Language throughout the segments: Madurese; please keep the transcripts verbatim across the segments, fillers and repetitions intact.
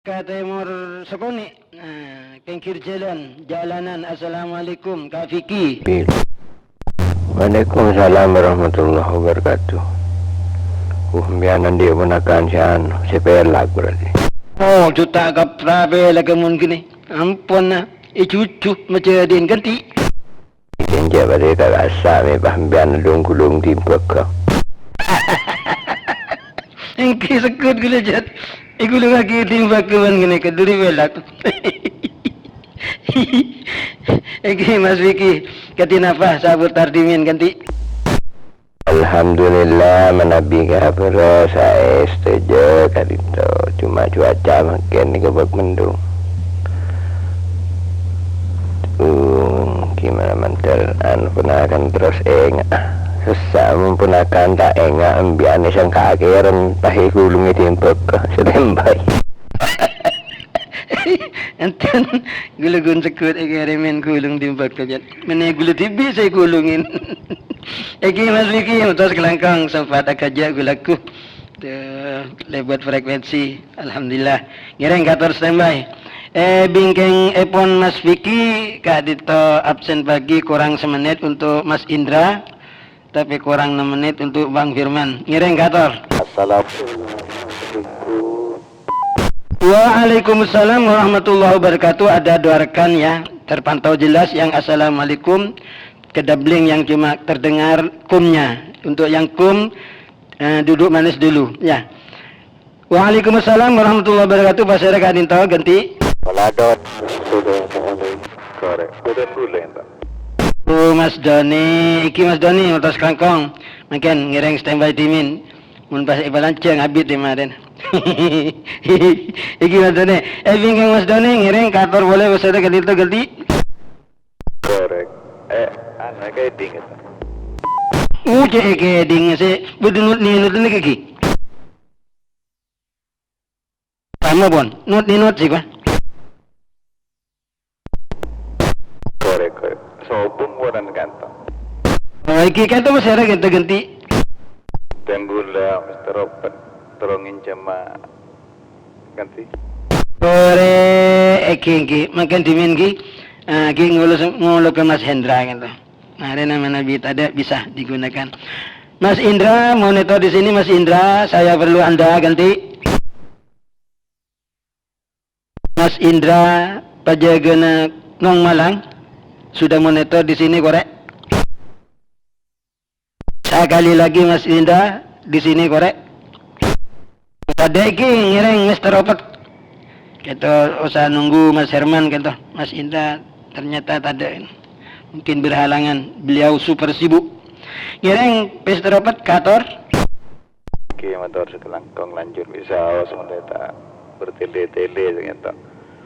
Ka tèmor sakonè', nah, pèngghir jhâlân, jalanan, assalamualaikum, ka Vicky. Waalaikumsalam warahmatullahi wabarakatuh. Uh, sampèyan andi' ponakan sè anu, sè pèlak berarti. Oh, juta kapra pèlak mon ghânè. Ampon, nah, è jhujhu majâdhi'in ghântè'. Enjâ' bâdâ ta' kassa' mè' pas sampèyan lung-ghulung timbâk. Èngghi segghut ghulâ, Jat. Èghulungngaghi timbâk bân ghânèka dhuli pèlak. Èngghi, Mas Vicky, kadhi napa saputar dhimèn ghântè'? Alhamdulillah, manabi kabhârrâ saè sadhâjâ ka'dinto. Coma cuaca mangkèn nèka bâk mendung. Uh, gimana mantel, anu, ponakan terros enga'. Sessa' mon ponakan ta' enga', embiyan èsangka akèrèn, pas èghulungè timbâk, standby. Enten, ghulâ ghun segghut èkèrèmèn ghulung timbâk, Jat. Mènè ghulâ dhibi' sè èghulungè. Èngghi, Mas Vicky, mator sakalangkong, sempat akaja' ghulâ ghu. Tuh, lèbât frekuensi. Alhamdulillah. Ngèrèng kator standby. Eh, bingkèngèpon Mas Vicky, ka'dinto absen pagi kurang semenit untuk Mas Indra, tapi kurang enam menit untuk Bang Firman. Ngèrèng kator. Assalamualaikum. Waalaikumsalam warahmatullahi wabarakatuh. Ada dua rekan ya, terpantau jelas yang assalamualaikum. Kedabling yang cuma terdengar kumnya. Untuk yang kum, eh, duduk manis dulu, ya. Waalaikumsalam warahmatullahi wabarakatuh. Pasèra ka'dinto ghântè'? Paladon. Sudah mulai. Korèk. Sudah mulai, Pak. Oh, Mas Doni. Èngghi, Mas Doni, mator sakalangkong. Mangkèn ngèrèng standby dhimèn. Mon pas èbâlânjhâ ngabit è marèn. Èngghi, Mas Doni. Eh, bingkèng Mas Doni, ngèrèng kator polè pasèra ka'dinto ghântè'? Korèk. Eh, anu, èkèdhing, gitu. Oh, cè' èkèdhing, sè bâdâ not-nènot nèka, ghi. Tama, pon. Not-nènot, sè, Pak. Korèk, korèk. Sobung, pon, ka'dinto. Oh, èngghi, ka'dinto, Mas, èra ghântè-ghântè. Tèngghu la, Mister Robert. Tolong nginjama. Ghântè. Sore, èngghi, èngghi. Mangkèn dhimèn, ghi. Ah, ghi ngolo-, ngolo ka Mas Hendra, gitu. Nah, arèna manabi tadâ' bisa digunakan. Mas Indra, monitor di sini, Mas Indra. Saya perlu Anda, ghântè. Mas Indra, pajâgâna Nong Malang, sudah monitor di sini, korèk? Sekali lagi, Mas Indra, di sini, korèk. Tadâ' ghi ngèrèng Mister Robert. Kèto osa nunggu Mas Herman kèto. Mas Indra ternyata tadâ'. Mungkin berhalangan, beliau super sibuk. Ngèrèng Mister Robert, kator. Oke, mator sakalangkong lanjut bisa aos mon ta' bertele-tele, ternyata.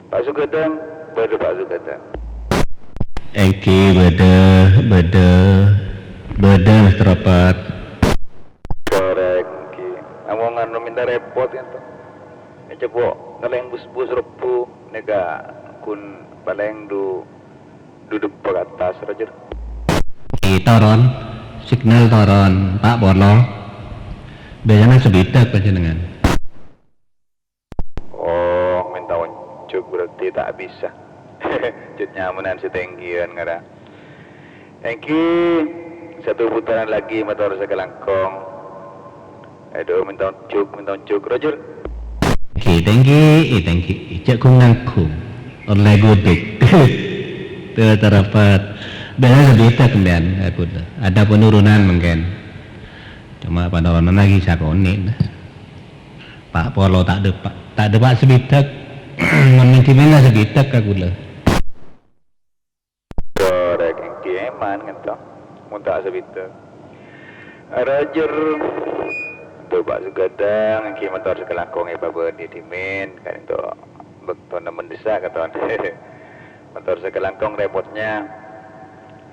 Pak Sugadang, bâdâ Pak Sugadang. Èngghi, bâdâ, bâdâ, bâdâ, Mister Robert. Korèk, èngghi. Amon anu minta repot, kan, to. Coba kalèng bus-bus Rebbhu, nèka ghun palèng du-, duduk parattas, Roger. Èngghi, toron. Signal toron, Pa' Polo. Biyasana sabidhâk panjhennengngan. Oh, minta onjuk berarti tak bisa. Cut nyamanan sè tèngghiyân ngara. Èngghi, satu putaran lagi, mator sakalangkong. Aduh, minta onjuk, minta onjuk. Roger. Èngghi, tèngghi, eh, tèngghi. Jhâ' ghung-nangghung. Ollè ghudhuk. Tuh, terdapat. Biyasana sabidhâk sampèyan, aku tuh. Ada penurunan mungkin. Cuma penurunan lagi sakonè'. Pa' Polo ta' dâpa', ta' dâpa' sabidhâk. Mon dhimèn la sabidhâk ka kaulâ. Korèk, èngghi èman, kan, to. Mon ta' sabidhâk. Roger. Dâpa' saghâdhâng, èngghi mator sakalangkong èpabâdhi dhimèn, kan, to. Bâktona mendhissa', katon. Mator sakalangkong repotnya.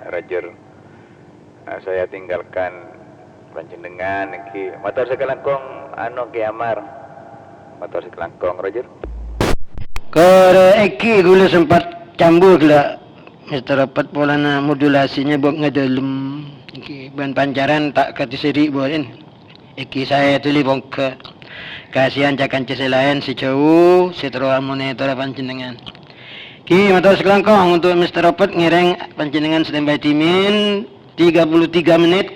Roger. Nah, saya tinggalkan panjhennengngan èngghi. Mator sakalangkong, anu, Ki Amar. Mator sakalangkong, Roger. Korèk èngghi, kaulâ sempat cambuk la, Mister Robert, polana modulasinya bâk ngadâlem. Èngghi, bân pancaran ta' kadhi sèri' bârèn. Èngghi, saè dhuli pongghâ. Kasihan ca-kanca sè laèn sè jhâu, sè terro amonitor panjhennengngan. Ghi, mator sakalangkong untuk Mister Opet, ngèrèng panjhennengngan standby dhimèn, tiga puluh tiga menit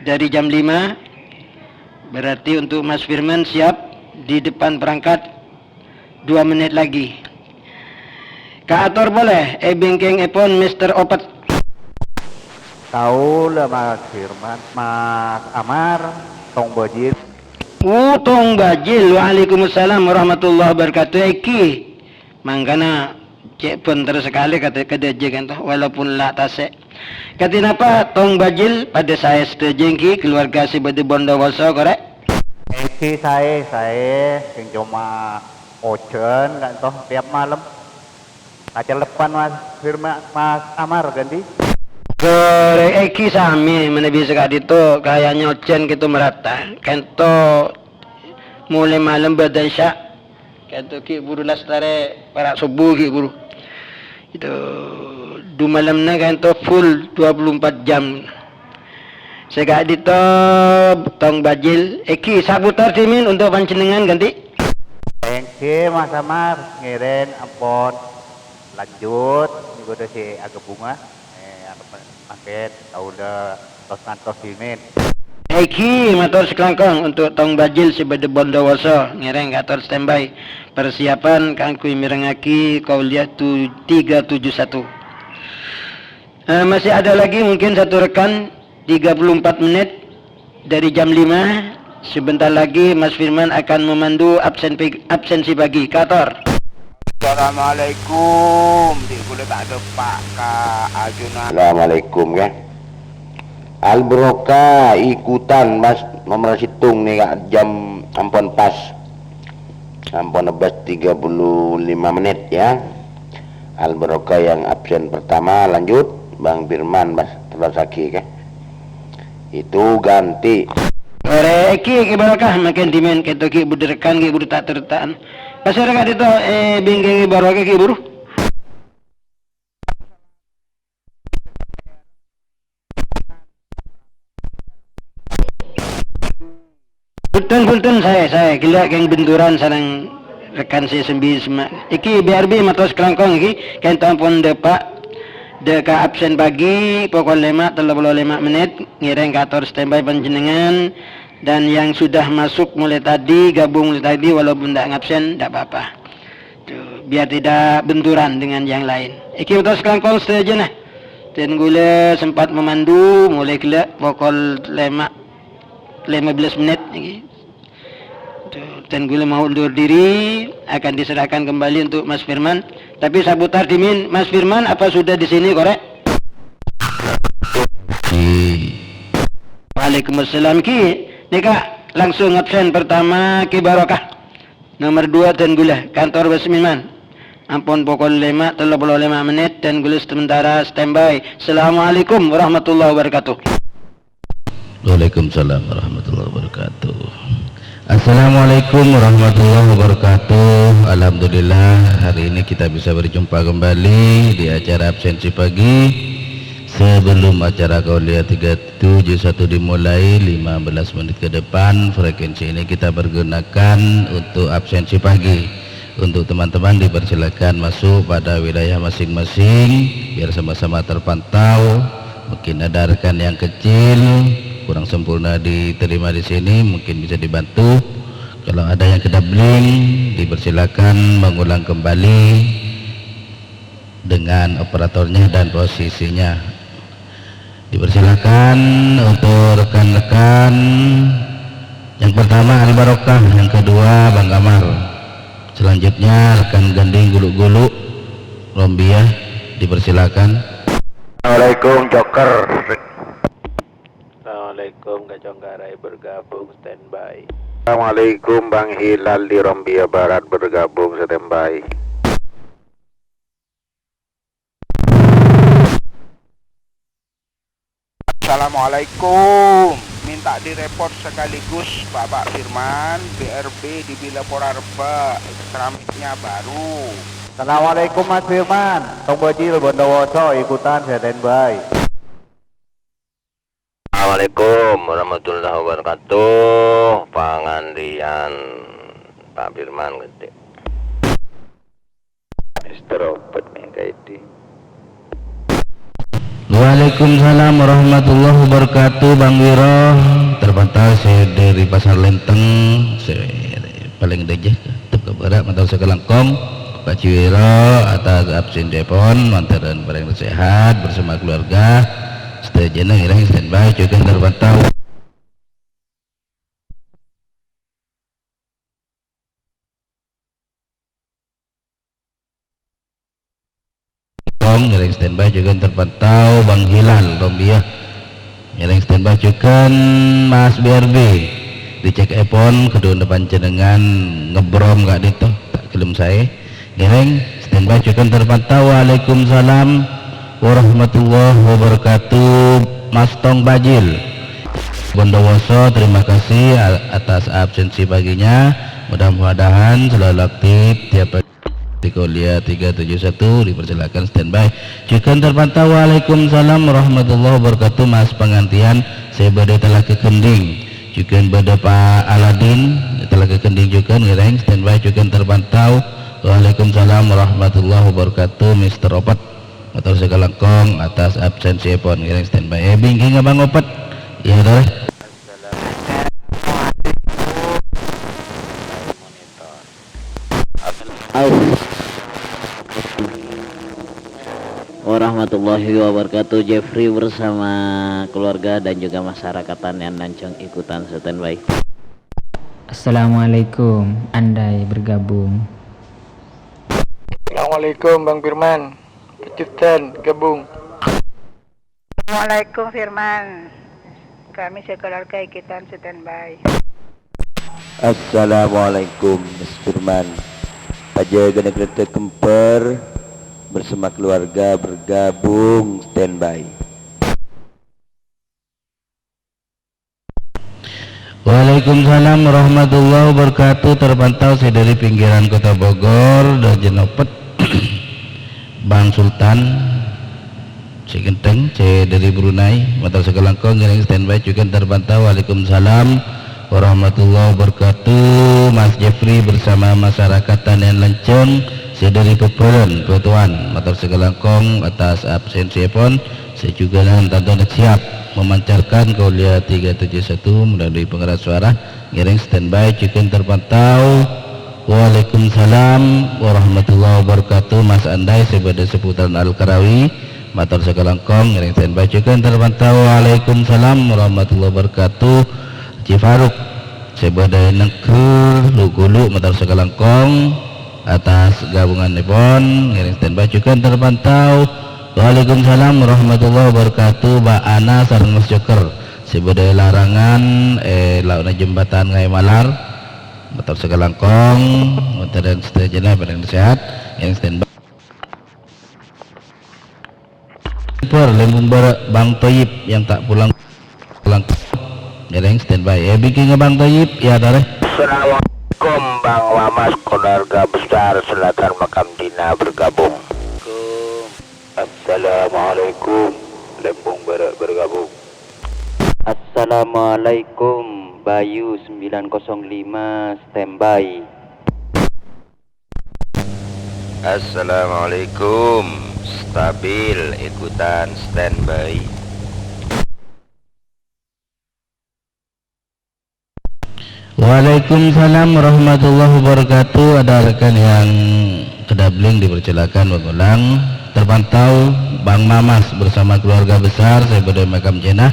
dari jam lima. Berarti untuk Mas Firman siap di depan perangkat dua menit lagi. Kaator polè è bingkèngngèpon Mister Opet. Kaulâ Mas Firman, Mas Amar, Tong Bajil. Oh, Tong Bajil, waalaikumsalam warahmatullahi wabarakatuh. Èngghi, mangkana cè' bhunter sakalè kadhâ-, kadhâjâ kan to, walaupun la tasè'. Kadhi napa, Tong Bajil, padâ saè sadhâjâ èngghi, kaluarga sè bâdâ Bondowoso, korè'? Èngghi saè, saè, sèng coma ojhân kan to, tiap malem. Kacellepan, Mas Firma-, Mas Amar, ganti. Korè' èngghi samè, manabi saka'dinto, kayaknya ojhân kèto merata. Kènto mulai malem bâdâ isya. Kènto ghi' buru lastarè para' sobbhu ghi' buru. Itu, du malemma kènto full dua puluh empat jam. Saka'dinto Tong Bajil, èngghi saputar dhimèn untuk panjhennengngan ganti. Èngghi, Mas Amar, ngèrèng ampon lanjut, nèko bâdâ sè aghâbunga. Eh, arep mangkèn, kaulâ tos-ngantos dhimèn. Èngghi, mator sakalangkong untuk Tong Bajil sè bâdâ Bondowoso, ngèrèng kaator standby. Persiapan kaangghuy mèrengngaghi Kuliah tu-, tiga tujuh satu. Eh, masih ada lagi mungkin satu rekan, tiga puluh empat menit dari jam lima. Sebentar lagi Mas Firman akan memandu absen pe-, absensi pagi. Kaator. Assalamualaikum. Di' kulâ ta' dâpa' ka ajunan. Assalamualaikum, ya. Al Barokah ikutan, Mas, nomer sèttong nèka jam ampon pas. Ampon pas tiga puluh lima menit, ya. Al Barokah yang absen pertama, lanjut. Bang Firman, Mas, terus lagi, ya. Itu ganti. Korè' èngghi, èngghi Barokah, mangkèn dhimèn kèto ghi' buru rekan, ghi' buru ta'-tarètan. Pasèra ka'dinto, eh, bingkèng èngghi Barokah ghi' buru. Bhunten, bhunten, saè, saè. Ghellâ' kèng benduran sareng rekan sè sembi sema-, èngghi B R B mator sakalangkong èngghi, kènto ampon dâpa'. Dâ' ka absen pagi, pokol lèma' tello polo lèma' menit, ngèrèng kaator standby panjhennengngan, dan yang sudah masuk mulai tadi, gabung mulai tadi, walaupun ndak ngabsen, ndak apa-apa. Tuh, biar tidak benturan dengan yang lain. Èngghi mator sakalangkong sadhâjâna. Dan ghulâ sempat memandu, mulai ghellâ' pokol lèma' lima belas menit, èngghi. Tuh, dan ghulâ mau undur diri, akan diserahkan kembali untuk Mas Firman. Tapi saputar dhimèn, Mas Firman apa sudah di sini, korè'? Di- Waalaikumsalam, Ki. Nèka langsung absen pertama, Ki Barokah. Nomer dua, dan ghulâ, kaator Mas Firman. Ampon pokol lèma' tello polo lèma' menit, dan ghulâ sementara standby. Assalamualaikum warahmatullahi wabarakatuh. Waalaikumsalam warahmatullahi wabarakatuh. Assalamualaikum warahmatullahi wabarakatuh. Alhamdulillah, hari ini kita bisa berjumpa kembali di acara absensi pagi. Sebelum acara Kuliah tiga tujuh satu dimulai, lima belas menit ke depan, frekuensi ini kita pergunakan untuk absensi pagi. Untuk teman-teman dipersilakan masuk pada wilayah masing-masing, biar sama-sama terpantau. Mungkin ada rekan yang kecil, kurang sempurna diterima di sini, mungkin bisa dibantu. Kalau ada yang kedabling, dipersilakan mengulang kembali dengan operatornya dan posisinya. Dipersilakan untuk rekan-rekan. Yang pertama Al Barokah, yang kedua Bang Kamar. Selanjutnya rekan Ganding Gulu-Gulu, Rombia, dipersilakan. Assalamualaikum, Joker. Assalamualaikum, Kacongkarai bergabung, standby. Assalamualaikum, Bang Hilal di Rombia Barat bergabung, standby. Assalamualaikum. Minta direport sekaligus Bapak Firman, B R B di Bilapora Rebba, keramiknya baru. Assalamualaikum, Mas Firman. Tong Bajil Bondowoso ikutan standby. Assalamualaikum warahmatullahi wabarakatuh. Pangandhiyan Pak Firman Gedhe. Mister Robert Mengkaidi. Waalaikumsalam warahmatullahi wabarakatuh, Bang Wiro. Terpantau sè dâri Pasar Lenteng, sè palèng dhâjâ, tep ka bârâ', mator sakalangkong. Pak Ji Wiro, atas absensièpon, mator parèng sehat bersama keluarga. Sadhâjâna ngèrèng standby, jhughân terpantau. Kong, ngèrèng standby jhughân terpantau, Bang Hilal, Rombia. Ngèrèng standby jhughân, Mas B R B. Dicèkèpon, keduna panjhennengngan ngebrom ka'dinto, ta' ghellem saè. Ngèrèng standby jhughân terpantau. Waalaikumsalam warahmatullahi wabarakatuh, Mas Tong Bajil. Bondowoso, terima kasih a-, atas absensi paginya. Mudah-mudahan selalu aktif tiap hari. Di Kolia tiga tujuh satu, dipersilakan standby. Jhughân terpantau, waalaikumsalam warahmatullahi wabarakatuh, Mas Pangantèyan, sè bâdâ Telaga Gending. Jhughân bâdâ Pak Aladin, Telaga Gending jhughân ngèrèng standby, jhughân terpantau. Waalaikumsalam warahmatullahi wabarakatuh, Mister Opet. Mator sakalangkong atas absensièpon ngèrèng standby. Eh, bingkèngnga Bang Opet. Iyâ, Teh. Assalamualaikum. Monitor. Assalamualaikum warahmatullahi wabarakatuh. Jeffrey bersama keluarga dan juga masyarakat Tanian Lanceng ikutan standby. Assalamualaikum, andai bergabung. Assalamualaikum, Bang Firman. Kejutan gabung. Assalamualaikum, Firman. Kami sekeluarga ikutan standby. Assalamualaikum, Mas Firman. Pajâgâna Geledek Kembar bersama keluarga bergabung standby. Waalaikumsalam warahmatullahi wabarakatuh. Terpantau sè dâri pinggiran Kota Bogor, Dâjâ Nopet. Bang Sultan, sè ghântheng, sè dâri Brunei. Mator sakalangkong ngèrèng standby jhughân terpantau. Waalaikumsalam warahmatullahi wabarakatuh. Mas Jeffrey bersama masyarakat Tanian Lanceng, sè dâri Bhâbhâlân, Bhâtowan. Mator sakalangkong atas absensièpon. Sè jhughân tantona siap memancarkan Kolia tiga tujuh satu melalui pengeras suara. Ngèrèng standby jhughân terpantau. Waalaikumsalam warahmatullahi wabarakatuh. Mas Andai sè bâdâ seputaran Al-Karawi. Mator sakalangkong ngèrèng standby jhughân terpantau. Waalaikumsalam warahmatullahi wabarakatuh. Haji Faruk sè bâdâ è Negger, Lu-Gulu, mator sakalangkong. Atas gabungannèpon, ngèrèng standby jhughân terpantau. Waalaikumsalam warahmatullahi wabarakatuh, Mbak Ana sareng Mas Joker. Sè bâdâ è Larangan, è lao'na Jembatan Ngaè Malar. Mator sakalangkong, mudah-mudahan sadhâjâna padâ sehat, ngèrèng standby. Bar, Lembung Bârâ', Bang Toyib yang tak pulang. Pulang. Ngèrèng standby. Eh, bingkèngnga Bang Toyib, iyâ, Teh. Assalamualaikum, Bang Mamas, keluarga besar Selatan Makam Dina bergabung. Assalamualaikum, Lembung Bârâ' bergabung. Assalamualaikum, Bayu sembilan kosong lima, standby. Assalamualaikum. Stabil, ikutan standby. Waalaikumsalam warahmatullahi wabarakatuh. Ada rekan yang kedabling dipersilakan mengulang. Terpantau Bang Mamas bersama keluarga besar, sè bâdâ è Makam Jenah.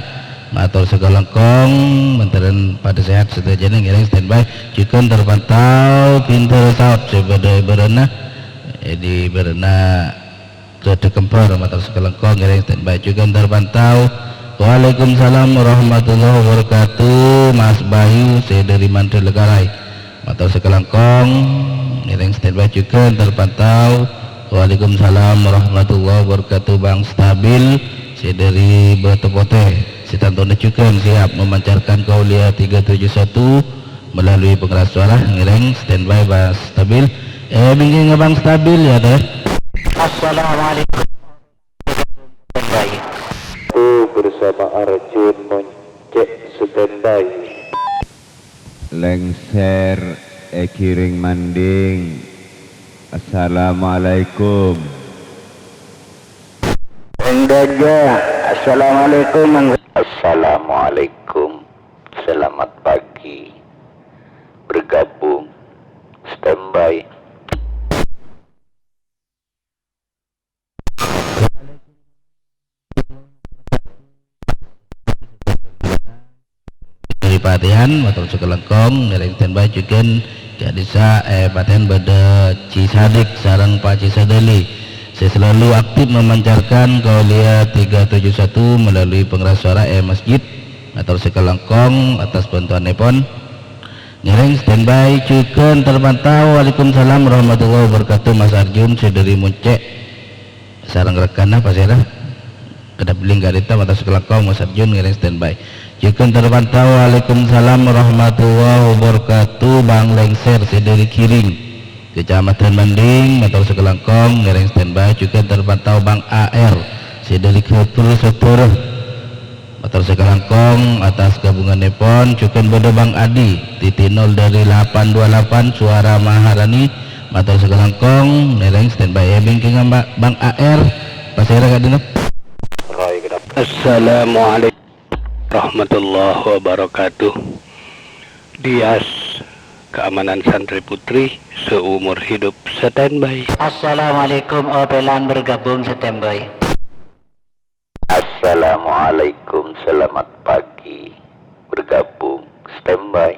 Mator sakalangkong, mantarèn padâ sehat sadhâjâna ngèrèng standby. Jhughân terpantau Bintaro Saot sè bâdâ è bârâ'na, è di bârâ'na Geledek Kembar, mator sakalangkong ngèrèng standby. Jhughân terpantau. Waalaikumsalam warahmatullahi wabarakatuh, Mas Bayu sè dâri Mandalakarai. Mator sakalangkong, ngèrèng standby jhughân terpantau. Waalaikumsalam warahmatullahi wabarakatuh, Bang Stabil, sè dâri Bâto Potè. Sè tantona jhughân siap memancarkan Kolia tiga tujuh satu melalui pengeras suara, ngèrèng standby, Bang Stabil. Eh, bingkèngnga Bang Stabil, iyâ, Teh. Assalamualaikum. Standby. Aku bersama Arjun Mon-, Standby. Lengser èghiring mandhing. Assalamualaikum. Enggaja. Assalamualaikum. Assalamualaikum. Selamat pagi. Bergabung. Standby. Dari Patihan, mator sakalangkong, ngèrèng standby jhughân ka'dissa', eh, Patihan bâdâ Ci Sadik sareng Pa' Ci Sadali sè selalu aktif memancarkan Kauliya tiga tujuh satu melalui pengeras suara, eh, masjid. Mator sakalangkong atas bantuannèpon. Ngèrèng standby jhughân terpantau. Waalaikumsalam warahmatullahi wabarakatuh, Mas Arjun sè dâri Moncè'. Sareng rekanna pasèra? Kadhâbling ka'dinto, mator sakalangkong, Mas Arjun ngèrèng standby. Jhughân terpantau. Waalaikumsalam warahmatullahi wabarakatuh, Bang Lengser sè dâri Ghiring, Kecamatan Manding, mator sakalangkong ngèrèng standby. Jhughân terpantau, Bang A R sè dâri Ghâbur Sodara. Mator sakalangkong atas gabungannèpon. Jhughân bâdâ Bang Adi, titik nol dari delapan dua delapan Suara Maharani. Mator sakalangkong ngèrèng standby. È bingkèngnga Bang A R, pasèra ka'dinto? Assalamualaikum warahmatullahi wabarakatuh. Dias, keamanan santri putri seumur hidup, standby. Assalamualaikum, Opelan bergabung, standby. Assalamualaikum, selamat pagi. Bergabung, standby.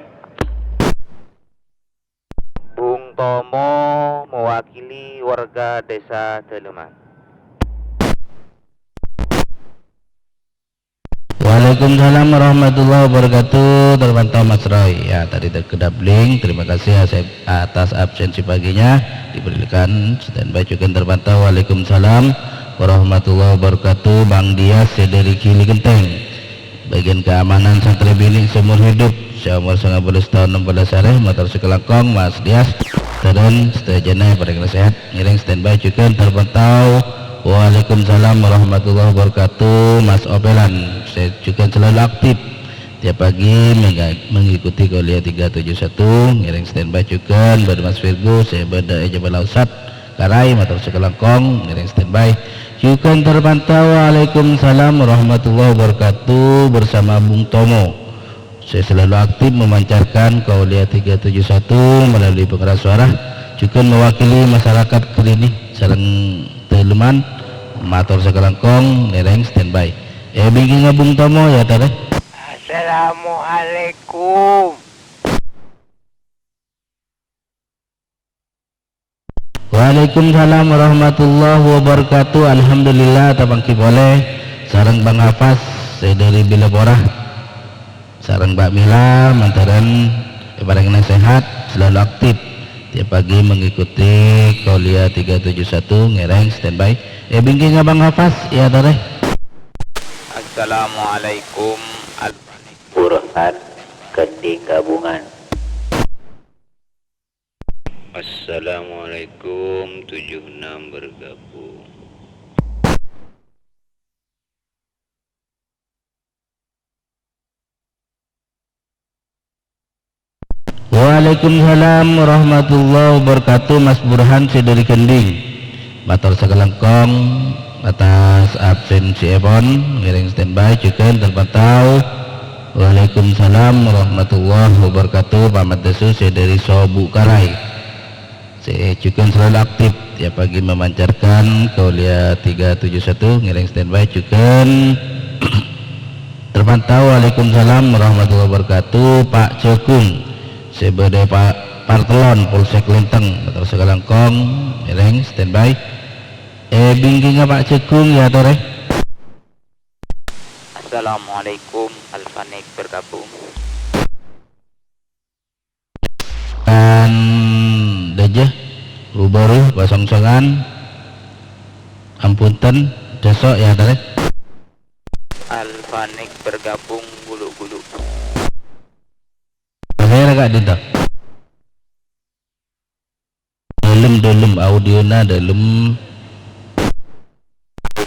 Bung Tomo mewakili warga Desa Daleman. Waalaikumsalam warahmatullahi wabarakatuh. Terpantau, Mas Roy. Ya, tadi terkadabling. Terima kasih, Asep. Atas absensi paginya, diberikan standby jhughân terpantau. Waalaikumsalam warahmatullahi wabarakatuh, Bang Dias sè dâri Gili Genteng. Bagian keamanan santri binè' seumur hidup, sè omor sangang puluh taon enam belas arè, mator sakalangkong, Mas Dias, sareng sadhâjâna parèngana sehat, ngèrèng standby jhughân terpantau. Waalaikumsalam warahmatullahi wabarakatuh, Mas Opelan, sè jhughân selalu aktif. Tiap pagi mengga-, mengikuti Kuliah tiga tujuh satu, ngèrèng standby jhughân, bâdâ Mas Virgo, sè bâdâ è Jabal Ausat, Karai, mator sakalangkong, ngèrèng standby. Jhughân terpantau, waalaikumsalam warahmatullahi wabarakatuh, bersama Bung Tomo, sè selalu aktif memancarkan Kuliah tiga tujuh satu melalui pengeras suara, jhughân mewakili masyarakat Kerini sareng Daleman, mator sakalangkong, ngèrèng standby. È bingkèngnga Bung Tomo, ya, tarè. Assalamualaikum. Waalaikumsalam warahmatullahi wabarakatuh. Alhamdulillah, tapangghi polè sareng Bang Hafaz sè dâri Bilapora. Sareng Mbak Mila, mandhârân èparèngana sehat, selalu aktif. Tiap pagi mengikuti Kuliah tiga tujuh satu, ngèrèng standby. È bingkèngnga Bang Hafaz, ya, tarè. Assalamualaikum. Al- Burhan, Kending Gabungan. Assalamualaikum, tujuh enam bergabung. Waalaikumsalam warahmatullahi wabarakatuh, Mas Burhan sè dâri Kending. Mator sakalangkong atas absensièpon, ngèrèng standby jhughân terpantau. Waalaikumsalam warahmatullahi wabarakatuh, Pamat Dasu sè dâri Sobu Karai. Sè jhughân selalu aktif, tiap pagi memancarkan Kauliah tiga tujuh satu, ngèrèng standby jhughân terpantau. Waalaikumsalam warahmatullahi wabarakatuh, Pak Jagung. Sè bâdâ Pa-, Partelon, Polsek Lenteng, mator sakalangkong, ngèrèng standby. È bingkèngnga Pak Jagung, ya, tarè. Assalamualaikum, Alfanik bergabung. Kan dâjâ, rubaru, pasongsongan, ampunten, dâso', ya, tarè. Alfanik bergabung, gulu-gulu. Pasèra ka'dinto? Dâlem, dâlem, audiona dâlem.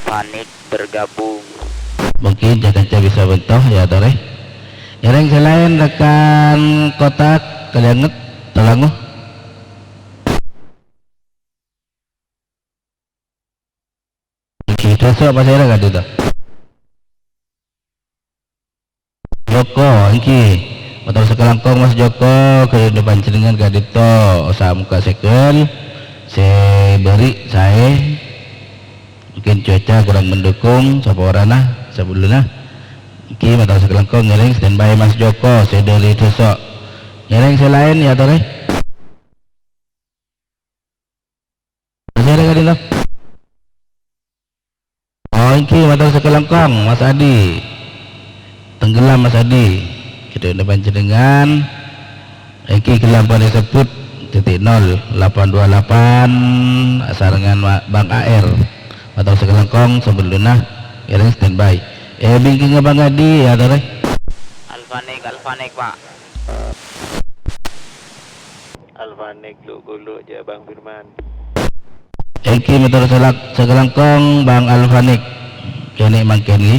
Panik bergabung. Mungkin ca-kanca bisa bâkto, ya, tarè. Ngèrèng sè laèn, rekan Kotak, Kalianget, Talango. Èngghi, dâ' sè pasèra ka'dinto? Joko, èngghi. Mator sakalangkong Mas Joko, ghâllu panjhennengngan ka'dinto, samoga sèghel, sè bâri' saè. Mungkin cuaca kurang mendukung, saporana, sabellunna. Èngghi, mator sakalangkong ngèrèng standby Mas Joko, sè dâri Dhoso. Ngèrèng sè laèn, yâ, torè. Masih ada ka'dinto? Oh, èngghi, mator sakalangkong, Mas Adi. Tenggelam, Mas Adi. Ka'dinto panjhennengngan. Èngghi, ghellâ' pon èsebbhut, dhâddhi nol delapan dua delapan, sarengngan ma-, Bang A R. Mator sakalangkong, sabellunna, ngèrèng standby. Eh, bingkèngnga Bang Adi, yâ, torè. Alfanik, Alfanik, Pak. Alfanik, lu-, gulu, jhâ' Bang Firman. Èngghi, mator salak-, sakalangkong Bang Alfanik. Kènè' mangkèn, ghi.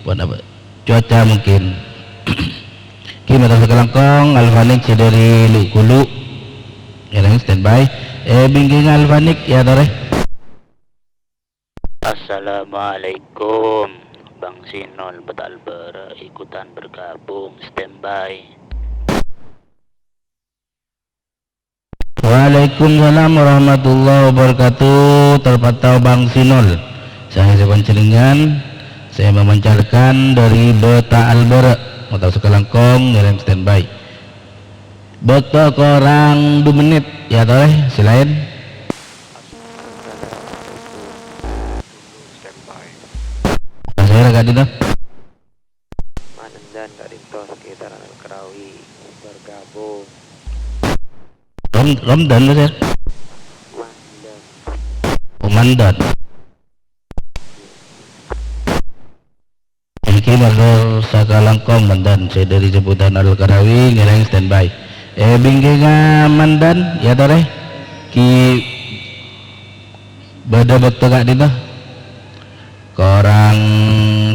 Pon apa? Cuaca mungkin. Èngghi, mator sakalangkong Alfanik sè dâri Lu-, Gulu. Ngèrèng standby. Eh, bingkèngnga Alfanik, yâ, torè. Assalamualaikum. Bang Sinol Beta Albara ikutan bergabung, standby. Waalaikumsalam warahmatullahi wabarakatuh. Terpantau Bang Sinol. Saya sapanjhennengngan, saya memancarkan dari Beta Albara. Mator sakalangkong ngèrèng standby. Bâkto korang du menit, yâ, torè, sè laèn. Standby. Masih ada ka'dinto? Manendan ka'dinto sekitaran Al-Karawi bergabung. Rom-, Romdan, Mas, yâ? Mandan. Oh, Mandan. Èngghi, mator sakalangkong Mandan, sè dâri Sebutan Al-Karawi ngèrèng standby. Eh, bingkèngnga Mandan, yâ, torè. Ghi bâdâ bâkto ka'dinto. Korang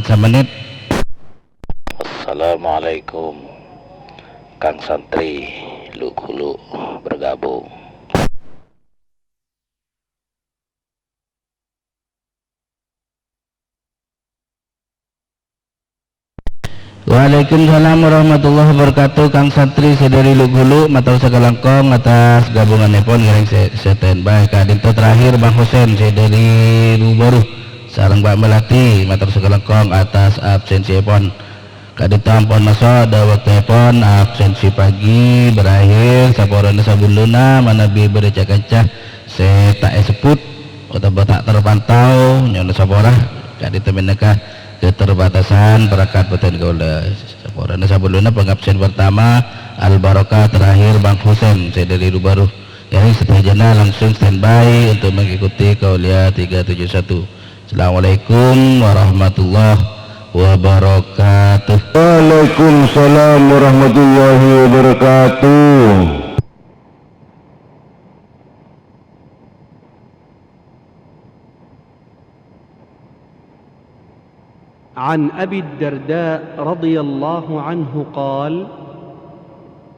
samenit. Assalamualaikum. Kang Santri, Lu-, Gulu bergabung. Waalaikumsalam warahmatullahi wabarakatuh. Kang Santri sè dâri Lu-, Gulu, mator sakalangkong atas gabungannèpon, ngèrèng sè-, standby. Ka'dinto terakhir Bang Husen sè dâri Rubaru sareng Pak Melati, mator sakalangkong atas absensièpon. Ka'dinto ampon maso' dâ' bâktoèpon, absensi pagi berakhir, saporana sabellunna manabi bâdâ ca-kanca sè ta' èsebbhut otabâ ta' terpantau, nyo'ona sapora. Ka'dinto mènangka keterbatasan perangkat bâdân kaulâ. Saporana sabellunna pangabsen pertama, Al-Barokah, terakhir Bang Husen sè dâri Rubaru. Jadi sadhâjâna langsung standby untuk mengikuti Kauliah tiga tujuh satu. Assalamualaikum warahmatullahi wabarakatuh. Waalaikumsalam warahmatullahi wabarakatuh. عن أبي الدرداء رضي الله عنه قال: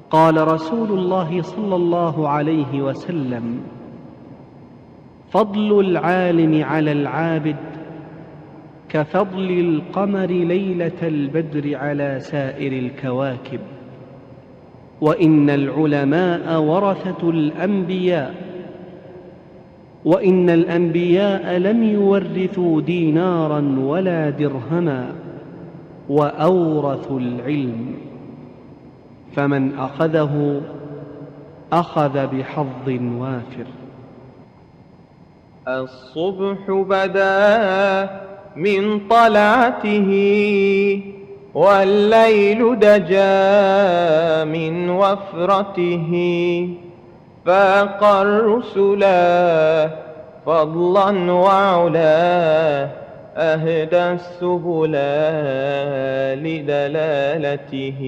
قال رسول الله صلى الله عليه وسلم: فضل العالم على العابد كفضل القمر ليلة البدر على سائر الكواكب، وإن العلماء ورثة الأنبياء، وإن الأنبياء لم يورثوا دينارا ولا درهما، وأورثوا العلم، فمن أخذه أخذ بحظ وافر. الصبح بدا من طلعته، والليل دجا من وفرته، فاق الرسلا فضلا وعلا، أهدى السبلا لدلالته.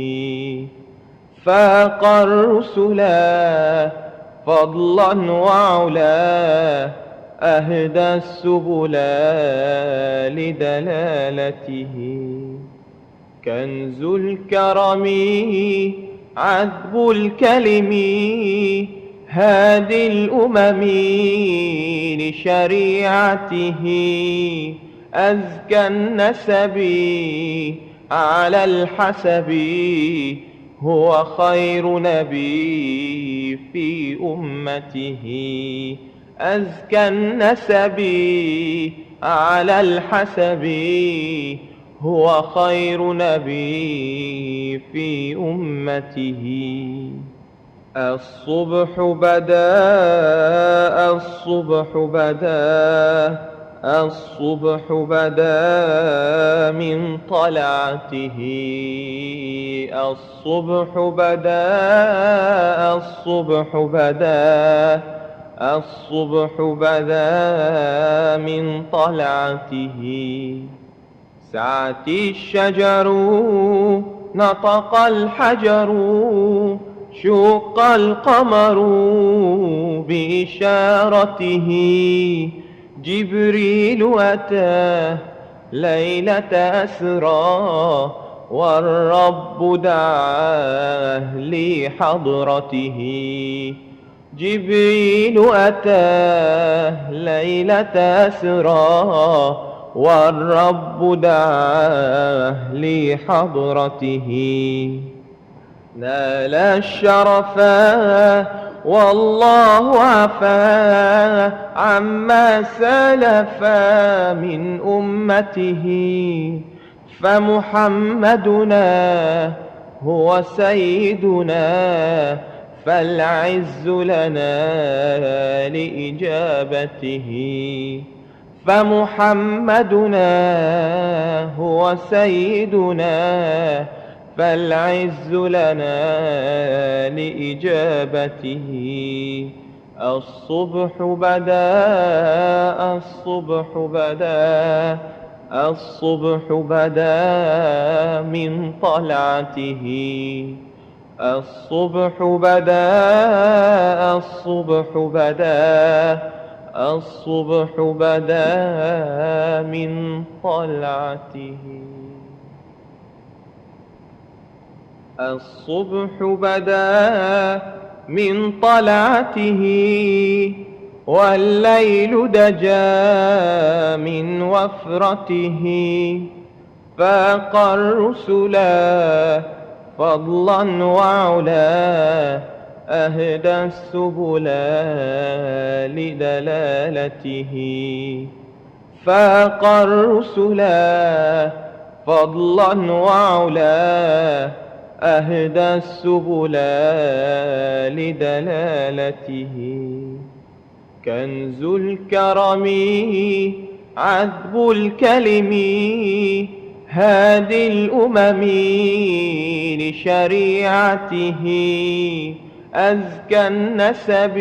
فاق الرسلا فضلا وعلا، أهدى السبلا لدلالته. كنز الكرم عذب الكلم هادي الأمم لشريعته أزكى النسب على الحسب هو خير نبي في أمته أزكى النسب على الحسب هو خير نبي في أمته. الصبح بدا، الصبح بدا، الصبح بدا من طلعته. الصبح بدا، الصبح بدا، الصبح بدا من طلعته. سعت الشجر، نطق الحجر، شق القمر بإشارته. جبريل أتى ليلة أسرى، والرب دعاه لحضرته. جبريل أتى ليلة أسرى، والرب دعاه لحضرته. نال الشرفا والله عفا عما سلفا من أمته. فمحمدنا هو سيدنا، فالعز لنا لإجابته. فمحمدنا هو سيدنا، فالعز لنا لإجابته. الصبح بدا، الصبح بدا، الصبح بدا من طلعته. الصبح بدا، الصبح بدا، الصبح بدا من طلعته. الصبح بدا من طلعته، والليل دجا من وفرته. فاق الرسلا فضلا وعلا، أهدى السبلا لدلالته. فاق الرسلا فضلا وعلا، أهدى السبلا لدلالته. كنز الكرم عذب الكلم هادي الأمم لشريعته، أزكى النسب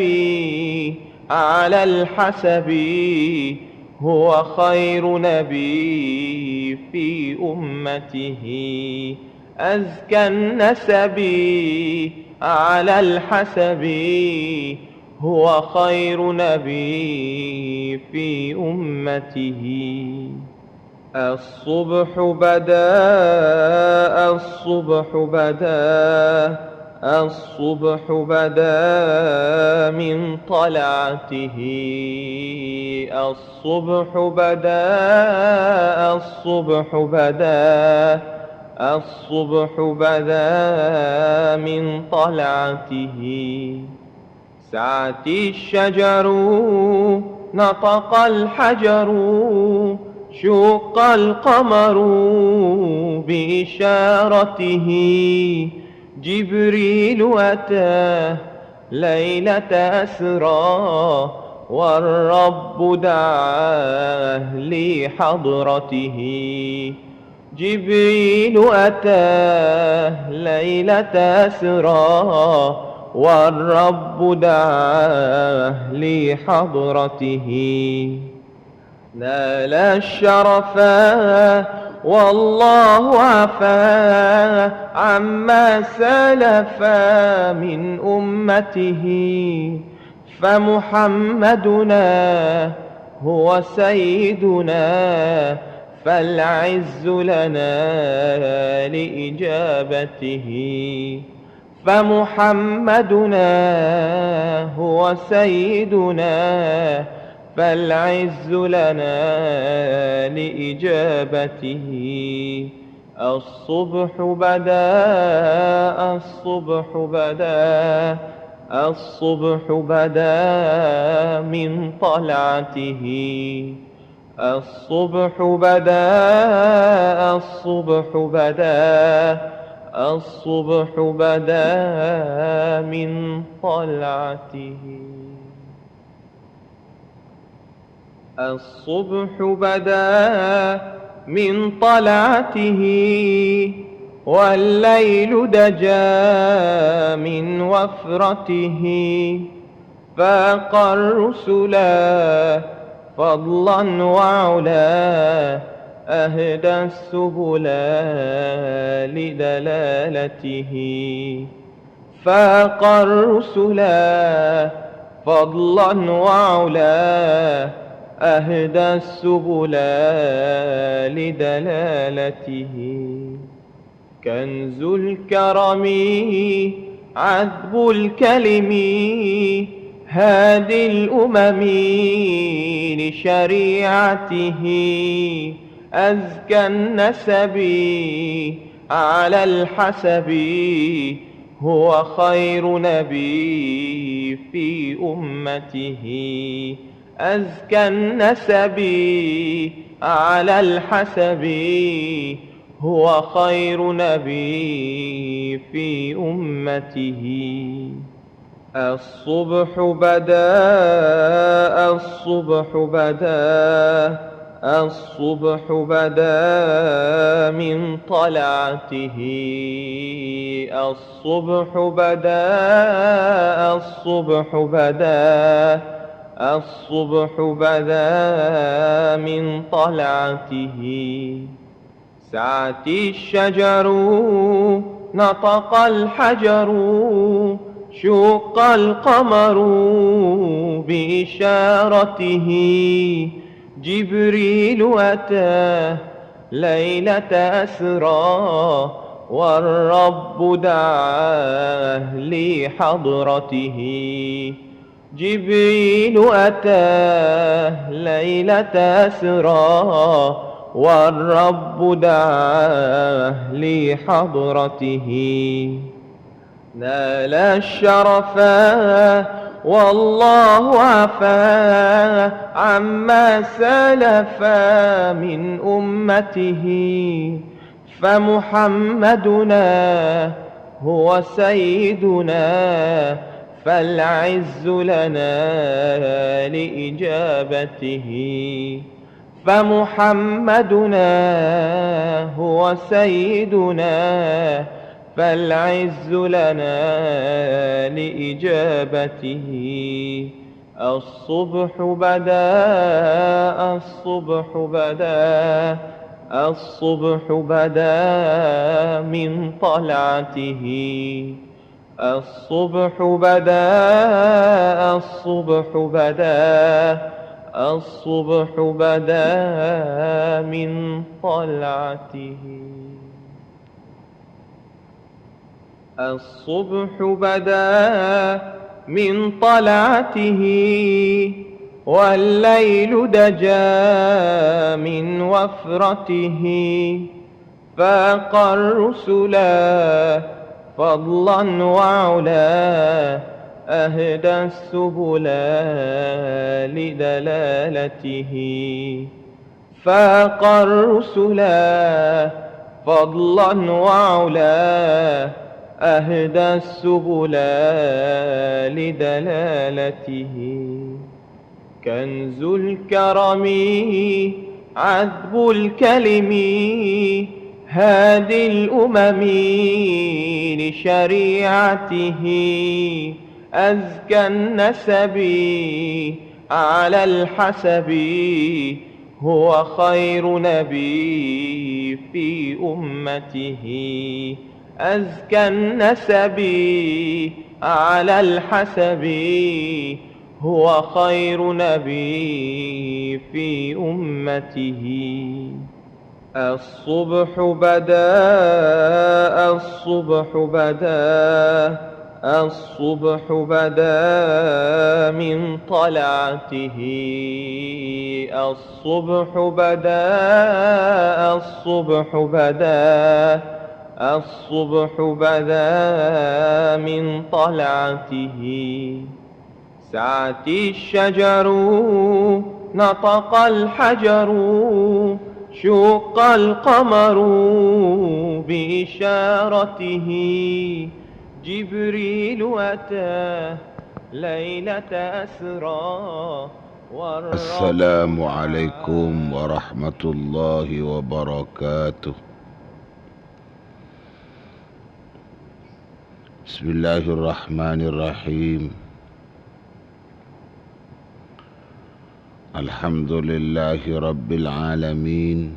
على الحسب هو خير نبي في أمته. أزكى النسب على الحسب هو خير نبي في أمته. الصبح بدا، الصبح بدا، الصبح بدا من طلعته. الصبح بدا، الصبح بدا، الصبح بدا من طلعته. سعت الشجر، نطق الحجر، شق القمر بإشارته. جبريل أتى ليلة أسرى، والرب دعاه لحضرته. جبريل أتى ليلة أسرى، والرب دعاه لحضرته. نال الشرفا والله عفا عما سلفا من أمته. فمحمدنا هو سيدنا، فالعز لنا لإجابته. فمحمدنا هو سيدنا، فالعز لنا لإجابته. الصبح بدا، الصبح بدا، الصبح بدا من طلعته. الصبح بدا، الصبح بدا، الصبح بدا من طلعته. الصبح بدا من طلعته، والليل دجا من وفرته. فاق الرسلا فضلا وعلا، أهدى السبلا لدلالته. فاق الرسلا فضلا وعلا، أهدى السبلا لدلالته. كنز الكرم عذب الكلم، هادي الأمم لشريعته. أزكى النسب على الحسب، هو خير نبي في أمته. أزكى النسب على الحسب، هو خير نبي في أمته. الصبح بدا، الصبح بدا، الصبح بدا من طلعته. الصبح بدا، الصبح بدا، الصبح بدا من طلعته. سعت الشجر، نطق الحجر، شق القمر بإشارته. جبريل أتى ليلة أسرى، والرب دعاه لحضرته. جبريل أتى ليلة أسرى، والرب دعاه لحضرته. نال الشرفا والله عفا عما سلف من أمته. فمحمدنا هو سيدنا، فالعز لنا لإجابته. فمحمدنا هو سيدنا، فالعز لنا لإجابته. الصبح بدا، الصبح بدا، الصبح بدا من طلعته. الصبح بدا، الصبح بدا، الصبح بدا من طلعته. الصبح بدا من طلعته، والليل دجا من وفرته. فاق الرسلا فضلا وعلا، أهدى السبلا لدلالته. فاق الرسلا فضلا وعلا، أهدى السبلا لدلالته. كنز الكرم عذب الكلم، هادي الأمم لشريعته. أزكى النسب على الحسب، هو خير نبي في أمته. أزكى النسب على الحسب، هو خير نبي في أمته. الصبح بدا، الصبح بدا، الصبح بدا من طلعته. الصبح بدا، الصبح بدا، الصبح بدا من طلعته. سعت الشجر، نطق الحجر، شق القمر بإشارته. جبريل أتى ليلة أسرى والروح السلام عليكم ورحمة الله وبركاته. بسم الله الرحمن الرحيم. الحمد لله رب العالمين،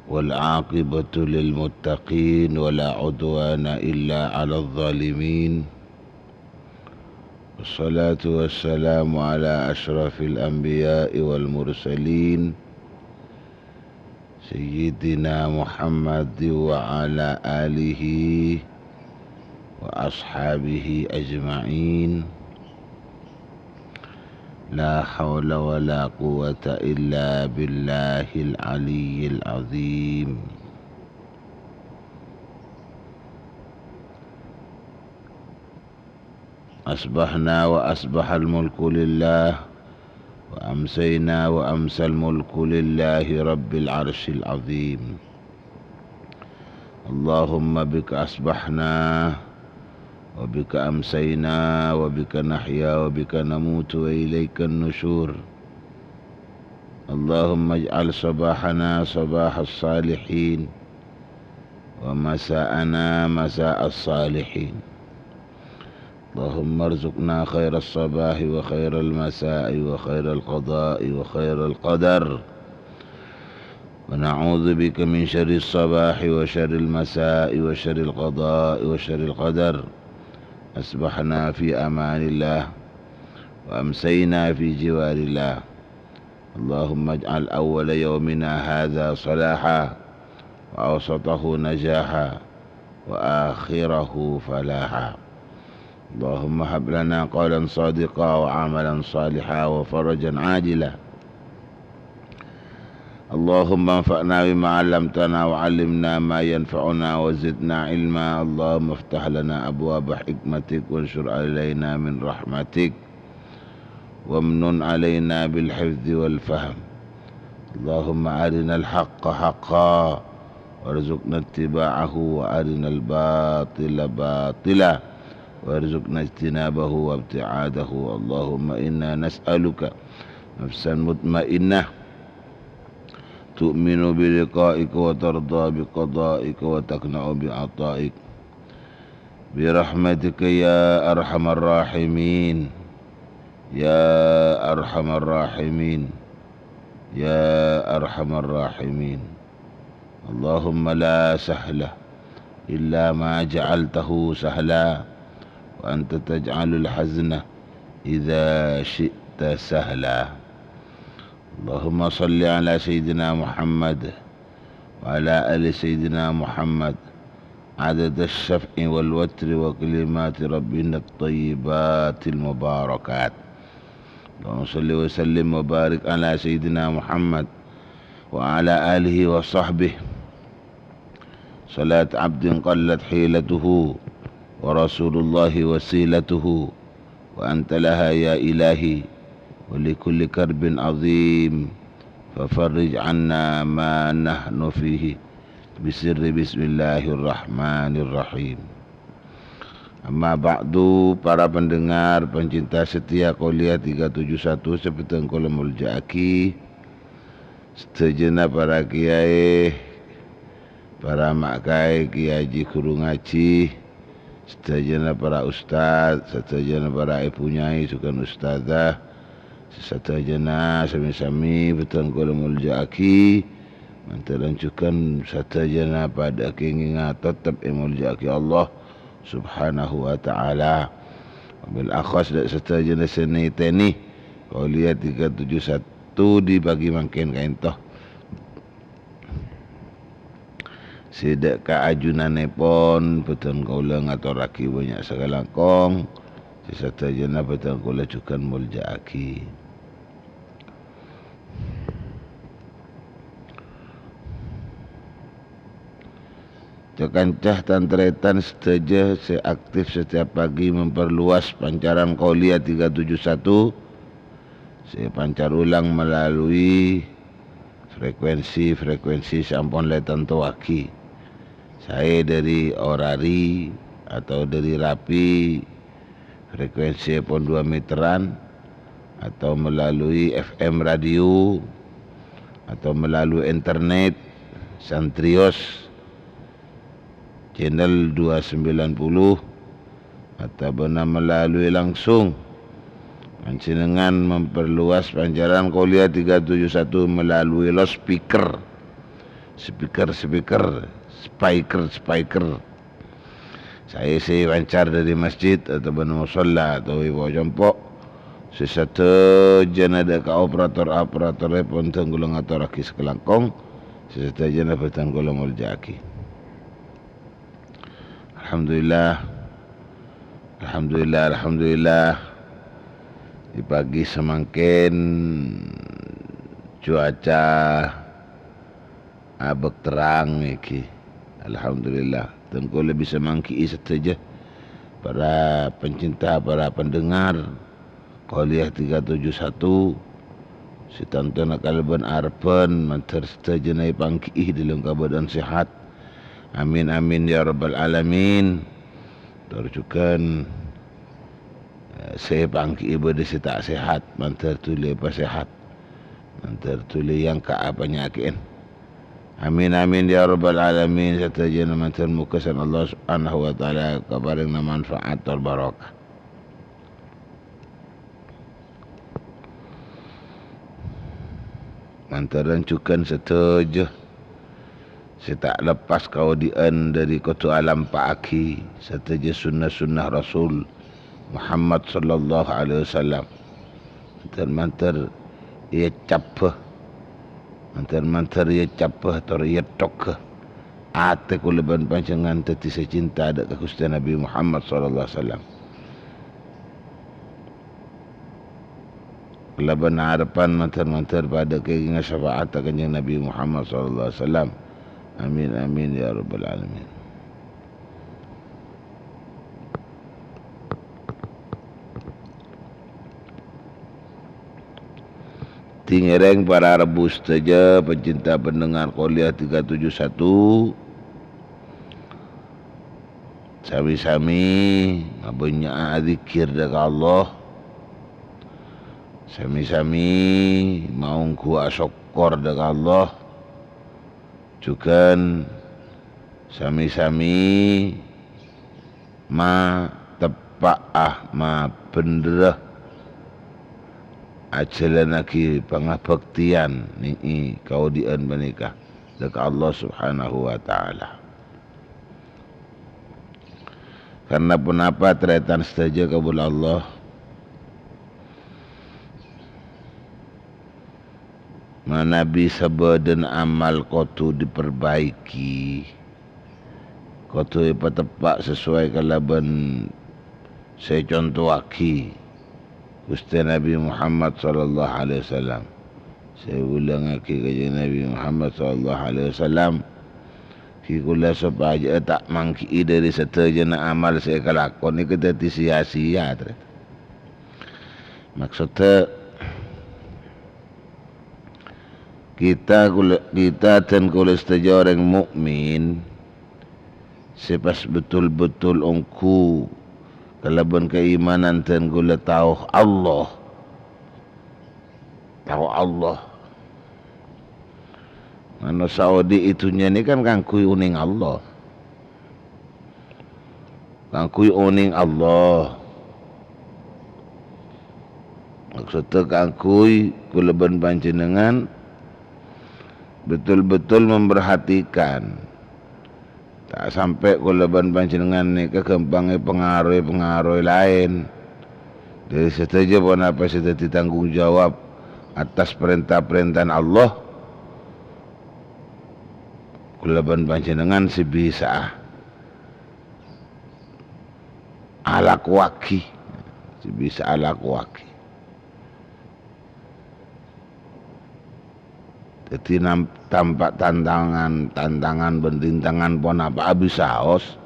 والعاقبة للمتقين، ولا عدوان إلا على الظالمين، والصلاة والسلام على أشرف الأنبياء والمرسلين، سيدنا محمد وعلى آله وأصحابه أجمعين. لا حول ولا قوة إلا بالله العلي العظيم. أصبحنا وأصبح الملك لله، وأمسينا وأمسى الملك لله رب العرش العظيم. اللهم بك أصبحنا، وبك أمسينا، وبك نحيا، وبك نموت، وإليك النشور. اللهم اجعل صباحنا صباح الصالحين، ومساءنا مساء الصالحين. اللهم ارزقنا خير الصباح وخير المساء وخير القضاء وخير القدر، ونعوذ بك من شر الصباح وشر المساء وشر القضاء وشر القدر. أصبحنا في أمان الله، وأمسينا في جوار الله. اللهم اجعل أول يومنا هذا صلاحا، وأوسطه نجاحا، وآخره فلاحا. اللهم هب لنا قولا صادقا وعملا صالحا وفرجا عاجلا. اللهم انفعنا بما علمتنا وعلمنا ما ينفعنا وزدنا علما. اللهم افتح لنا أبواب حكمتك وانشر علينا من رحمتك وامنن علينا بالحفظ والفهم. اللهم أرنا الحق حقا وارزقنا اتباعه، وأرنا الباطل باطلا وارزقنا اجتنابه وابتعاده. اللهم إنا نسألك نفسا مطمئنة تؤمن بلقائك وترضى بقضائك وتقنع بعطائك برحمتك يا أرحم الراحمين، يا أرحم الراحمين، يا أرحم الراحمين. اللهم لا سهل إلا ما جعلته سهلا، وأنت تجعل الحزن إذا شئت سهلا. اللهم صل على سيدنا محمد وعلى آل سيدنا محمد عدد الشفع والوتر وكلمات ربنا الطيبات المباركات. اللهم صل وسلم وبارك على سيدنا محمد وعلى آله وصحبه. صلاة عبد قلت حيلته ورسول الله وسيلته، وأنت لها يا إلهي، ولكل كرب عظيم، ففرج عنا ما نحن فيه بسر بسم الله الرحمن الرحيم. Amma ba'du, para pendengar, pencinta setia Qolia tiga tujuh satu sè bhâdhân kaulâ molja'aghi, sadhâjâna para kiyaè, para ma' kaè, kiyaè haji, ghuru ngajhi, sadhâjâna para ustad, sadhâjâna para èbhu nyai jhughân ustadzah, sadhâjâna sami-sami bhâdhân kaulâ molja'aghi, mantarèn jhughân sadhâjâna padâ kèngènga teptep èmolja'aghi Allah Subhanahu wa Ta'ala. Wabil akhas dâ' sadhâjâna sè nètènè Qolia tiga tujuh satu Sabtu dibâgi mangkèn ka'ènto. Sè dâ' ka ajunanèpon bâdhân kaulâ ngatorraghi bânnya' sakalangkong, sè sadhâjâna bâdhân kaulâ jhughân molja'aghi. Ca-kanca tan-tarètan sadhâjâ sè aktif setiap pagi memperluas pancaran Qauliyah tiga tujuh satu, sè pancar ulang melalui frekuensi-frekuensi sè ampon la ètantowaghi, saè dhâri orari atau dhâri rapi, frekuensièpon dua meteran, atau melalui F M radio, atau melalui internet, Santrios, channel dua sembilan puluh, atabâna melalui langsung. Panjhennengngan memperluas pancaran Qauliyah tiga tujuh satu melalui loudspeaker, speaker-speaker, speaker-speaker. Saè sè èpancar dhâri masjid atabâna mosolla atabâ è po'-compo', sè sadhâjâna dâ' ka operator-operatorèpon bâdhân kaulâ ngatorraghi sakalangkong, sè sadhâjâna bâdhân kaulâ molja'aghi. Alhamdulillah. Alhamdulillah, alhamdulillah. È pagi samangkèn cuaca abâk terrang èngghi. Alhamdulillah. Bâdhân kaulâ bisa mangghi'i sadhâjâ para pencinta, para pendengar Qauliyah tiga tujuh satu, sè tantona kalabân arebbhân mandhâr sadhâjâna èpangghi'i dâlem kabâdâ'ân sehat. Amin, amin, ya rabbal alamin. Tor jhughân, eh, sè èpangghi'i bâdâ sè ta' sehat, mandhâr dhuli èpasèhat, mandhâr dhuli èyangka'a panyakè'en. Amin, amin, ya rabbal alamin. Sadhâjâna mandhâr moghâ san Allah Subhanahu wa Ta'ala kaparèngana manfaat tor barokah. Mandhârân jhughân sadhâjâ sè ta' leppas kaodi'ân dhâri kodhu alampa'aghi sadhâjâ sunnah-sunnah Rasul Muhammad sallallahu alaihi wasallam. Mandhâr-mandhâr ècabbhâ, mandhâr-mandhâr ècabbhâ tor èttoghâ atè kaulâ bân panjhennengngan dhâddhi sè cinta dâ' ka Ghustè Nabbhi Muhammad sallallahu alaihi wasallam. Kalabân arebbhân mandhâr-mandhâr padâ kèngèng syafa'atta Kanjeng Nabbhi Muhammad sallallahu alaihi wasallam. Amin, amin, ya rabbal alamin. Dingèrèng para rabu sadhâjâ, pecinta pendengar Qauliyah tiga tujuh satu. Sami-sami mabânnya'aghi dzikir dâ' ka Allah. Sami-sami maongghuwâ sokkor dâ' ka Allah. Jhughân sami-sami mateppa'a, mabhendherra ajhâlannaghi pangabhâktèyan nèngè kaodi'ân panèka dâ' ka Allah Subhanahu wa Ta'ala. Karna ponapa, tarètan sadhâjâ kaulâ Allah? Manabi sabâdhân amal kodhu diperbaiki, kodhu èpateppa' sasowai kalabân sè ècontowaghi Ghustè Nabbhi Muhammad sallallahu alaihi wasallam. Sè èbhulângaghi Kanjeng Nabbhi Muhammad sallallahu alaihi wasallam, ghi kaulâ sopajâ ta' mangghi'i dhâri sadhâjâna amal sè èkalakon èkè dhâddhi sia-sia, tarètan. Maksoddhâ, kita kaulâ, kita dân kaulâ sadhâjâ orèng mukmin sè pas betul-betul ongghu kalabân kaimanan dân kaulâ tao Allah. Tao Allah. Manossa odi' è dhunnya nèka kan kaangghuy onèng Allah. Kaangghuy onèng Allah. Maksoddhâ kaangghuy kaulâ bân panjhennengngan betul-betul memperhatikan. Ta' sampè' kaulâ bân panjhennengngan nèka ghâmpang èpangaroè-pangaroè laèn. Dhâri sadhâjâ ponapa sè dhâddhi tanggung jawab atas parènta-parèntana Allah, kaulâ bân panjhennengngan sè bisa'a alakowaghi, sè bisa'a alakowaghi. Dhâddhi nam-, tampa' tantangan, tantangan bân rintangan ponapa'a bisaos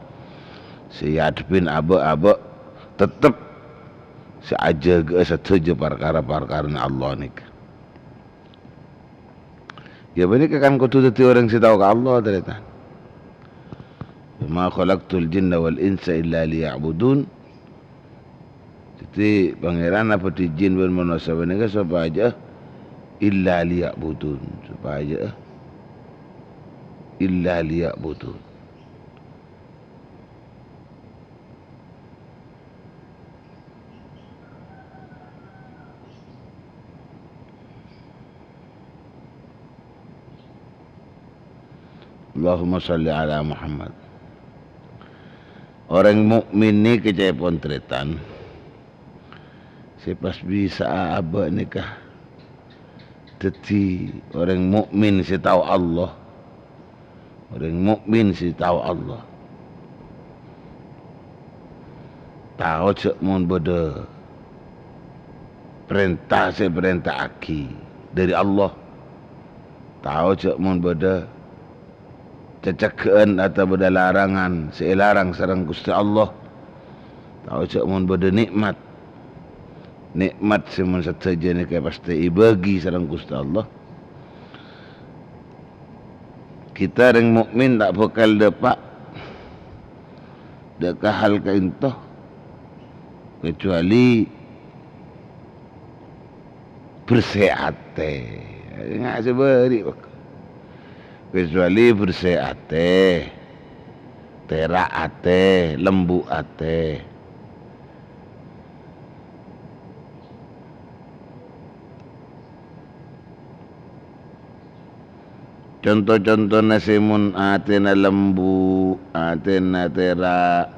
sè èadhebbhi abâ'-abâ', tettep sè ajâgâ'â sadhâjâ parkara-parkarana Allah nèka. Ya, panèka kan kodhu dhâddhi orèng sè tao ka Allah, tarètan. "Wa ma khalaqtul jinna wal insa illa liya'budun." Dhâddhi, Pangèran abâdhi jin bân manossa panèka sopajâ illa liya'budun, sopajâ illa liya'budun. Allahumma shalli ala Muhammad. Orèng mukmin nèka ca'èpon tarètan, sè pas bisa'a abâ' nèka dhâddhi orèng mukmin sè tao Allah. Orèng mukmin sè tao Allah. Tao jâ' mon bâdâ parènta sè èparènta'aghi dhâri Allah. Tao jâ' mon bâdâ cacegghâ'ân otabâ bâdâ larangan sè èlarang sareng Ghustè Allah. Tao jâ' mon bâdâ nè'mat. Nè'mat sè mon sadhâjâ nèka pastè èbâgi sareng Ghustè Allah. Kita rèng mukmin ta' bhâkal dâpa' dâ' ka hal ka'ènto, kecuali bersè atè. Enga' sè bâri', bâk. Kecuali bersè atè, tèra' atè, lembu' atè. Conto-contona sè mon atèna lembu', atèna tèra',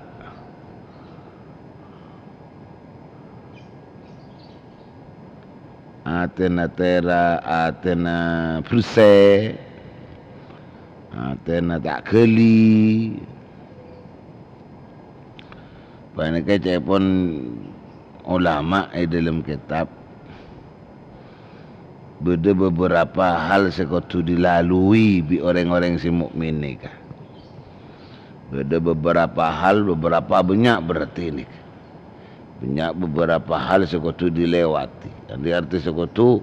atèna tèra', atèna bersè, atèna ta' ghâli. Panèka ca'èpon ulama è dâlem kètab, bâdâ bebberapa hal sè kodhu dilalui bi' orèng-orèng sè mukmin nèka. Bâdâ bebberapa hal, bebberapa bânnya' berarti nèka. Bânnya' bebberapa hal sè kodhu dilewati. Artè-artè sè kodhu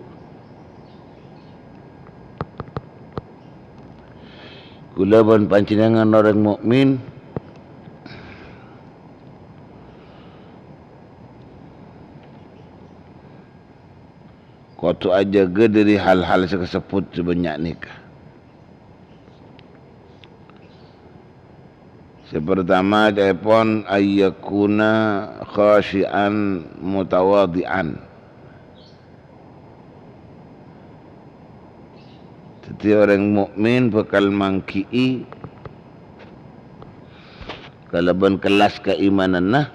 Kaulâ bân panjhennengngan orèng mukmin, kodhu ajâgâ dhâri hal-hal sè kasebbhut sè bânnya' nèka. Sè partama, ca'èpon, "Ayyakuna khasyi'an mutawadhi'an." Dhâddhi, orèng mukmin bhâkal mangghi'i kalabân kellas kaimananna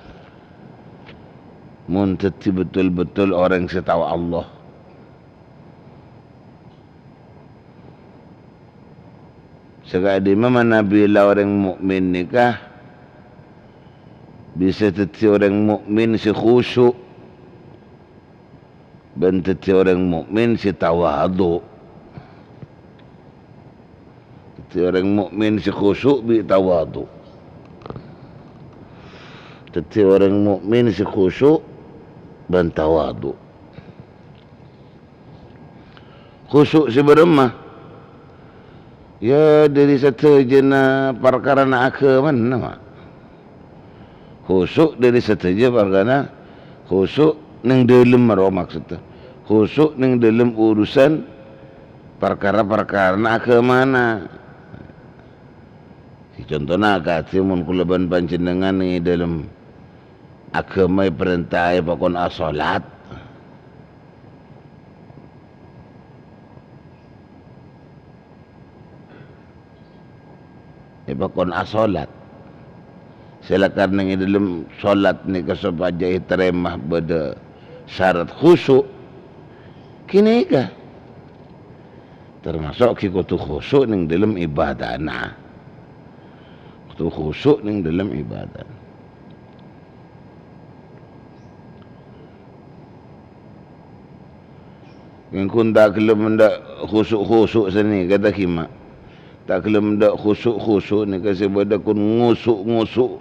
mon dhâddhi betul-betul orèng sè tao Allah. Sakadhimma manabi la orèng mukmin nèka bisa dhâddhi orèng mukmin sè khusyuk bân dhâddhi orèng mukmin sè tawadhu. Dhâddhi orèng mukmin sè khusyuk bi' tawadhu. Dhâddhi orèng mukmin sè khusyuk bân tawadhu. Khusyuk sè bârâmma? Ya, dhâri sadhâjâna parkarana aghâmana, Ma'. Khusyuk dhâri sadhâjâ parkara, khusyuk neng dâlem, ro, maksoddhâ. Khusyuk neng dâlem urusan parkara-parkarana aghâmana. Contona, akadhi mon kaulâ bân panjhennengngan neng è dâlem aghâma èparènta èpakon asolat. Èpakon asolat. Sè lakar neng è dâlem solat nèka sopajâ ètarèma bâdâ sarat khusyuk. Ghânèka. Tamaso' ghi' kodhu khusu' neng dâlem ibâdâna. Kodhu khusu' neng dâlem ibâdâna. Èngkon ta' ghellem endâ' khusu'-khusu' sanèka, ta' ghimma. Ta' ghellem endâ' khusu'-khusu' nèka sè bâdâ kon ngosu'-ngosu'.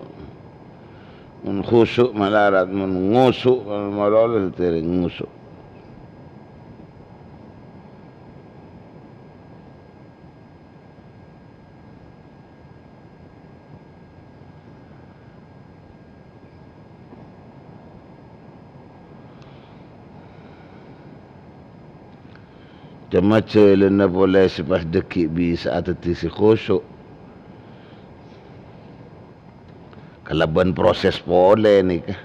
Mon khusu' malarat, mon ngosu' malolo sè terrèng ngosu'. Coma jhâlânna polè sè pas dhâggi' bisa'a dhâddhi sè khusu'. Kalabân proses polè nèka.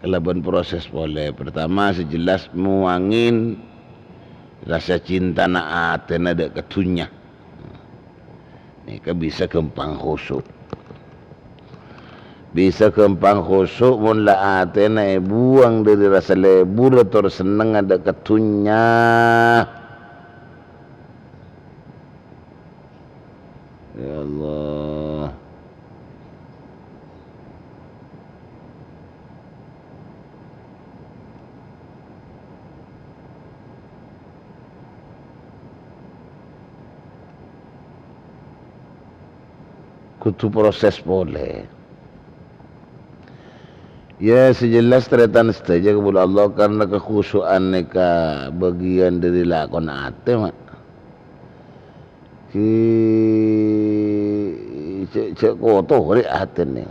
Kalabân proses polè. Pertama, sè jelas muwangè rasa cintana atèna dâ' ka dhunnya. Nèka bisa ghâmpang khusu'. Bisa ghâmpang khusu' mon la atèna èbuwâng dâri rasa lebur tor sennengnga dâ' ka dhunnya. Ya Allah. Kodhu proses polè. Ya, sè jelas, tarètan sadhâjâ kaulâ Allah, karna kakhusu'an nèka bâgiyân dâri lakon atè, ma'. Ghi-, jhâ', jhâ' kotorè atèna.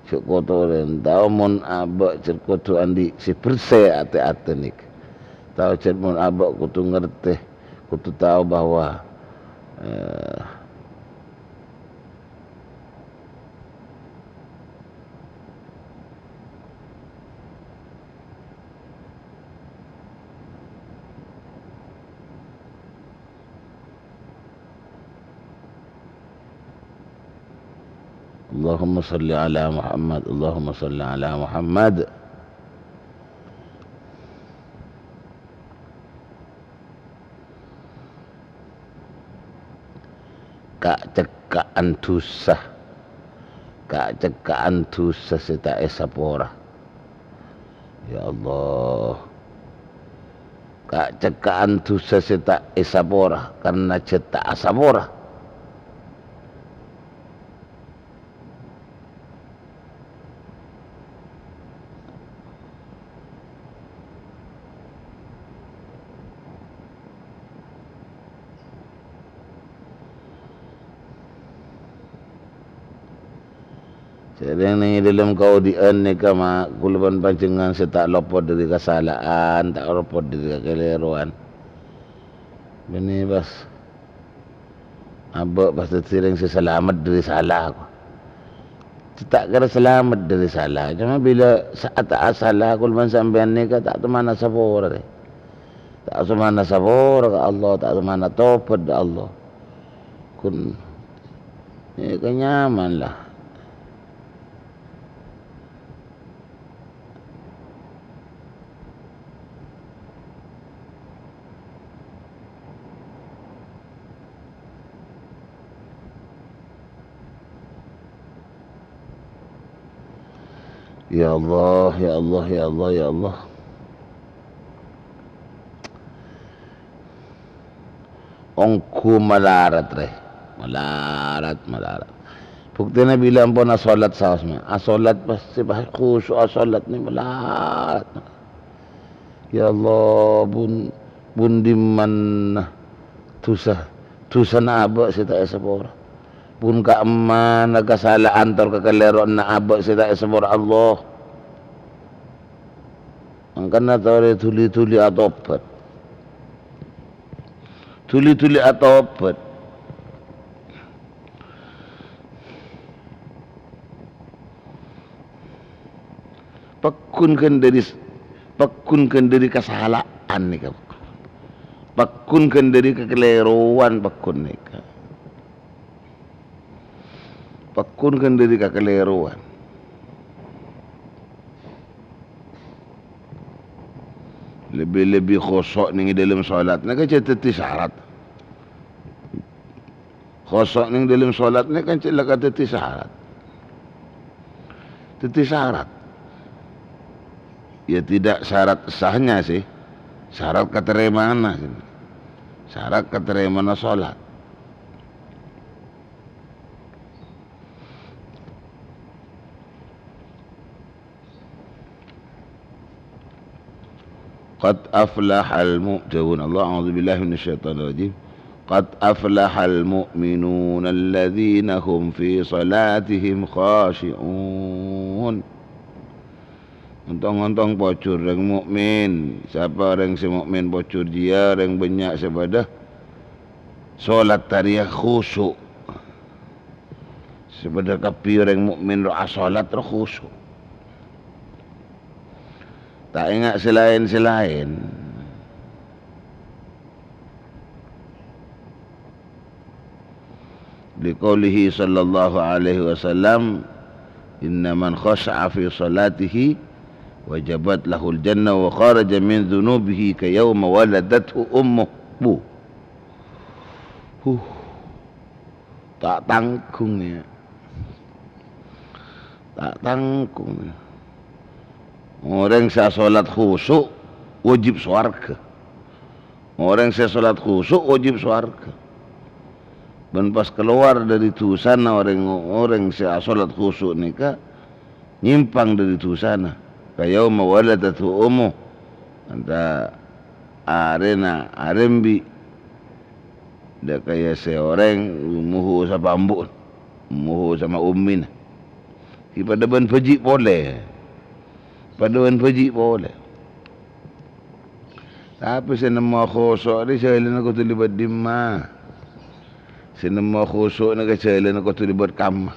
Jhâ' kotorè. Tao mon abâ' jhâ' kodhu andi' sè bersè atè-atè nèka. Tao jhâ' mon abâ' kodhu ngartè, kodhu tao bahwa, eh, Allahumma shalli ala Muhammad, Allahumma shalli ala Muhammad. Ka'-cekka'an dhusa, ka'-cekka'an dhusa sè ta' èsapora. Ya Allah, ka'-cekka'an dhusa sè ta' èsapora, karna jhât ta' asapora. Sèrèng neng è dâlem kaodi'ân nèka, ma', kaulâ bân panjhennengngan sè ta' lopot dâri kasala'an, ta' lopot dâri kakalèrowan. Bânnè, pas abâ' pas dhâddhi orèng sè salamet dâri sala, ko. Ta' kèra salamet dâri sala. Coma bilâ sa-, ta' asala, kaulâ bân sampèyan nèka ta' toman asapora, rè. Ta' toman asapora ka Allah, ta' toman atobât ka Allah. Kun, nèka nyaman, la. Ya Allah, ya Allah, ya Allah, ya Allah. Ongghu malarat, rè. Malarat, malarat. Buktèna bilâ ampon asholat saos, ma'. Asholat pas, pas khusu' asholat nè malarat. Ya Allah, bun, bun dimman dhusa, dhusana abâ' sè ta' èsapora. Bun ka'emmana kasala'an tor kakalèrowanna abâ' sè ta' èsapora, Allah. Mangkana torè dhuli-dhuli atobât. Dhuli-dhuli atobât. Pagghun ghân dâri, pagghun ghân dâri kasala'an nèka. Pagghun ghân dâri kakalèrowan pagghun nèka. Pagghun ghân dâri kakalèrowan. Lebbi-lebbi khusu' neng è dâlem sholat nèka jhâ' dhâddhi syarat. Khusu' neng dâlem sholat nèka kan jhâ' la kadhâddhi syarat. Dhâddhi syarat. Ya, tidak syarat sahnya sih. Syarat katarèmana sih. Syarat katarèmana sholat. Qad aflahal mu-, jauhun Allah, a'udzubillahi minasyaitonirrajim. Qad aflahal mu'minuna alladzina hum fi salatihim khashi'un. Ontong-ontong pojhur rèng mukmin. Sapa rèng sè mukmin pojhur jiyâ, rèng bânnya' sè padâ sholat arèya khusu'. Sè padâ kabbhi orèng mukmin ro asolat ro khusu'. Ta' enga' sè laèn-sè laèn. Liqaulihi sallallahu alaihi wasallam, "Inna man khasha'a fi salatihi wajabat lahul jannah wa kharaja min dzunubihi ka yauma waladathu ummuh." Bu. Huh. Ta' tanggung, ya. Ta' tanggung, ya. Orèng sè asolat khusu' wajib sowarghâ. Orèng sè asolat khusu' wajib sowarghâ. Bân pas kalowar dâri dhusana orèng, orèng sè asolat khusu' nèka, nyèmpang dâri dhusana. Ka yauma waladathu ummuh. Anta arèna arembi'. Dâ' kaya sè orèng moho sapa ambu'na, moho sama ummina. Ghi' padâ bân bhâji' polè. Padâ bân bhâji' polè. Tapè sè nemmo khusu' rè jhâlânna kodhu lèbât dimma? Sè nemmo khusu' nèka jhâlânna kodhu lèbât kamma?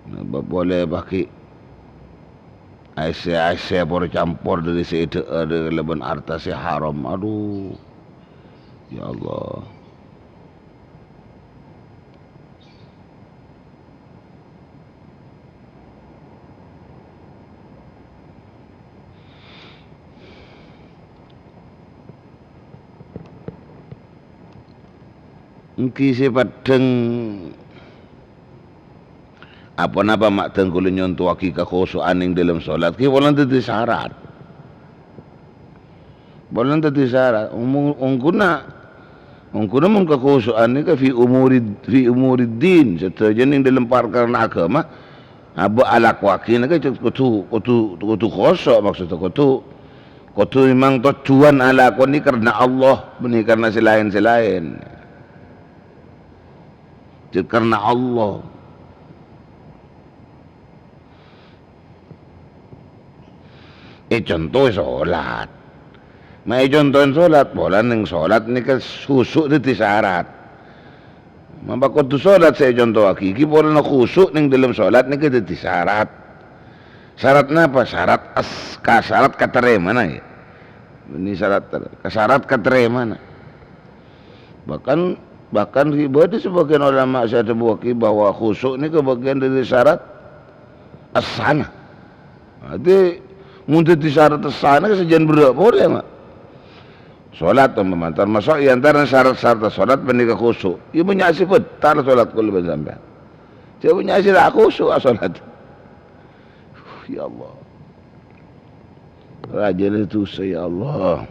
Napa polè paghi' aèssè-aèssè por-campor dâri sè èdhâ'âr kalabân arta sè haram. Adu, ya Allah. Èngghi sè peddhâng, aponapa ma' dhâng kaulâ nyontowaghi kakhusu'an neng dâlem solat, ghi' polana dhâddhi sarat. Polana dhâddhi sarat. Omo-, ongghuna, ongghuna mon kakhusu'an nèka fi umuri, fi umuriddin, sadhâjâna neng dâlem parkarana aghâma, abâ' alakowaghi nèka kodhu, kodhu, kodhu khusu', maksudda kodhu, kodhu memang tojjhuwân alakone karna Allah, bânnè karna sè laèn-sè laèn. Jhâ' karna Allah. Ècontoè solat. Ma' ècontoè solat, polana neng solat nèka khusu' dhâddhi sarat. Mapa kodhu solat sè ècontowaghi, ghi' polana khusu' neng dâlem solat nèka dhâddhi sarat. Sarat napa? Sarat as-, ka-, sarat katarèmana, ya. Ini sarat ter-, sarat katarèmana. Bahkan, bahkan ghi' bâdâ sebagian ulama sè adhâbuwâghi bahwa khusu' nèka bagian dâri sarat essana. Berarti, mon dhâddhi sarat essana, sajân berrâ' polè, Ma'. Solat, umpama, termasuk è antara sarat-sarat solat panèka khusu'. Ya, bânnya' sè bhâthal solat kaulâ bân sampèyan. Jhâ' bânnya' sè ta' khusu' asolat. Ya Allah. Rajâna dhusa, ya Allah.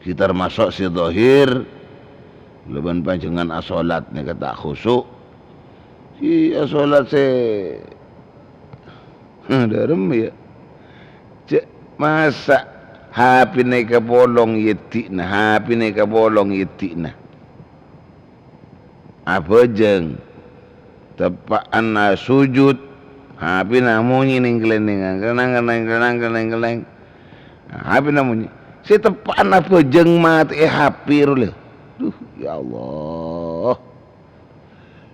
Ghi' termasuk sè dhahir, kaulâ bân panjhennengngan asolat nèka ta' khusu'. Sè asolat sè dârem, ya. Jhâ' masa' H P-na èkapolong è addi'na, H P-na èkapolong è addi'na. Abhâjâng. Teppa'na sujud, H P-na monyè neng-kalennengngan, kennang, kennang, kennang, kennang, kennang. Nah, H P-na monyè. Sè teppa'na abhâjâng matè'è H P ro, lè. Duh, ya Allah.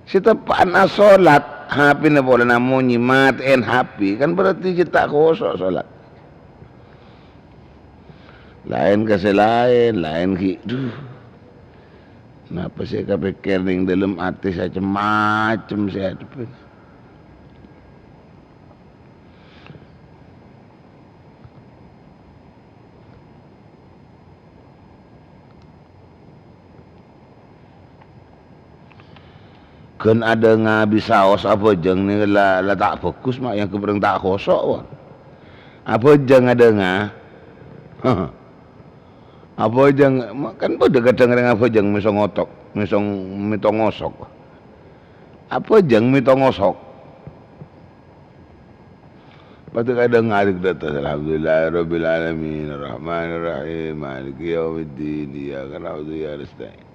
Sè teppa'na solat, H P-na polana monyè, matè'èn H P, kan berarti jhâ' ta' khusu' solat. Laèn ka sè laèn, laèn ghi', duh. Napa sè èkapèkkèr neng dâlem atè sacem-macem sè adhebbhâ. Ghân adhângnga bisaos abhâjâng nèka la, la ta' bhâghus, ma' èangghep orèng ta' khoso', wa. Abhâjâng adhângnga. Abhâjâng, ma-, kan bâdâ kadhâng orèng abhâjâng mèso ngotok, mèso, mèto ngosok. Abhâjâng mèto ngosok. Padâ kadhâng ngarèk dhâteng, "Alhamdulillahirabbil alamin, arrahmanirrahim, maliki yaumiddin, iyyaka na'budu wa iyyaka nasta'in."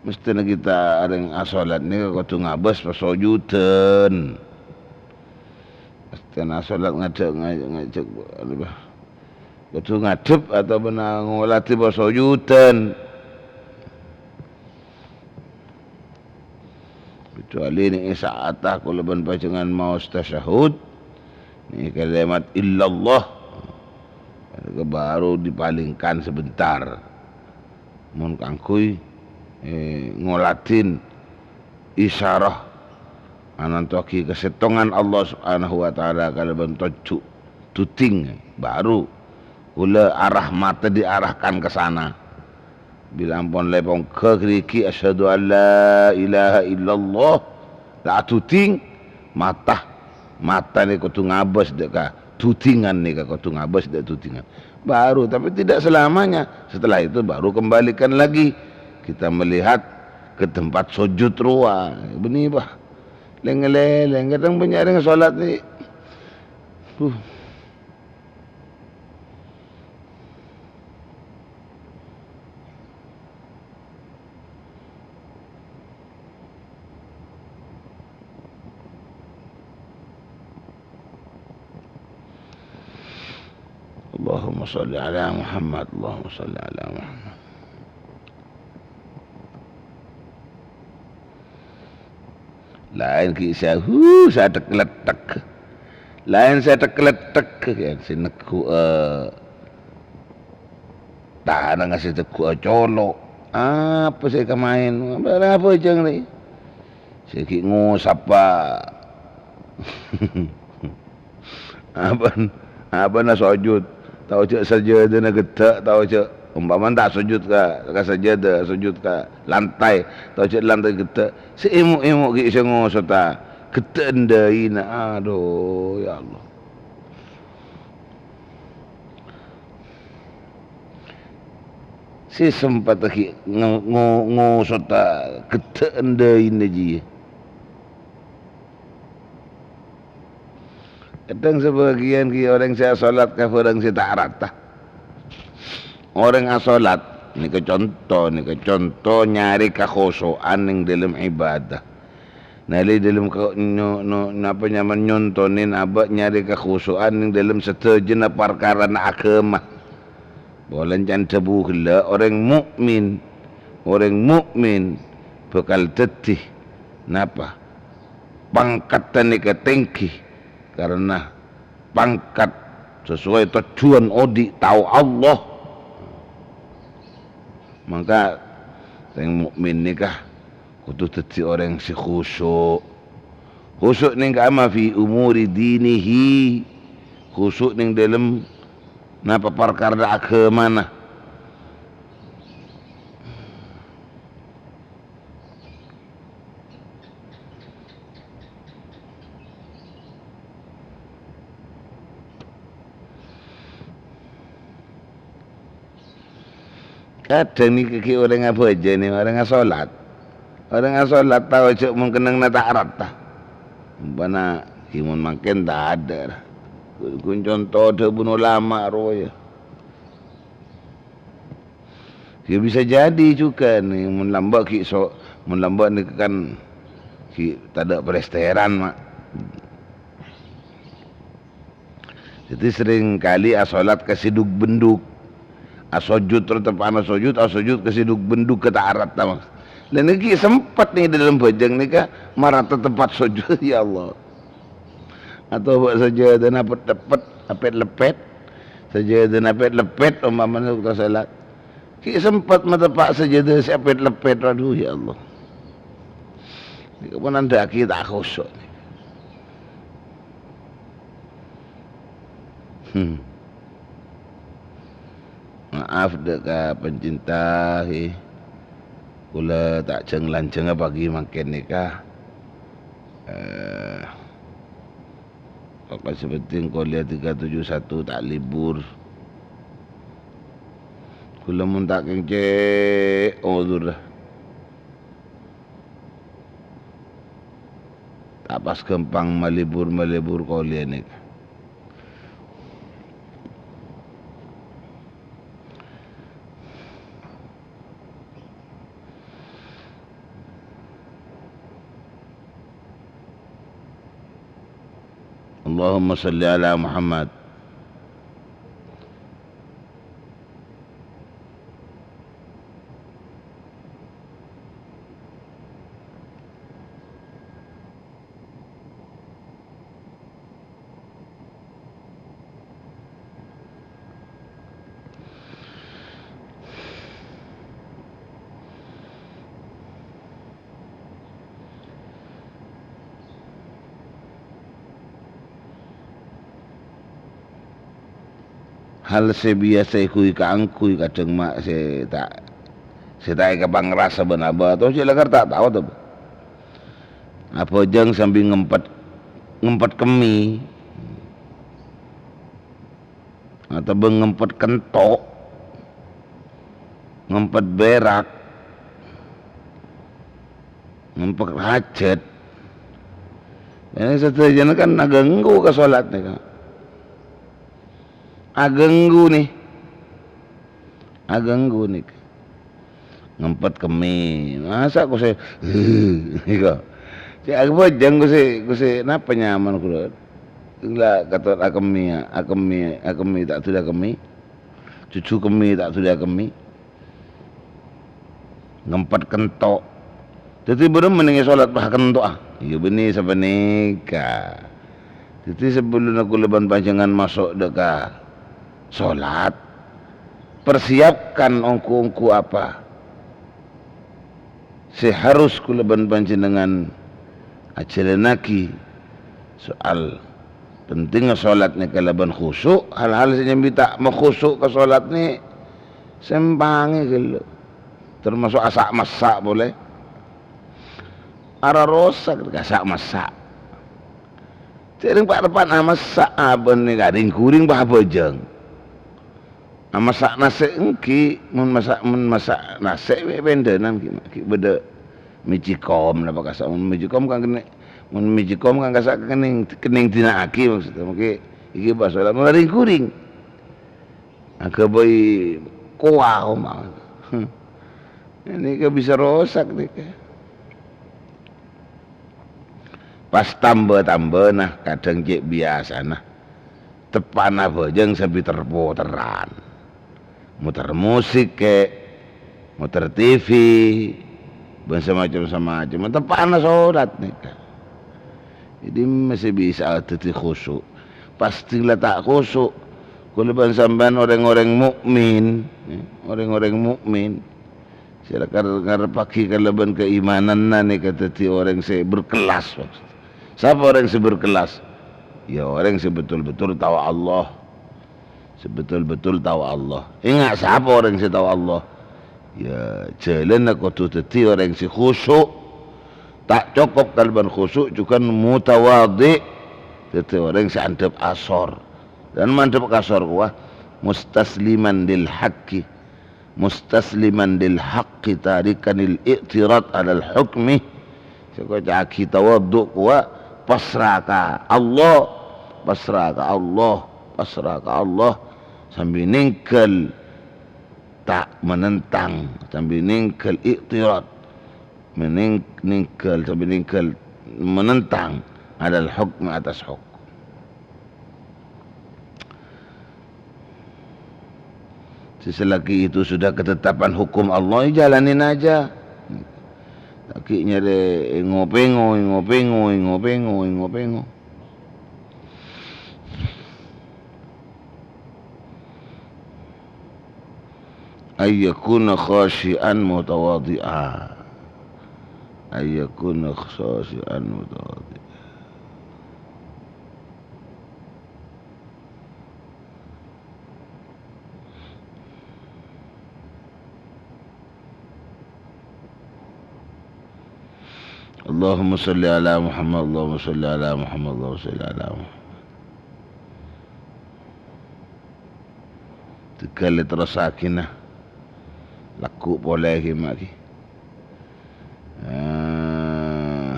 Mesthèna kita orèng asolat nèka kodhu ngabâs pasojudan. Mesthèna asolat ngadhep, nga-, ngajhâk, anu, bah. Kodhu ngadhep otabâna ngolatè pasojudan. Kecuali nèka sa'atta kaulâ bân panjhennengngan maos tasyahhud, nèka kalimat illallah, nèka baru dipalèngkan sebentar. Mon kaangghuy, eh, ngolatè isyarah anantowaghi kasettongan Allah Subhanahu wa Ta'ala kalabân tojjhu' duding, baru kaulâ arah mata diarahkan ke sana. Bilâ ampon la èpongghâ ghârighi, "Asyhadu an la ilaha illallah," la aduding, mata, mata nèka kodhu ngabâs dâ' ka dudingan nèka, kodhu ngabâs dâ' dudingan. Baru, tapi tidak selamanya. Setelah itu baru kembalikan lagi. Kita melihat ke tempat sujud rowa. Bânnè, bah. Lèng-ngalèlèng, kadhâng bânnya' orèng solat nè. Huh. Allahumma shalli ala Muhammad, Allahumma shalli ala Muhammad. Laèn ghi' sa-, hu, sathèk-lèthèk. Laèn sathèk-lèthèk, ya, sè negghu'â tanangnga, sè negghu'â colo'. Apa sè èkamaèn? Bârâng abhâjâng rè. Sè ghi' ngosapa. Abân-, abâna sojud, tao jhâ' sajâdâna ghedda', tao jhâ', ompamana ta' sojud ka, ka sajâdâ, sojud ka lantai, tao jhâ' lantai ghedda'. Sè èmo'-èmo' ghi' sè ngosota, ghedda' èndâina. Adu, ya Allah. Sè sempet ghi' ngo-, ngo-, ngosota, ghedda' èndâina jiyâ. Kadhâng sabâgiyân ghi' orèng sè asolat ka bârâng sè ta' rata. Orèng asolat, nèka conto, nèka conto nyarè kakhoso'an neng dâlem ibadah. Nalè dâlem ka-, nyo-, no-, napa nyamana, nyontonè abâ' nyarè kakhoso'an neng dâlem sadhâjâna parkarana aghâma. Polana can dhâbu ghellâ', orèng mukmin, orèng mukmin bhâkal dhâddhi napa? Pangkaddhân nèka tèngghi karana pangkat sasowai tojjhuwân odi' tao Allah. Mangka orèng mukmin nèka kodhu dhâddhi orèng sè khusyuk. Khusyuk nèng ka'amma fi umuri dinihi. Khusyuk nèng dâlem napa parkara aghâmana. Kadhâng nèka ghi' orèng abhâjâ nè, orèng asolat. Orèng asolat tao jhâ' mon kennengnganna ta' rata. Ompamana ghi' mon mangkèn tadâ'. Ghun conto dhâbuna ulama rowa, ya. Ya bisa jadi juga nè, mon lambâ' ghi' so-, mon lambâ' nèka kan ghi' tadâ' palèstèran, ma'. Jadi seringkali asolat ka sè dhuk-bendhuk. Asojud, teteppa'na sojud, asojud ka sè dhuk-bendhuk ka ta' rata, Mas. Lah nèka ghi' sempet nè dâlem bhâjâng nèka marata tempat sojud, ya Allah. Atau bâ' sajâdâna pet-, pet-, apet-lepet. Sajâdâna apet-lepet, ompamana sè ta' salat. Ghi' sempet mateppa' sajâdâ sè pèt-leppèt, adhu, ya Allah. Nèka pon andâ'aghi ta' khusu'. Hmm. Maaf dâ' ka pencinta, he. Kaulâ ta' jhâng-lanjhângnga pagi mangkèn nèka. Eh, pokok sè penting kuliah tiga tujuh satu ta' libur. Kaulâ mon ta' kèng cè' ozur. Ta' pas ghâmpang malibur-malibur kuliah nèka. Allahumma shalli ala Muhammad. Hal sè biyasa èghuy kaangghuy kadhâng ma' sè ta', sè ta' èkapangrasa bân abâ', to sè lakar ta' tao to. Abhâjâng sambi ngempet, ngempet kemmè. Atabâ ngempet kento', ngempet bèrak, ngempet hajat. Ini sadhâjâna kan aganggu ka sholat nèka. Aganggu nè. Aganggu nèka. Ngempet kemmè. Masa' kosè, iko. Sè abhâjâng kosè, kosè napa nyaman kaulâ. La katon akemmè, akemmè, akemmè ta' dhuli akemmè. Juju kemmè ta' dhuli akemmè. Ngempet kento'. Dhâddhi bârâmma nèng èsholat pas kento'a. Iyâ bânnè sapanèka. Dhâddhi sabellunna kaulâ bân panjhennengngan maso' dâ' ka sholat, persiapkan ongghu-ongghu apa sè harus kaulâ bân panjhennengngan ajhâlânnaghi. Soal pentingnga sholat nèka kalabân khusu', hal-hal sè nyambi ta' makhusu' ka sholat nè sèmpangè ghellâ'. Termasuk asa'-massa' polè. Ara rosak asa'-massa'. Jhâreng pa'-, pa'-, amassa' abâ' nèka rèng-ghuring pa' abhâjâng. Amassa' nasè' ènggi, mon massa', mon massa' nasè' mè' pendhânan ghi', ghi' bâdâ magicom napa kasa', mon magicom kan kennèng, mon magicom kan kasa' kennèng, kennèng dina'aghi maksudnya. Mungkin iki bahasa lain, mon rèng-ghuring. Aghâbây kowa, koma. Ini kan bisa rosak nèka. Pas tamba-tambana, kadhâng cè' biyasana. Teppa'na abhâjâng sambi ter-poteran. Moter musik kè', moter T V, bân samacem-samacem. Teppa'na sholat nèka. Jadi masih bisa dhâddhi khusu'. Pasti la ta' khusu'. Kaulâ bân sampèyan orèng-orèng mukmin, ya, orèng-orèng mukmin. Sè lakar ngarebbhâghi kalabân kaimananna nèka dhâddhi orèng sè berkelas, maksud. Sapa orèng sè berkelas? Ya, orèng sè betul-betul tao Allah. Sè betul-betul tao Allah. Enga', sapa orèng sè tao Allah? Ya, jhâlânna kodhu dhâddhi orèng sè khusu'. Ta' cokop kalabân khusu', jhughân mutawadhi'. Dhâddhi orèng sè andhâp asor. Bân mandhâp asor kowa mustasliman lil haqqi. Mustasliman lil haqqi tarikan lil i'tirad alal hukmi. Sè koca'aghi tawadhu' kowa pasra ka Allah, pasra ka Allah, pasra ka Allah. Sambi nèngghâl ta' menentang, sambi nèngghâl i'tirad. Menèng-, nèngghâl, sambi nèngghâl menentang alal hukmi atas hukum. Selagi itu sudah ketetapan hukum Allah, ya jalanin aja. Lagi nyarè ngopengo, ngopengo, ngopengo, ngopengo. An yakuna khasyi'an mutawadhi'a. An yakuna khasyi'an mutawadhi'a. Allahumma shalli ala Muhammad, Allahumma shalli ala Muhammad, Allahumma shalli ala Muhammad. Tegal terrossaghi, nah. Lagghu' polè ghi, ma' ghi. Eh,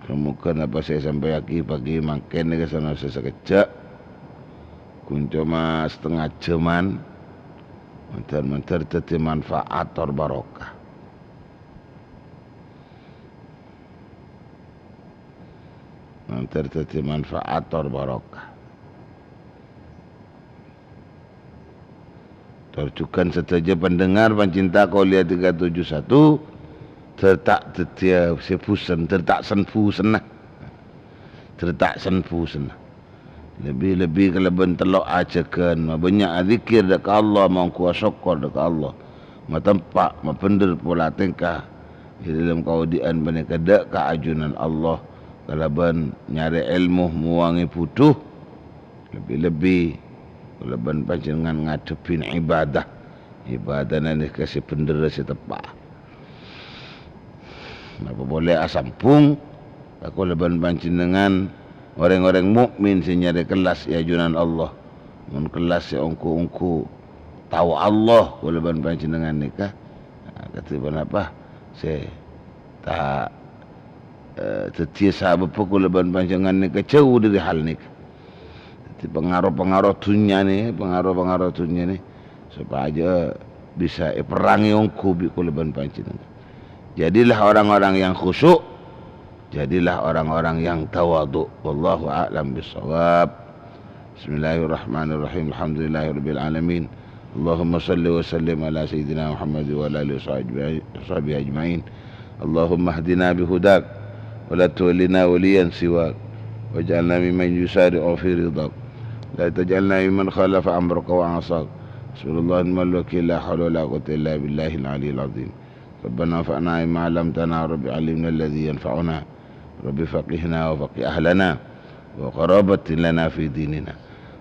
Moghâ-moghâ napa sè èsampèyaghi pagi mangkèn nèka sanose sakejjhâ', ghun coma satengnga jhâman, mandhâr-mandhâr dhâddhi manfaat tor barokah. Mandhâr dhâddhi manfaat tor barokah. Tor jhughân sadhâjâ pendengar pancinta Qouliyah tiga tujuh satu, dhâr ta' dhâddhiyâ sè bhusen, dhâr ta' sen-bhusenna. Dhâr ta' sen-bhusenna. Lebbi-lebbi kalabân tello' ajâgân, mabânnya' adzikir dâ' ka Allah, maongghu asokkor dâ' ka Allah. Matempa', mabhendher pola tèngka è dhâlem kaodi'ân panèka dâ' ka ajunan Allah, kalabân nyarè èlmo, mowangè budhu. Lebbi-lebbi, kaulâ bân panjhennengngan ngadhebbhi ibadah. Ibadahna nèka sè bhendherra sè teppa'. Napa polè asambhung ka kaulâ bân panjhennengngan orèng-orèng mukmin sè nyarè kellas è ajunan Allah. Mon kellas sè ongghu-ongghu tao Allah kaulâ bân panjhennengngan nèka, nah, kadhi ponapa sè ta', eh, dhâddhiyâ sabâbbhâ kaulâ bân panjhennengngan nèka jhâu dhâri hal nèka. Dhâddhi, pangaro-pangaro dhunnya nè, pangaro-pangaro dhunnya nè, sopajâ bisa èperrangè ongghu bi' kaulâ bân panjhennengngan. Jadilah orang-orang yang khusyuk, jadilah orang-orang yang tawadhu. Wallahu a'lam bishawab. Bismillahirrahmanirrahim. Alhamdulillahirabbil alamin. Allahumma shalli wa sallim ala sayyidina Muhammad wa ala alihi wa sahbihi, wa sahbihi ajma'in. Allahumma hdina bihudak, wa la tuwallina waliyan siwak, waj'alna mimman yusari'u fi ridak. La taj'alna mimman khalafa amraka wa asak. Hasbunallahu wa ni'mal wakil, la haula wa la quwwata illa billahil aliyyil azim. Rabbana anfa'na bima 'allamtana, Rabbi 'allimna alladzi yanfa'una, Rabbi faqihna wa faqih ahlana, wa qarabatin lana fi dinina.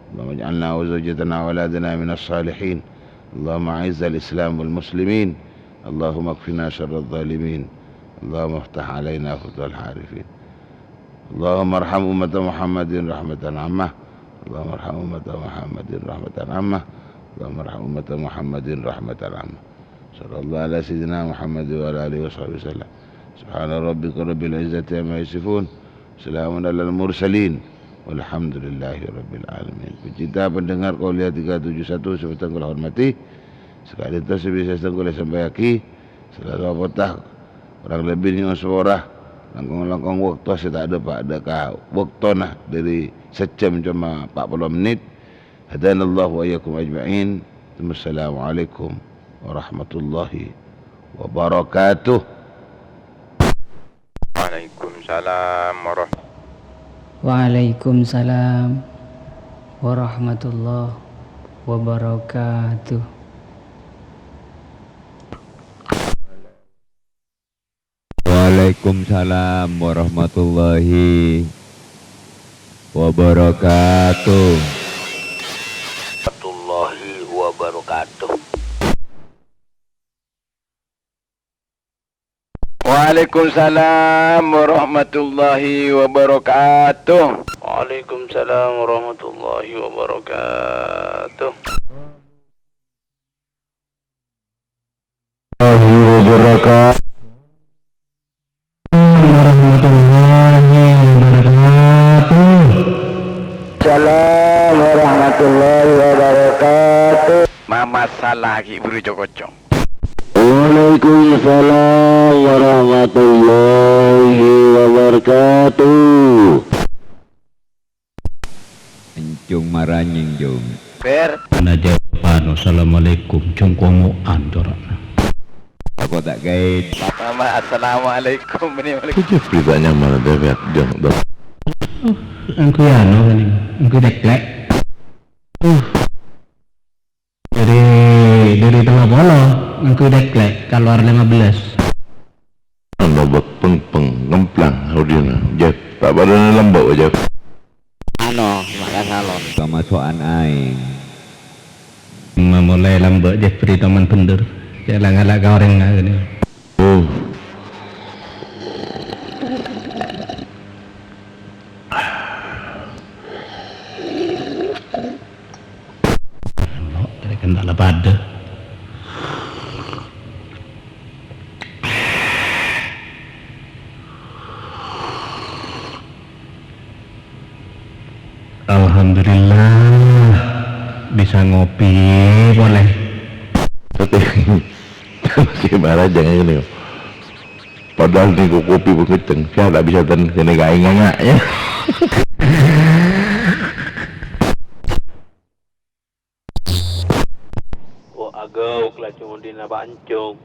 Allahumma ij'alna wa zawjatana wa auladana minas salihin. Allahumma a'izzal Islam wal muslimin. Allahumma kfina syarraz zalimin. Allahumma ftah alaina futuhal arifin. Allahumma arham ummata Muhammadin rahmatan ammah. Allahumma arham ummata Muhammadin rahmatan ammah. Allahumma arham ummata Muhammadin rahmatan ammah. Sallallahu ala sayyidina Muhammad wa ala alihi wa sahbihi wasallam. Subhana rabbika rabbil izzati amma yasifun. Salamun alal mursalin. Walhamdulillahi rabbil alamin. Pecinta pendengar Qouliyah tiga tujuh satu sè bhâdhân kaulâ hormati. Sakalèbât sè bisa bhâdhân kaulâ sampèyaghi. Salalu apotah. Kurang lebbi nyo'on sapora. Langkong-langkong bâkto sè ta' dâpa' dâ' ka bâktona dhâri sajjhâm coma empat puluh menit. Hadanallahu wa iyyakum ajma'in. Wassalamualaikum warahmatullahi wabarakatuh. Waalaikumsalam warah- Waalaikumsalam warahmatullahi wabarakatuh. Waalaikumsalam warahmatullahi wabarakatuh. Warahmatullahi wabarakatuh. Waalaikumsalam warahmatullahi wabarakatuh. Waalaikumsalam warahmatullahi wabarakatuh. Warahmatullahi wabarakatuh. Warahmatullahi wabarakatuh. Salam warahmatullahi wabarakatuh. Mama salah ghi' buru cocong. Waalaikumsalam warahmatullahi wabarakatuh. Encung maranying, Jung. Per. Ana jawabano, "Assalamualaikum," jung komo'an cora'na. Apa tak gaet? Mama, assalamualaikum, ini waalaikum- Itu beritanya mana, Beb, ya? Jung, Beb. Oh, engko ya, anu, ini. Engko deklek. Dhâri, dhâri tello polo ngangghuy teklek, kalowar lèma bellâs. Ana bâk pèng-pèng, ngemplang, audina, Jep. Ta' padâna lambâ', Jep. Ano, ma' kasalon. Kamaso'an aèng. Mamolaè lambâ', Jep, bâri' toman bhendher. Cè' la ngala' ka orèng, nah, gini. Oh. Kèra-kèra ta' la padâ. Alhamdulillah, bisa ngopi polè. Tapi, masih marah jangan ini. Padahal nèko kopi pun kenceng, saya tak bisa ten kena kain nganga, ya. Kok agauk laju mondina Pak Encung.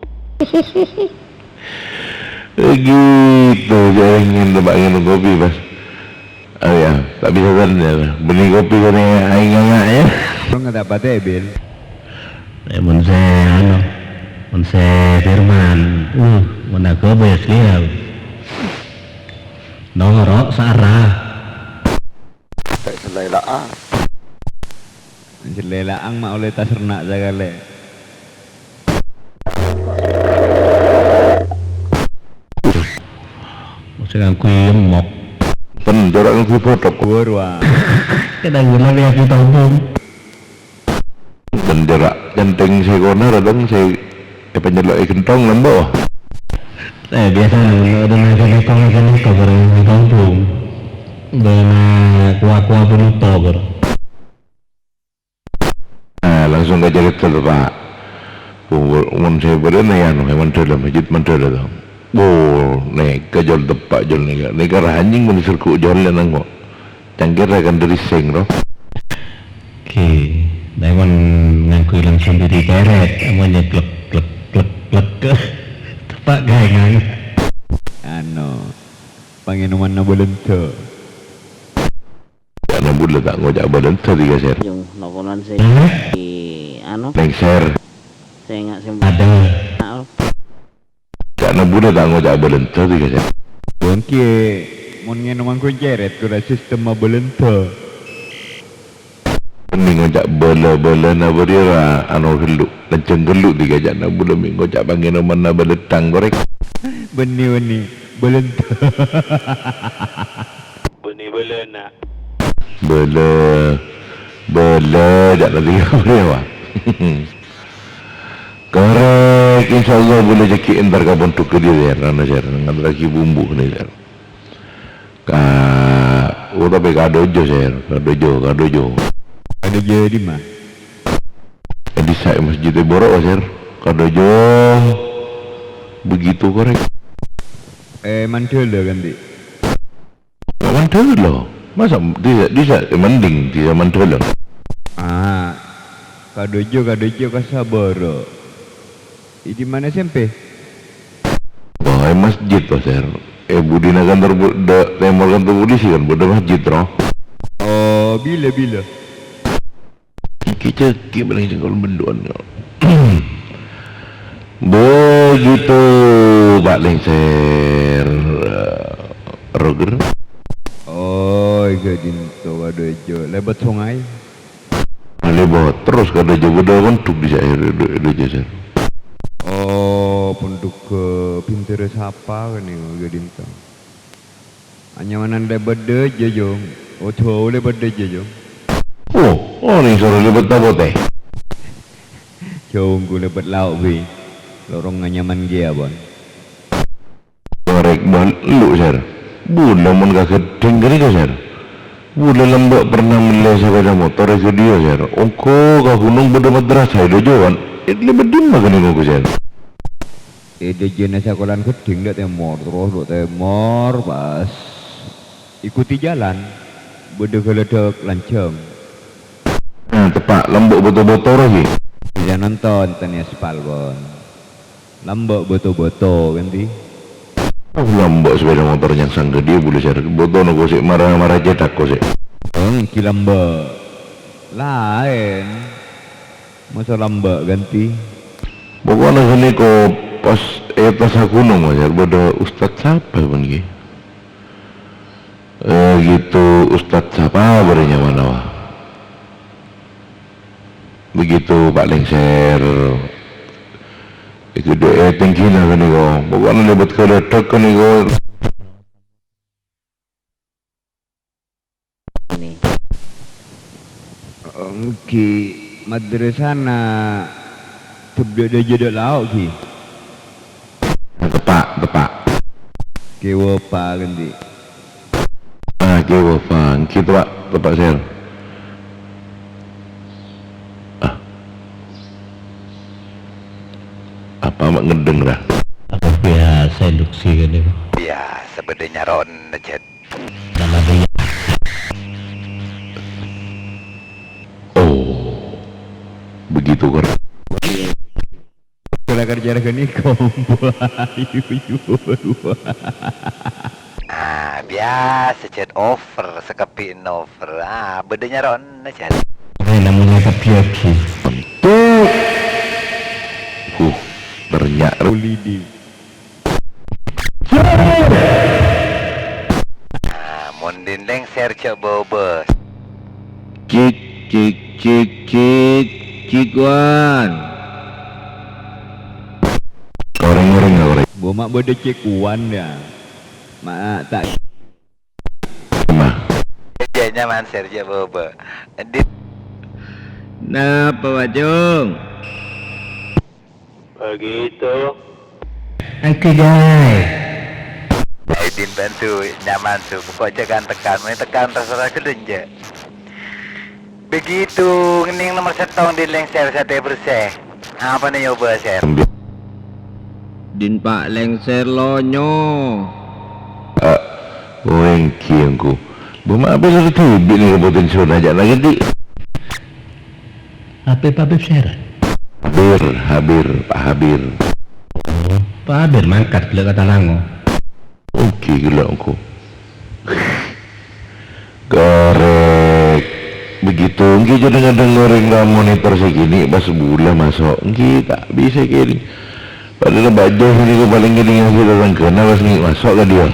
Eh, gitu, jangan tempat nginum kopi, Mas. Oh ya, tak bisa ten, ya. Beli kopi kena kain nganga, ya. Bang, tak patè, Bil. Eh, mon sè, anu, mon sè Firman, uh, mon aku apa ya, Sliya? Noro' sara. Cè' sè la-, la-, ah. Jelela'ang ma' olle tasarna' sakalè. Sè ngangghuy emmok. Ten, jhârâ' ngangghuy bothok. Buru, ah. Kadhâng gula biasa tobung. Ten, jhârâ' cènthèng sè konar, dong, sè èpanyello' è ghentong, lembo. Eh, biasa nang, ada nang sè ghentong, sè ghentong, sè ghentong, bung. Bana kua-kua penutup. Nah, langsung ka jhârâddhâ, Pak. Pokok mon sè bâdâ nè, anu, è Mandala, masjid Mandala, to. Oh, nèka jhâl teppa' jhâl nèka. Nèka ranyèng mon sergu' jhâl nang ko'. Cangkir kan dâri sèng, to. Oke, nah, mon ngangghuy langsung dâri kèrèt, amonya glek, glek, glek, glek. Teppa' gaèngan. Anu, pangènomanna Bâlândhâ. Jhâ' na bulâ ta' ngoca' Bâlândhâ, dhika, Sèr. Yung, nokonan sè, anu? Nèng, Sèr. Sè nga-, sè adâ. Jhâ' na bulâ ta' ngoca' Bâlândhâ, dhika, Sèr. Bângkè, mon ngènom ngangghuy cèrèt, kodhu sistem mabâlândhâ. Mending ngoca' bâlâ-bâlâna bâriyâ ra, anu, ghellu'. Lajâng ghellu', dhika, jhâ' na bulâ mè' ngoca' pangènomanna bâlâddhâng, korèk. Bânnè, bânnè. Bâlândhâ. Bânnè bâlâna. Bâlâ, bâlâ, jhâ' na dhika bâriyâ, wa. Korèk, insyaallah bulâ jhâggi' entar ka pondhuk ghâdiyâ, Sèr, anu, Sèr, ngaterraghi bumbu, nè, Sèr. Ka, oh, tapè ka dojo, Sèr, ka dojo, ka dojo. Ka dojo dimma? È dhisa' è masjid è Boro', Sèr. Ka dojo begitu, korèk. È Mandala, kan, Di'? Mandala. Masa dhisa', dhisa' è Manding, dhisa' Mandala? Ah, ka dojo, ka dojo, ka sabârâ. È dimma S M P? Wah, è masjid, Pak, Sèr. È budina kantor pu-, dâ', tèmor kantor polisi kan, bâdâ masjid, ro? Oh, bilâ, bilâ? Iki cèkè paling sèngkol bendu'an, yo. Begitu, Pak Lengser. Roger. Oh, iya, dinto, waduh, ijo. Lèbât sungai. Lèbât terros ka dojo, bâdâ pondhuk dhisa', eh, do-, dojo, Sir. Oh, pondhuk, eh, Bhintara Sapa kènè, iya, dinto. Anyamanan lèbât dâjâ, Jung. Oh, jhâu lèbât dâjâ, Jung. Oh, oh, nèng soro lèbât tapotè. Jhung, ghu lèbât lao', Bi. Lorong anyaman kèya, Bon. Korèk bân lu, Sir. Bulâ mon ka Ghâdhing ghânèka, Sir. Bulâ lambâ' pernah mellè sapèda motor è Ghâdhiyâ, Sir. Ongghu ka ghunong bâdâ madrasah è dâjâ, Wan. È lèbât dimma ghânèka, Sir? È dâjâna sakolaan Ghâdhing dâ' tèmor, terros dâ' tèmor, pas ikuti jalan, bâdâ ghâlâdhâk lanjhâng. Nah, teppa' lambâ' bâto-bâto rowa, ghi. Bisa nonton, tèn è aspal, Bon. Lambâ' bâto-bâto, kan, Di? Oh, lambâ' sapèda motor nyangsang ghâdhiyâ bulâ, Sir. Bâtona kosè' mara-mara cèthak kosè'. Èngghi lambâ'. Laèn. Masa lambâ' ghântè. Pokokna ghânèka pas è attas ghunong, Mas, bâdâ ustad sapa, bân, ghi? Eh, gitu, ustad sapa bâdâ nyamana, wah? Begitu, Pak Lengser. Iku dâ' è tèngghina ghânèka. Pokokna lèbât kalèthèk ghânèka. Èngghi madrasana tebdhâ' dâjâ dâ' lao', ghi? Teppa', teppa'. Kèwa pa ghântè. Ah, kèwa pa. Èngghi teppa', teppa' sèr. Ah. Apa ma' ngèddhing, ra? Apa biasa induksi kene? Biasa bâdâ nyaron, Jen. Nama dia? Oh, begitu, Kor. Kala kerja ghânèka, yu, yu, yu. Ah, biasa, Jen, over, sakabbi'na over. Ah, bâdâ nyarona, Jen. Eh, namanya tapi lagi. Tuh. Huh, bânnya'. Ulidi. Ah, mon dinding ser cè' bobos. Cik, cik, cik, cik, cik wan. Orèng-orèng, orèng. Bo ma' bâdâ cik wan, ya. Ma' ta' Ma. Jâ' nyaman, Ser, jâ' bâbâ. Di- Napa, Wacung? Begitu. Oke, guys. Aidin bantu, nyaman, Su. Pokok jâ' kan tekan. Mè' tekan terserah ghellâ', jâ'. Begitu, ngening nomer sèttong dhin lèngsèr satè bersè. Apana èobâ, Sèr? Dhin Pa' Lèngsèr lonyo. Ah, oh, èngghi, èngghi. Bâ ma' apa sè dhibi' nèko bhunten sona jâ' la ghi'. Apa Habib Sèr? Habir, Habir, Pa' Habir. Oh, Pa' Habir mangkat ghellâ' ka Talango. Oke, gellâ' engko'. Korèk. Begitu, èngghi jâ' dhâng-ngedhâng orèng la monitor sè kènè' pas bulâ maso'. Èngghi ta' bisa kènè'. Padahal bâjâ sè nèko palèng kènè' ngasè tatangghâna pas ngi' maso' ka dhiyâ.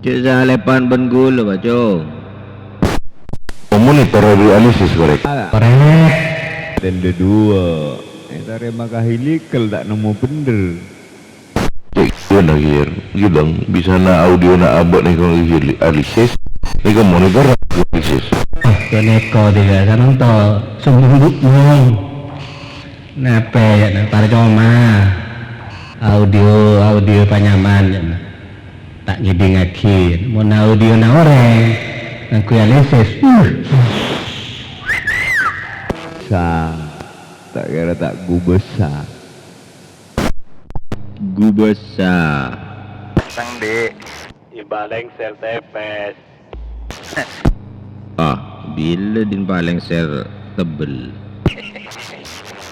Cè' salèpan bân ghulâ, Baco. Monitor Habib Alisis, korèk. Korèk. Tèndhâ duwâ'. Ètarèma ka Hilikel ta' nemmo bhendher. Cè' ghânna, Gir. Gidâng, bisana audiona abâ' nèko Hili-, Alisis. Nèko monitor Alisis. Oh, kènèko dhika sanonto sumbu-, bung. Napa ya, na, parcoma. Audio, audio panyaman, ya, na. Ta' ngèdingngaghi. Mon audiona orèng, ngangghuy Alisis. Uh. Sa, ta' kèra ta' gubessa. Gubessa. Nang, Dik. Ibalèng sèr tèpès. Ah, bilâ dhin palèng sèr tebbel.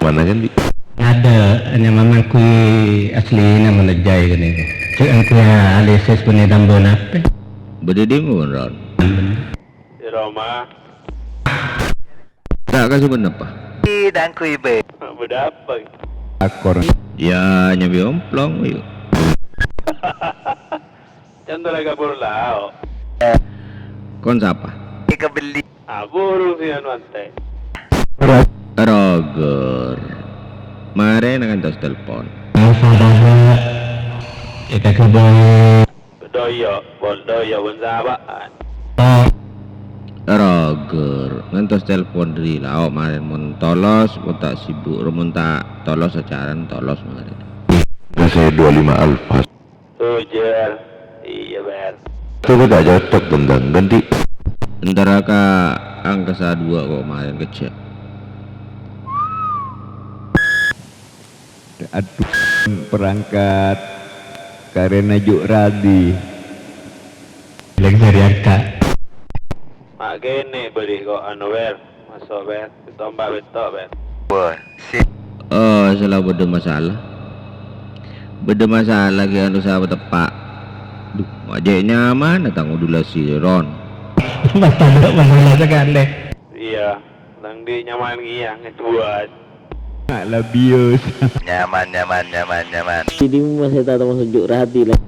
Mana kan, Dik? Adâ', hanya mamangkui aslina manejjai kene. Cek engkau ya, Alisis punya tambah nape? Bâdâ demo, Ron. Di Roma. Ta' kasuban napa? Ih, dangku ibe. Bâdâ apa? Akor. Ya, nyambi omplong, yuk. Cantara kabur lao. Kon sapa? Kebeli. Aburung si anu ante. Roger. Marèna kantos telpon. Apa, Pak? Kita kebeli. Doyo, bol doyo, bun sabaan. Roger, ngantos telpon dâri lao' marèn mon tolos, mon ta' sibuk, mon ta' tolos acarana tolos marèn. Saya dua lima Alfa. Tujar, iya, Ber. Coba tak cocok tentang ganti. Entara ka angkasa dua kok marèn kejjhâ'. Aduh, perangkat karena juk radi. Lek dari angka. Mak kene beri kok anu, Ber. Masuk, Ber. Tombak betok, Ber. Wah, si. Oh, salah bâdâ masalah. Bâdâ masalah ki anu sapa teppa'. Duh, ma' jâ' nyaman tang modulasi, Ron. Masalah, masalah sekali. Iya. Nang di nyaman ngiyang, duat. Labius. Nyaman, nyaman, nyaman, nyaman. Jadi masih tak termasuk juk rati lah.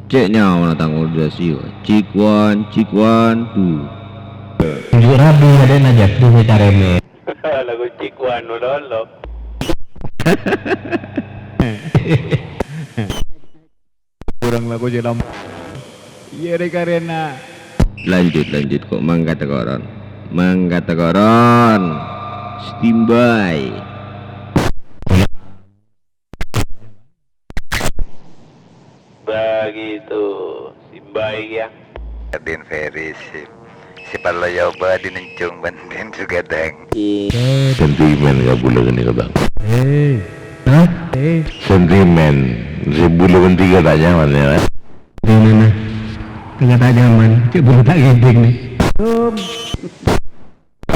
Cek nyawa tanggung jawab sih. Cik one, cik one, two. Juk rabi ada najak tuh careme. Lagu cik one, udah lo. Kurang lagu je lam-, iya, rek, karena. Lanjut, lanjut, kok mangkat koron. Mangkat koron. Standby. Begitu. Standby ya. Din Ferry sih. Si parlo yoba dinencung benten sugadang. Sentimen kabulâ ghânèka, Bang. Eh. Hah? Eh. Sentimen. Si bulâ benten ta' nyaman, ya. Di mana? Tengah tak nyaman. Cek bulâ tak ghedeng, nih.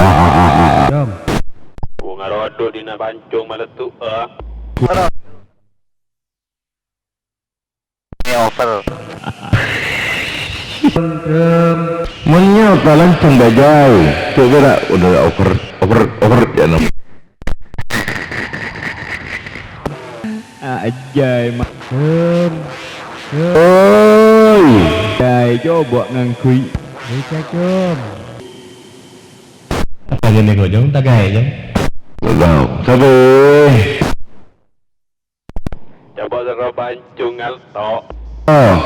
Ah, ah, ah, ah, ah. Dong. Bunga rodo dina pancung malettu, ah. Ini over. Mon nyata langsung bajai. Coba rak, udah over, over, over, ya, no. Ajai, ma-, Oi. Jai, coba nganggui. Bisa, Cum. Apa gini, Gojong? Tak kaya, Jong. Belum. Tapi Coba soro pancung ngalto. Oh.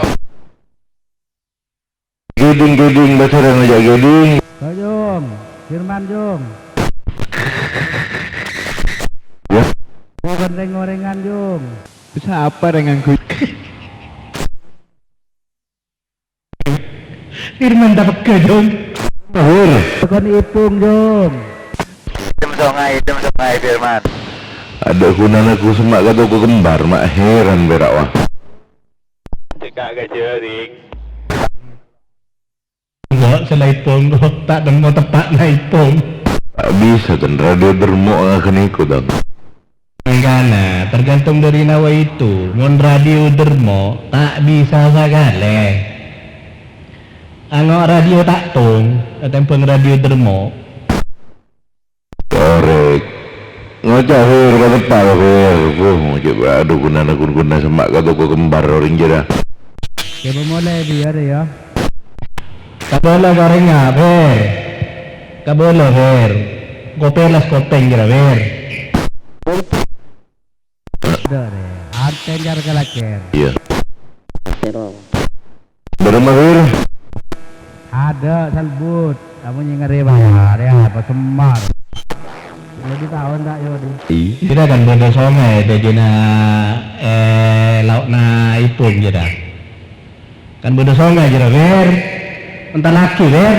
Giding, giding, basareng aja giding. Jung, Firman, Jung. Ya. Bukan reng-orengan, Jung. Sapa reng nganggu? Firman tapegga, Jung. Tahir. Bukan Ipung, Jung. Item sungai, item sungai, Firman. Ada gunana ku semak ka toko kembar, mak heran berak, wah. Cekak ka jaring. Enggak, selain Ipung, kok tak nemu tepakna Ipung. Tak bisa, ten radio dermo ngakeni ku, Dang. Mangkana, tergantung dari nawa itu. Mon radio dermo, tak bisa sakale. Ango radio tak tung, ketimbang radio dermo. Korek. Ngoca' Fir, ka tepa' lo, Fir. Buh, ngoca' aduh, gunana gun-gunana semak ka toko kembar oreng jera. Coba mulai biar ya. Kabala karenga, Fir. Kabala, Fir. Kopelas kopeng jera, Fir. Ada deh. Anten jar kalaker. Iya. Terong. Berapa, Fir? Ada, salbut. Kamu nyengere bayar ya, apa semar? Lebih tahun tak, yo, di? Iya. Kita kan bâdâ sungai, dâjâna, eh, lao'na Ipung, jârèya. Kan bâdâ sungai, jârèya, Wer. Entar lagi, Wer.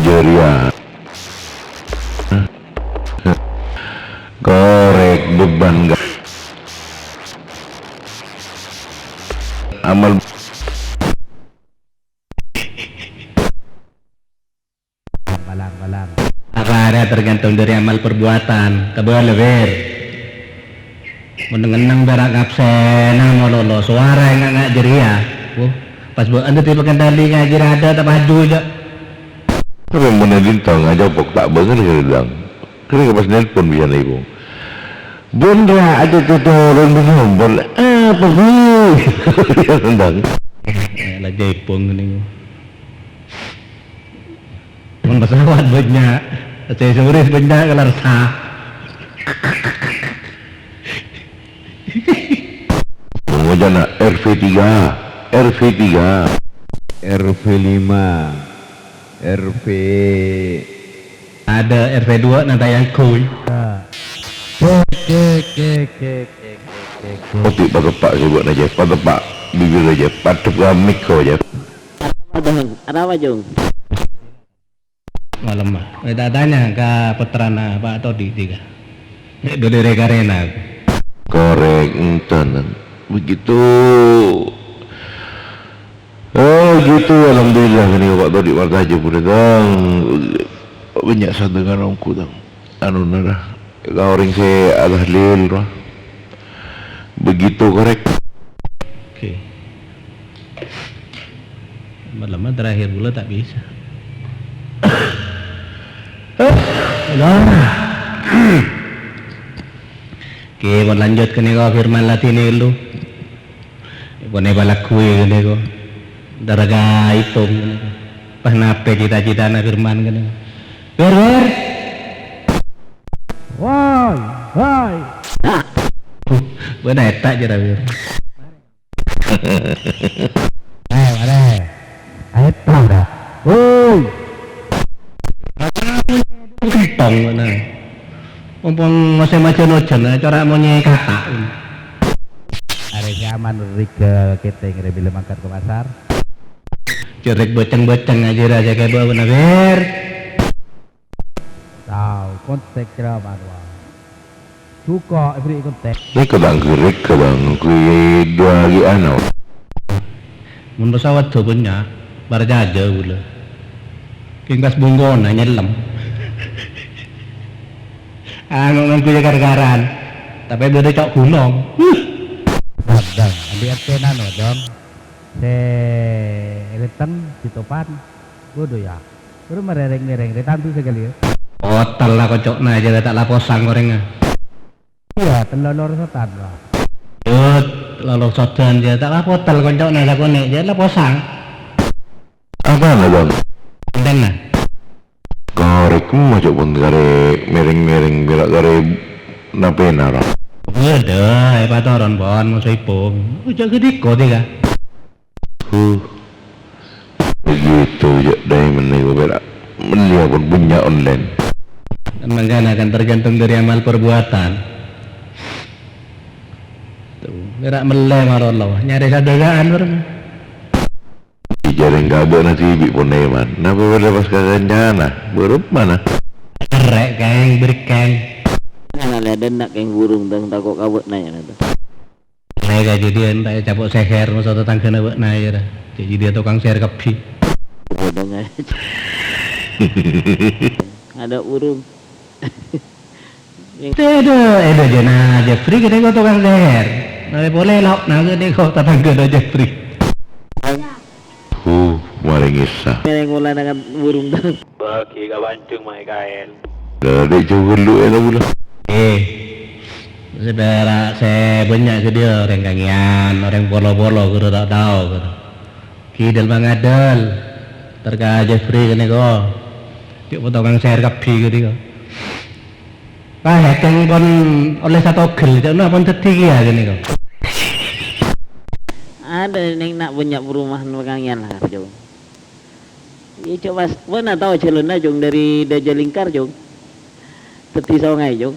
Jârèya. Korek beban ga-, amal. Balang, balang. Apa ada tergantung dari amal perbuatan. Kabâlâ, Wer. Mon ngenneng bârâ' ngabsèna malolo, sowara nga'-nga' jârèya. Wuh, pas bâ'na dhâddhi pakendali ngajhi rada ta' paju, jâ'. Tapè mon è lintang ajâ pok ta' bângèr kèra, Dang. Kèra pas nelpon bisan ibu. Bun ra aja tetoron benombor. Apa, Bu? Ya, Dang. Eh, la jepong ini. Mon pesawat bânnya', aksesoris bânnya' kelar sa. Pokoknya R V tiga, R V tiga. R V lima, R V. Ada R V dua nanti yang kui. Cek, cek, cek, cek, cek, cek, cek. Otik patepak sibuk aja, patepak bibir aja, padep ka mik kau aja. Apa, Jung? Malem, ah. Eh, ta' tanya ka pottrana Pak Todi, tiga. Nek dodere karena aku. Korek, enten. Begitu. Oh, gitu. Alhamdulillah, ini Pak Todi martaji pun, Dang. Banyak santungan ongku, Dang. Anu, nara. Ka orèng sè atahlil, roh. Begitu, korek. Oke. Lama-lama terakhir pula tak bisa. Lah. Oke, pon lanjut kènè' kok, Firman ladhinè ghâllu. Pon èpalagguwi kènè' kok. Dârâ ka ètong kènè' kok. Pas napè cita-citana Firman kènè' kok. Wer, wer. Woi, woi. Bâ'na èta' jârâ, Wir. Ayo, mare. Ayo, tang dah. Woi. Kèntong, nah. Mumpung masih majan-majan, nah, cara monyè kata. Arè nyaman règhâ kètèng rè bilâ mangkat ka pasar. Jhâ' rèk bâceng-bâceng ajâ rajâ kèbâ bâ'na, Wir. Tao, kontek ceramah, wah. Suka, èbèrri' kontek. Règhâ ta' ngghi, règhâ ta' ngghi, dua lagi ana. Mon pesawat do bânnya', parcajâ kaulâ. Kèng pas bungkona nyellem. Ano ngangghuy kar-karan. Tapè bâdâ cok gunong. Huh. Dang, dang. Andi' artèna no, Dong. Sè èlèntèng, ditopan. Bâdâ, ya. Bârâmma rè rèng-mèrèng, rè tandu sakalè, ya. Otal la koco'na, jârâ ta' la posang orèngnga. Iyâ, tello lorosatan, Pak. Yut, lorosatan, jârâ ta' la potal koco'na sakonè', jârâ la posang. Apana, Bang? Kontenna. Karè kemma, cok, pon karè mèrèng-mèrèng, pèra' karè napèna, ra? Bâdâ, èpatoron, pon, moso èpong. Oja' ghâdhiko, tiga. Huh. Begitu, cok, dâi mennèng pèra'. Mennèng pon bânnya' online. Kan mangkana kan tergantung dari amal perbuatan. Tuh, pèra' mellè maro Allah, nyarè sadhâjâ'ân, bârâmma. Jhâreng ka bâ'na dhibi' pon èman. Napa bâdâ pas ka kancana? Bârâmma na? Kerrè', Kèng, bârâ, Kèng. Nah, lè dâ' enna' Kèng burung, Dong, tako' ka bâ'na, ya, na, Dong. Lè kajhâdhiyân ta' ècapo' sèhèr, masa tatangghâna bâ'na, ya, ra. Jhâ' jhâdhiyâ tokang sèhèr kabbhi. Bâdâ, Dong, aja. Ada burung. Èdâ, èdâ, jâna Jeffrey kènè' kok tokang sèhèr. Nalè polè lao'na kènè' kok tatangghâna Jeffrey. Huh, marè ngissa. Kènè' ngola nang burung, Dong. Bagi ka pancung, Mikael. Dâri jhâu ghâllu, èla bulâ. Eh, sè pèra' sè bânnya' ghâdhiyâ orèng Kanggèyan, orèng Polo-Polo, ghuru ta' tao, ghuru. Kidul mangadul, terka Jeffrey kènè' kok. Cè' potokang sèhèr kabbhi kènè' kok. Pas ètèng pon ollè satogel, ca'na pon dhâddhi kèya kènè' kok. Ada neng na' bânnya' perumahan Kanggèyan lah, Jung. Iyâ, ca'na pas, bâ'na tao jhâlânna, Jung, dâri Dâjâ Lingkar, Jung. Dhâddhi songay, Jung.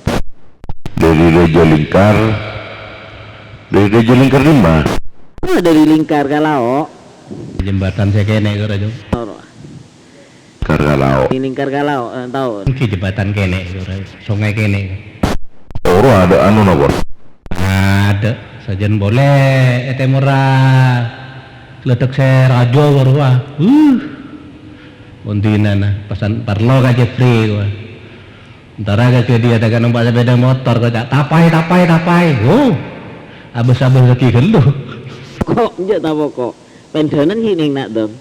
Dâri Dâjâ Lingkar, dâri Dâjâ Lingkar dimma? Ah, dâri Lingkar ka Lao'. Jembatan sè kènè' kèra, Jung. Lingkar ka Lao'. Di Lingkar ka Lao', eh, tao. Èngghi jembatan kènè', songay kènè'. Ora ada anu napa? Ada, sajân polè è tèmorra Gledek sè rajâ, rowa. Uh. Ondinana, pesan parlo ka Jeffrey, rowa. Entara ka jhâdhiyâ ta' ka nompa' sepeda motor, kok ca'na, "Tapai, tapai, tapai." Oh. Abâs-abâs lagi ghâllu. Kok, enjâ' ta' pokok. Pendhânan ghi' neng na', Dong.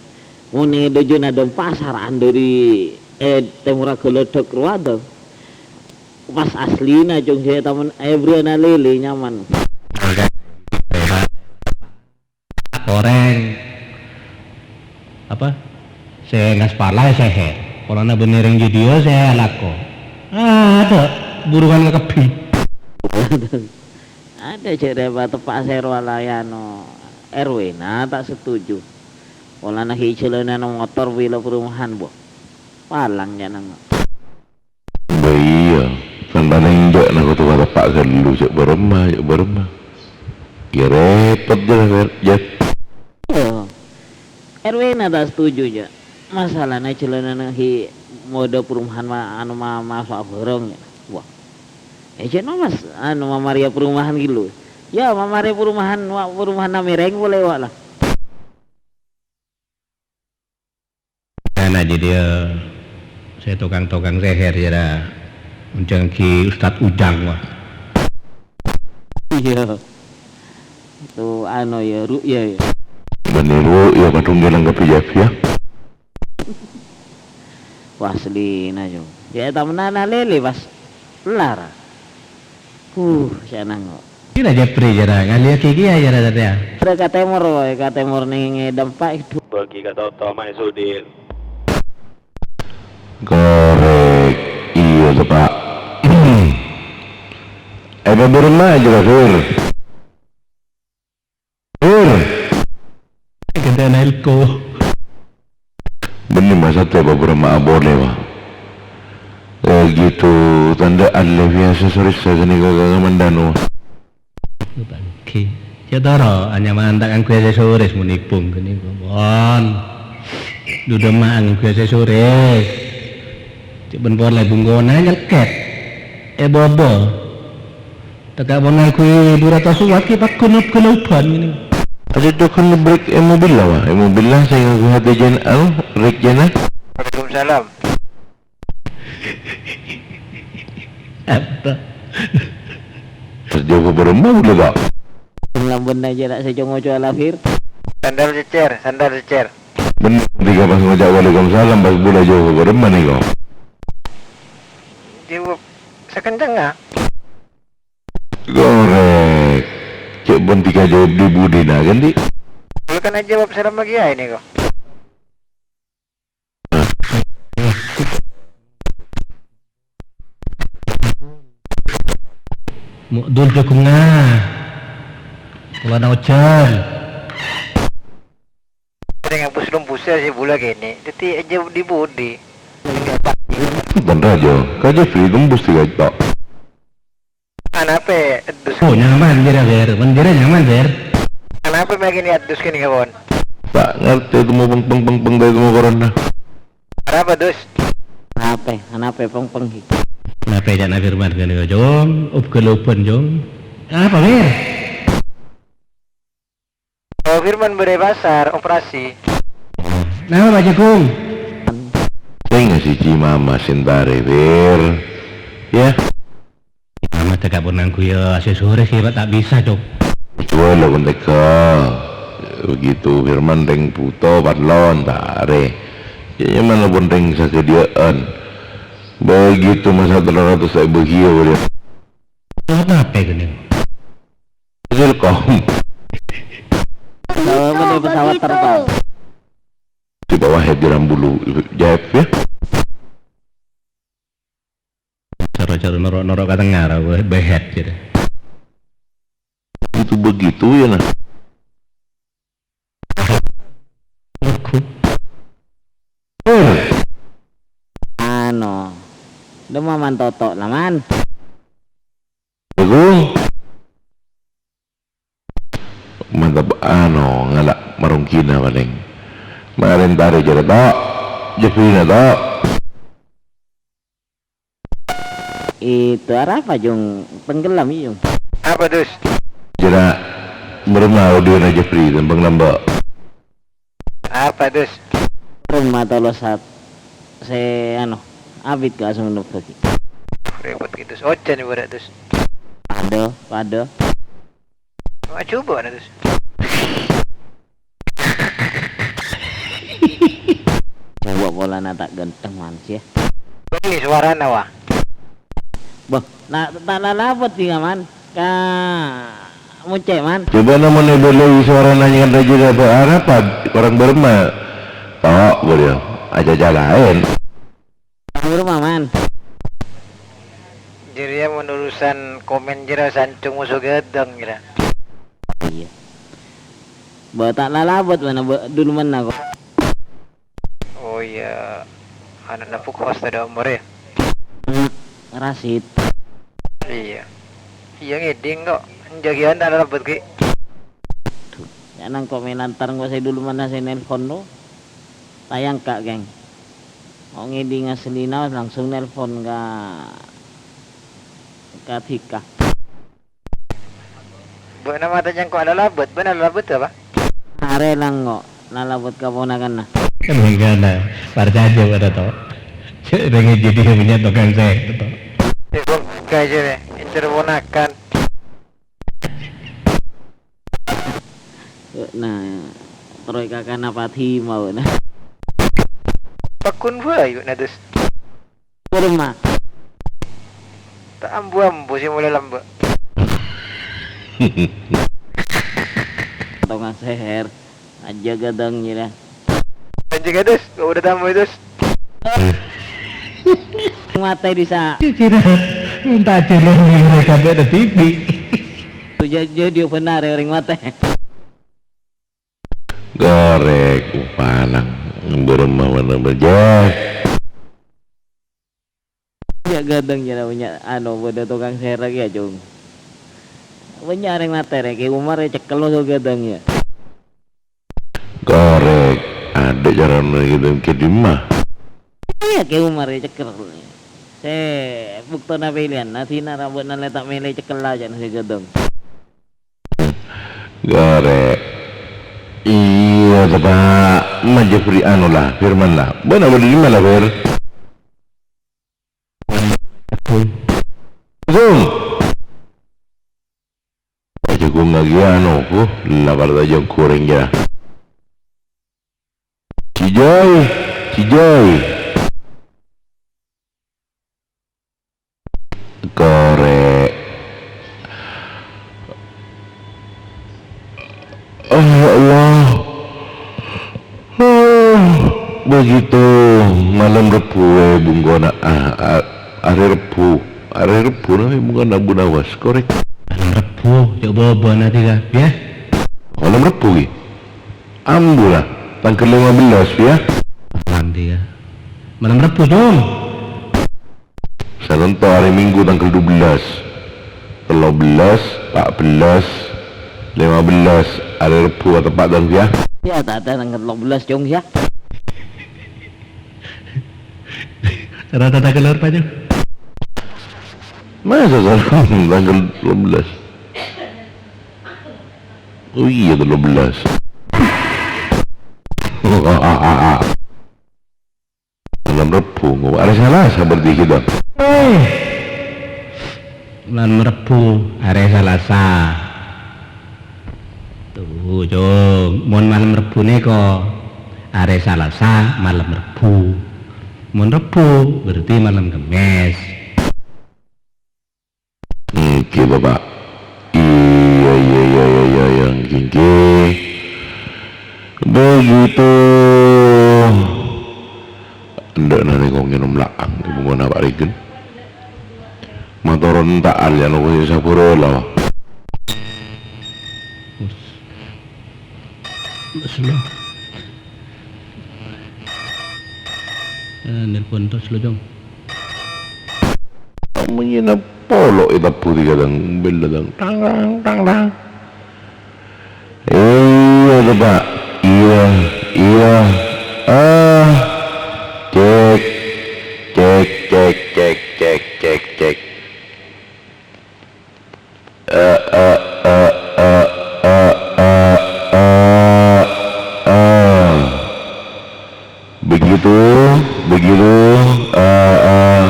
Mon è dâjâna Dong pasar andâri, eh, tèmorra Gledek rowa, Dong. Pas aslina, Cung, sè tamen èbrana lèlè nyaman. Orèng, apa, sè ngaspala sèhèr. Polana bânnè rèng jhâdhiyâ sè alako. Adâ' burungan kabbhi. Adâ' jhâ' rèpa teppa' sè rowa la, anu, R W-na ta' setuju. Polana ghi' jhâlânan motor bilâ perumahan, bo. Palang jhâ' nang. Bâ iyâ, santana enjâ' na kodhu ka teppa' ghâllu, jhâ' bârâmma, jhâ' bârâmma. Iyâ rèpot jâ, Jet. Oh. R W-na ta' setuju, jhâ'. Masalana jhâlânan ghi' modâ perumahan ma-, anu, ma-, maso'a bhârâng, jhâ'. Wah. Eh, jhâ' no, Mas, anu, mamarèya perumahan ghi' lu. Yâ, mamarè perumahan, wa-, perumahanna mèrèng polè, wa' la. Ana jhâdhiyâ sè tokang-tokang sèhèr, yâ, ra. Onjhângghi Ustad Ujang, wah. Iyâ. Itu, anu, yâ, ruqyah, yâ. Bânnè ruqyah, padhung ghilang ka biyâ-biyâ. Wah, aslina, Jung. Yâ, tamennan lèlè pas lar. Huh, sè nangok. Kira Jepri jârâ, ngalèyaghi kèya jârâ satèya. Jârâ ka tèmor, woy, ka tèmor nèng ngèdhâmpa' èdhu. Bâgi ka Toto, Mae Sudir. Korèk. Iyâ, to, Pak. È, bâbârâmma jârâ, Fir. Dur. Ghântèna Elko. Bânnè, ma' satèya bâbârâmma apolè, wa. Eh, gitu, tandhâ allè biyasa sore saghânèka ka Kamandano. Bangke. Yâ toro, anyama anta' ngangghuy aksesoris mon èbung ghânèka. Pon. Dudemma ngangghuy aksesoris. Cè' bân polè bungkona nyelkèt. È bobo. Teka' pon ngangghuy dua ratus watt ki paggun ub-galauban ngene. Ada dokon ngebrek e mobil la, Pak? E mobil la sè ngangghuy hati jen, anu, rek jena. Waalaikumsalam. Apa? Terjawab beremau dulu, Pak. Sing lambun aja nak sè congo-congo alafir. Sandal cecer, sandal cecer. Bener, tiga pas ngoca' waalaikumsalam, pas bula jawab beremau nih kok. Jawab sekencang nggak? Korek. Cek pun tiga jawab di budina, kan, Di? Lu kan aja jawab salam lagi ya ini kok. Mo' dul jagungnga. Polana ojan. Sering ngapus-lumpusnya sih bula kene. Jadi aja di budi. Bân rajâ, ka Jeffrey tembus tiga tok. Anape, dus. Oh, nyaman jârâ, Ber. Bân jârâ nyaman, Ber. Anape makin ya dus kene, kawan? Tak ngerti temu peng, peng, peng, peng, dari temu corona. Arapa, dus? Anape? Anape peng, peng, hi? Anape, ca'na Firman kene, Jong? Ub-galauban, Jong. Apa, Ber? Oh, Firman bâdâ è pasar, operasi. Napa, Pak Jagung? Sing siji mama sentare, Wir. Ya. Mama teka' pon ngangghuy aksesoris, ya, Pak, tak bisa, Cok. Coba lo kon tega. Begitu Firman reng buto, parlon, tare. Ya, nyaman lo pon reng sakediyaan. Begitu masa telung ratus saya bahagia, Wir. Pesawat apa itu, Neng? Silkom. Pesawat mana? Pesawat terbang. Di bawah head di Rambulu, Jep, ya. Cara-cara norok-norok ka tengah, ra, behet, gitu. Begitu-begitu, ya, nah. Aku. Ano, dema man toto la, Man. Aku. Mantap, ano, ngala' marongkina palèng. Marèn tarè jârâ, Tok. Jeffrey-na, Tok. Itu arapa, Jung? Tenggelam, Jung. Apa, Dus? Jârâ, bârâmma audiona Jeffrey, tembang lamba'. Apa, Dus? Bârâmma tolo sat-, sè, ano, abit ka asem nobâgi. Repot gitu. Ojan ibarat, Dus. Padâ, padâ. Wah, coba, nah, terus. Coba polana ta' ganteng, Man, sih, ya. Ini suarana, wah. Bâh, na-, ta' lalabât, sih, Man. Ka Mucè, Man. Coba namanya belai suarana nyanyi raja apa? Arapa? Orang Burma. Tok, beliau. Aja jalain. Buru, Maman. Jârèya mon urusan komen jârèya sancong moso ghâdhâng jârèya. Iyâ. Bâ' ta' lalabât bâ'na bâ-, dulumanna kok. Oh iyâ. Ana'na Bu Kos tadâ' omor yâ? Anak Rasid. Iyâ. Iyâ ngèdhing kok. Jâgiyân ta' lalabât ghi'. Duh, ya nang komen antar engko' sè dulumanna sè nelpon to. Tayang ka', Keng. Kok ngèdhing asllina langsung nelpon ka, ka Dika. Bâ'na matanya engko' alalabât, bâ'na alalabât apa? Arè lang kok, lalabât kaponakanna. Kan bhângkana, parcajâ bâ'na to. Cè' rèng jâdiyâ punya tokang sèt to. Bhângka jârèya, èntar ponakan. Nah, terus kakana Fatima, nah. Pakun bhâi, nah, terus. Roma. Ta' ambu-ambu sè molaè lambâ'. Tongan sèhèr. Ajjhâ' ghâdhâng, jârèya. Anjing, Des, kok udah tamu itu? Matè dissa'. Kira, minta aja lo ngira sampai ada T V. Tuh, jâ-, jâ-, dia benar ya, orang matè. Ghârèk, upalang. Bârâmma mana bâjâ. Jâ' ghâdhâng jârèya bânnya', anu, bâdâ tokang sèra kèya, Cung. Bânnya' orèng matè rè, Kè Umar ècekkel maso' ghâdhâng, yâ. Ghârèk, adâ' carana ghâdhâng kè dimma? Iyâ, Kè Umar ècekkel. Sè, buktona pèlèyan, na dinna' ra bâ'na lè ta' mèlè cekkel ajâna sè ghâdhâng. Ghârèk. Iyâ, Tèpa'. Majâ bâri' anu, la, Firman, la. Bâ'na bâdâ dimma, la, Fir? Gung. Jâ gung lagi anu, huh, la, parlo jâ ghurèng, yâ. Cijay, Cijay. Korè. Oh, ya Allah. Oh, begitu malam Rebbhu, eh, bungkona, ah, ah, arè Rebbhu. Arè Rebbhu, nah, bungkona Abu Nawas, korè. Malam Rebbhu, cok bobo nanti, Kak, ya. Malam Rebbhu, ghi? Ambu, la, tangghâl lèma bellâs, ya. Malam, ya. Malam Rebbhu, Cung. Sakonto' arè Minggu tangghâl dubellâs, tellobellâs, pa'bellâs, lèmabellâs, arè Rebbhu ateppa', Dang, yâ? Yâ, ta', ta', tangghâl tellobellâs, Cung, yâ. Rata tangghâl arpa, Cung? Masa sala tangghâl tellobellâs? Oh iyâ, tellobellâs. Malam Rebbhu, arè Salasa berarti kita. Eh. Malam Rebbhu, arè Salasa. Tuh, Cung, mon malam Rebbhu nèko, arè Salasa, malam Rebbhu. Mon Rebbhu, berarti malam Kemès. Ngghi, Bapak. Iyâ, iyâ, iyâ, iyâ, iyâ, iyâ, ngghi, ngghi. Begitu. Endâ'na nèko ngènom la'ang, bungkona Pak Regen. Mator enta'an, yâ, noko sè sabhurâ la. Slow. Eh, nelpon terus lo, Cung. Monyèna polo' ètabbhuri kadhâng, bella, Dang. Tang, tang, tang, tang. Iyâ, Bapak. Iyâ, iyâ. Ah. Cek. Cek, cek, cek, cek, cek, cek. Eh, eh, eh. Begitu, begitu, eh, eh.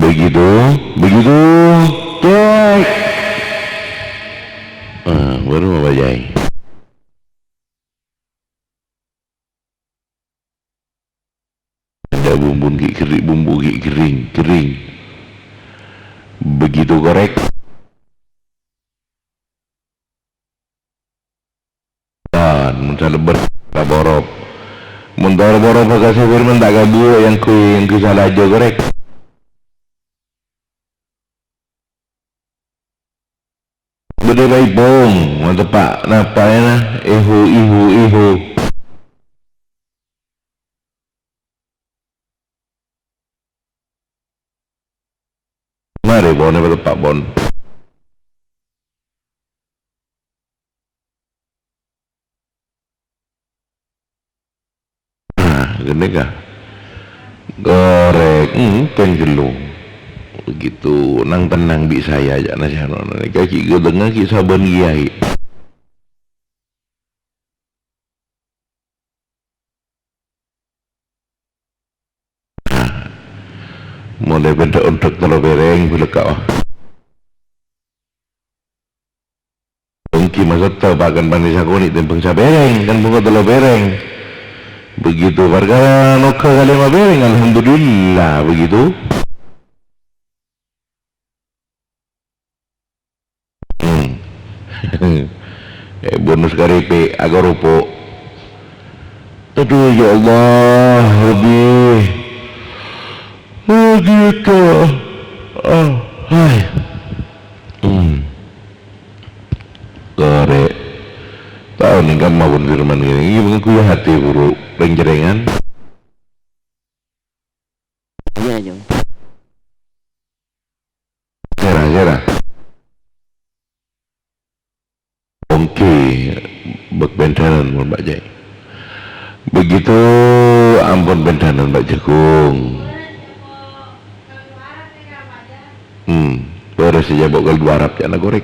Begitu, begitu. Cek. Ah, bhuru apa, Jay? Adâ' bumbu ghi' ghering, bumbu ghi' ghering, ghering. Begitu korèk. Mon salebbâr, ta' borop. Mon ta' borop, bhâkal sè Firman ta' kabuwâ', èyangghuy, èyangghuy sala jâ korèk. Bâdâ paèpong, mateppa' napa, yâ, na? Ihu, ihu, ihu. Marè, pon, èpateppa', pon. Nah, ghânèka. Korèk, hmm, pèng ghâllu. Begitu, nang tennang bi' saya, jâ' na sè ano, nèka ghi' ghâdhângnga ghi' sabbhân kèyaè. Nah, molaè bhendhâ ondhâk tello pèrèng, bulekka', wah. Èngghi Maksodda, Pa', kan panè sakonè' tèmbhâng sapèrèng, kan bhunga tello pèrèng. Begitu, parkara nokka' kalèma pèrèng, alhamdulillah, begitu. Hmm. Eh, bonus karèpè', akaropo'. Adu, ya Allah, Rabbi. Oh, gitu. Oh, hai. Hmm. Korè'. Tao nèng kamma pon firman ngènè. Iyâ, bhângghuyâ atè buru rèng-jhârèngan. Iyâ, Jung. Sèra, sèra. Ongghâ, bâk bhândhânan mon Pak Jai. Begitu ampon bhândhânan Pak Jagung. Hmm, terros sè jhâ' bâk kalowar ca'na korè'.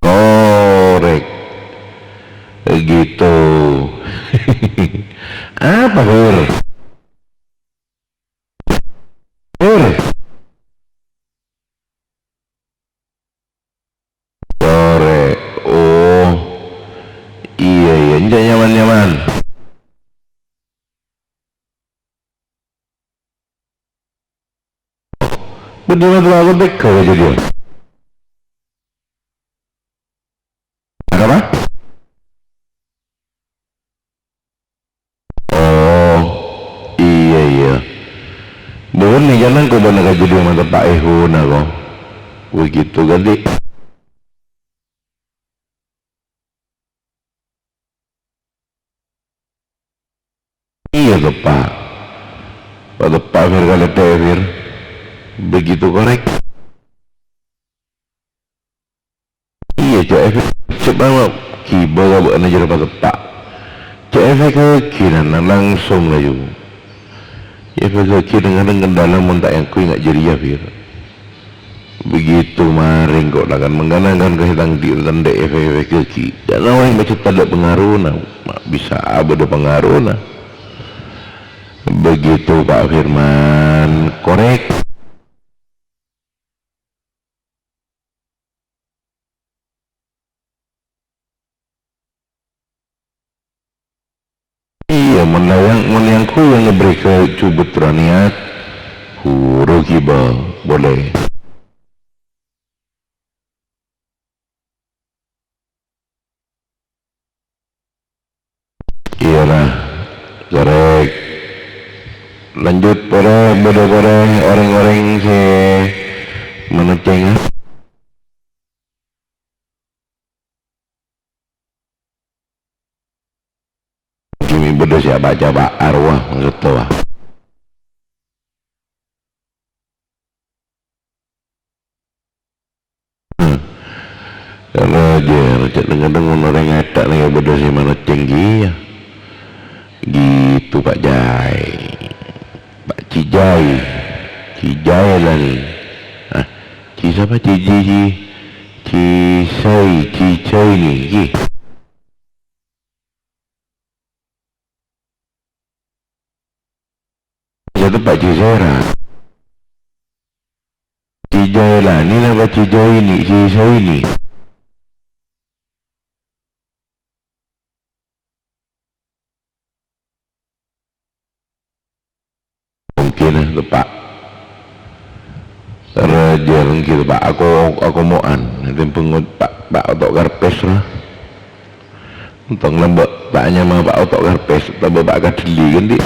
Korè'. Begitu. Apa, Fir? Fir. Korè'. Oh. Iyâ, iyâ. Enjâ' nyaman-nyaman. Bânnè, Mas, la, aku tega ka jârèya. Apa? Oh, iyâ, iyâ. Bâ'na jhâ' nangko' bâ'na ka jârèya mateppa' èhuna, ko. Begitu, kan, Di'? Iyâ, teppa'. Pateppa', Fir, kalètè, Fir. Begitu, korè'. Iyâ, ca'èpè, ca'èpè ghibâ ka bâ'na jârèya pateppa'. Ca'èpè ghâghina langsung laju. Èpèghâghi dhing-kadhing kendala mon ta' èangghuy nga' jârèya, Fir. Begitu marèng ko' la kan mangkana kan ka sè tang dhi' tendhâ èpè-, èpèghâghi. Jhâ' orèng pajhât tadâ' pangarona, ma' bisa bâdâ pangarona. Begitu Pak Firman, korèk. Iyâ, mon èang-, mon èangghuy èberri' ka jhubut roh niat, ghuru ghibâ, boleh. Iyâ, la. Korèk. Lanjut, porè, bâdâ porè orèng-orèng sè manècèngnga. Ghi' mè' bâdâ sè apa-capa arowa, ngerto, wa. Rajâ, rajâ, dhing-kadhing mon orèng ètè' nèka bâdâ sè manècèng kèya. Gitu, Pak Jai. Pak Cijai. Cijai la nè. Ah, Ci sapa? Ci, Ci, Ci, Cisai, Cijai nè, ghi. Sè teppa' Cisera. Cijaelani napa Cijaini, Cisaini? Mungkin teppa'. Rajâ mungkin teppa'. Ako, akomo'an. Tèmbhâng Pak, Pak Oto' Karpes lah. Entong lambâ' ta' nyama Pak Oto' Karpes, tambâ Pak Kadhelli kan, Di'?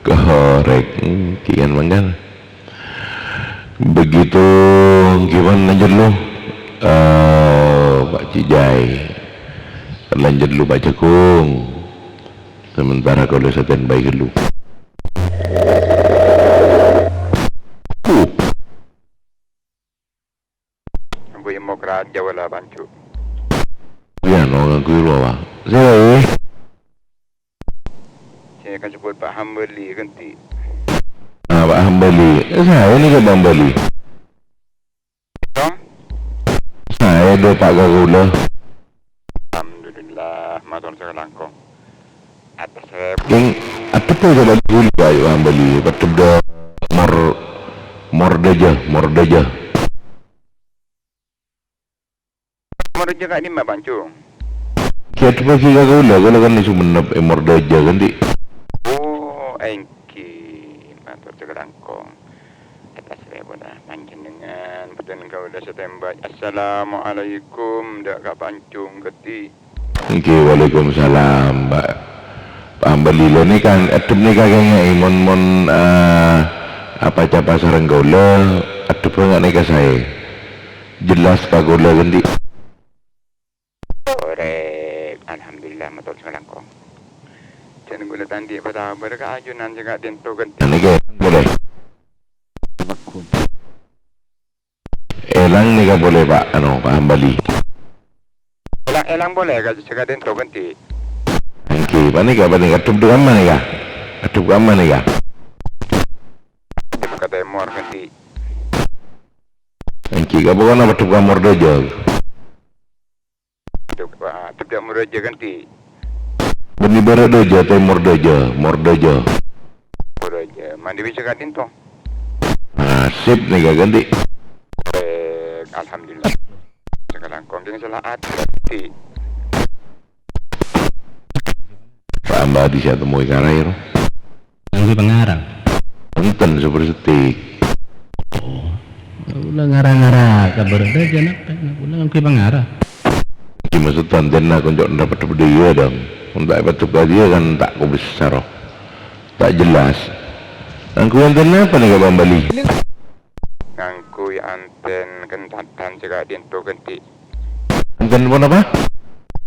Korèk, hmm, kian mangkana. Begitu, gimana lanjut lu? Eh, Pak Cijai. Lanjut lu, Pak Jagung. Sementara kaulâ standby ghâllu. Ambu Demokrat Jawa la panju. Iyâ, no, ngangghuy rowa. Sè, sè kan sebut Pak Hambali, ghântè. Ah, Pak Hambali. Eh, saè nèka Pak Hambali. Saè dâpa' ka kaulâ. Alhamdulillah, mator sakalangkong. Kèng, addhep ka bâli ghulâ, Pa', ayo, Pa' Hambali. Addhep dâ' mor-, mordaja, mordaja. Mordaja ka'dimma, Pancung? Kèya addhep ka ghulâ, ghulâ kan è Songennep, è mordaja, kan, Di'? Oh, èngghi. Mator sakalangkong. Atas rèponna panjhennengngan, bhâdhân kaulâ satèmbhâ. Assalamualaikum, dâ' ka Pancung, Genti. Èngghi, waalaikumsalam, Pa'. Pa' Hambali, la nèka, addhep nèka kèngè'è, mon, mon, eh, apa-capa sareng kaulâ, addhep nga' nèka saè. Jelas ka kaulâ, Genti. Korèk, alhamdulillah, mator sakalangkong. Jhân kaulâ ta' andi' patabâr ka ajunan sè ka'dinto, Genti. Nèka, polè. Èlang nèka polè, Pa', anu, Pa' Hambali. Èlang, èlang polè ka sè ka'dinto, Genti. Èngghi, panèka, panèka, addhep dâ' kamma nèka? Addhep kamma nèka? Addhep ka tèmor, Genti. Èngghi, ka pokokna addhep ka mordaja. Addhep, ah, addhep dâ' mordaja, Genti. Bânnè bârâ' daja, tèmor daja, mordaja. Mordaja. Mandhi bisa ka'dinto. Nasib nèka, Genti. Eh, alhamdulillah. Sakalangkong kèng sala ati. Pa' Hambali sè atemmoè ka Rair. Ngangghuy pangarang? Enten, Super Setik. Oh. Kaulâ ngara-ngara kabhâr dâjâ napa? Kaulâ ngangghuy pangarang. Èngghi maksod antenna konco' nèka addhep dâ' iyâ, Dam. Mon ta' èpaddhep ka dâjâ kan ta' kobisaro. Ta' jelas. Ngangghuy antenna apa nèka, Pa' Hambali? Ngangghuy anten kentatan sè ka'dinto, Genti. Anten ponapa?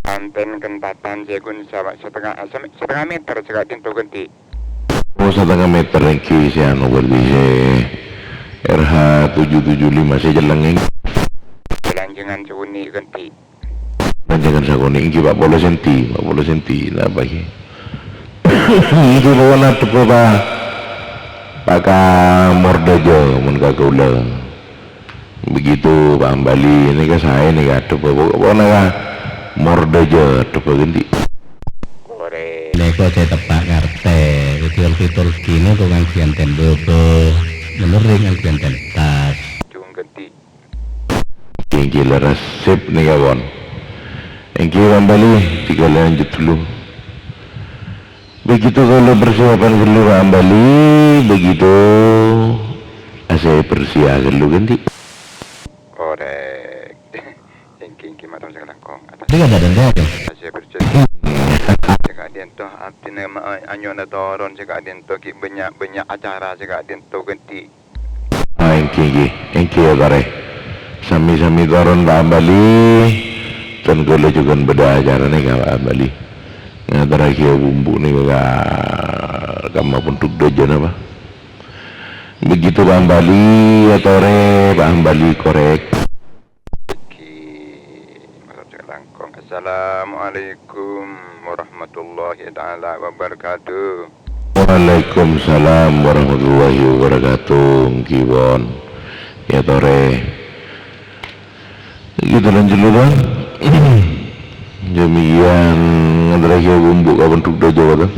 Anten kentatan sè ghun sawa-, setengah, se-, setengah meter sè ka'dinto, Genti. Oh, setengah meter èngghi sè anu berarti sè R H tujuh tujuh lima sè celleng èngghi. Lanjhângan sakonè', Genti. Lanjhângan sakonè' èngghi empat puluh senti, empat puluh senti, napa èngghi? Èngghi pokokna addhep, Pa', Pa' ka mordaja mon ka kaulâ. Begitu, Pa' Hambali, nèka saè nèka addhep, pokok-, pokokna ka mordaja addhep, Genti. Nèko sè teppa' ngartè, dhâddhi olki-tolkina kok ngangghuy anten bâbâ, mon orèng ngangghuy anten tas. Cung, Genti. Èngghi, lerres sip nèka, pon. Èngghi, Pa' Hambali, dikala lanjut dulu. Begitu kaulâ persiapan ghâllu, Pa' Hambali, begitu asè bersiha ghâllu, Genti. Korèk. Èngghi, èngghi, mator sakalangkong. Atas Dia ada dendam. Asè bersiha. Sè ka'dinto abdhina ma-, anyona toron sè ka'dinto ghi' bânnya'-bânnya' acara sè ka'dinto, Genti. Ah, èngghi, èngghi. Èngghi, yâ, torè. Sami-sami toron, Pa' Hambali. Dân kaulâ jhughân bâdâ acara nèka, Pa' Hambali. Ngaterraghi bumbu nèka ka kamma pondhuk dâjâ napa. Begitu, Pa' Hambali, yâ, torè, Pa' Hambali, korèk. Èngghi, maksod sakalangkong. Assalamualaikum warahmatullahi taala wabarakatuh. Waalaikumsalam warahmatullahi wabarakatuh. Èngghi, pon. Yâ, torè. Èngghi, dhâlân jhellu, Bang. Demikian ngaterraghi bumbu ka pondhuk dâjâ, Bang.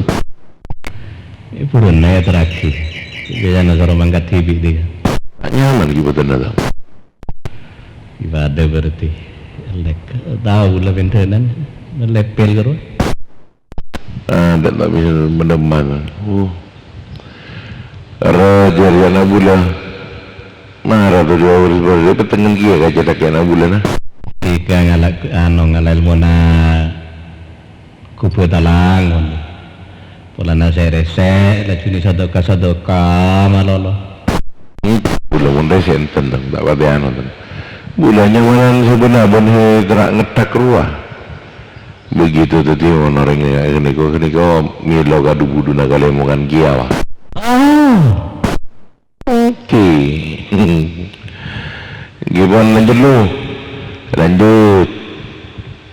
È, buruan aja teragi. Biasana soro mangkat dhibi' dia. Nyaman ghi bhâdhânna, ta? Ibadah berarti. Lek, tao la bendhânan, lepel terus. Ah, ta', ta' bisa menemang. Uh. Raja Riana Bula. Mara tu dua urus baru dia petengan kia kaca tak kena bulana. Tiga ngala, anu, ngala ilmuna kubur talang, mon. Polana sè rèsè', lajunè sadhâka-sadhâka malolo. Hmm, bulâ mon rèsè' enten, ta' patè anu, enten. Bulâ nyamanan sabâna bân sè tera' ngethak rowa. Begitu dhâddhi mon orèng ghânèka, ghânèka mèlo ka dhu-budhuna kalèmongan kèya, wa. Ah. Oke. Gimana dulu? Lanjut.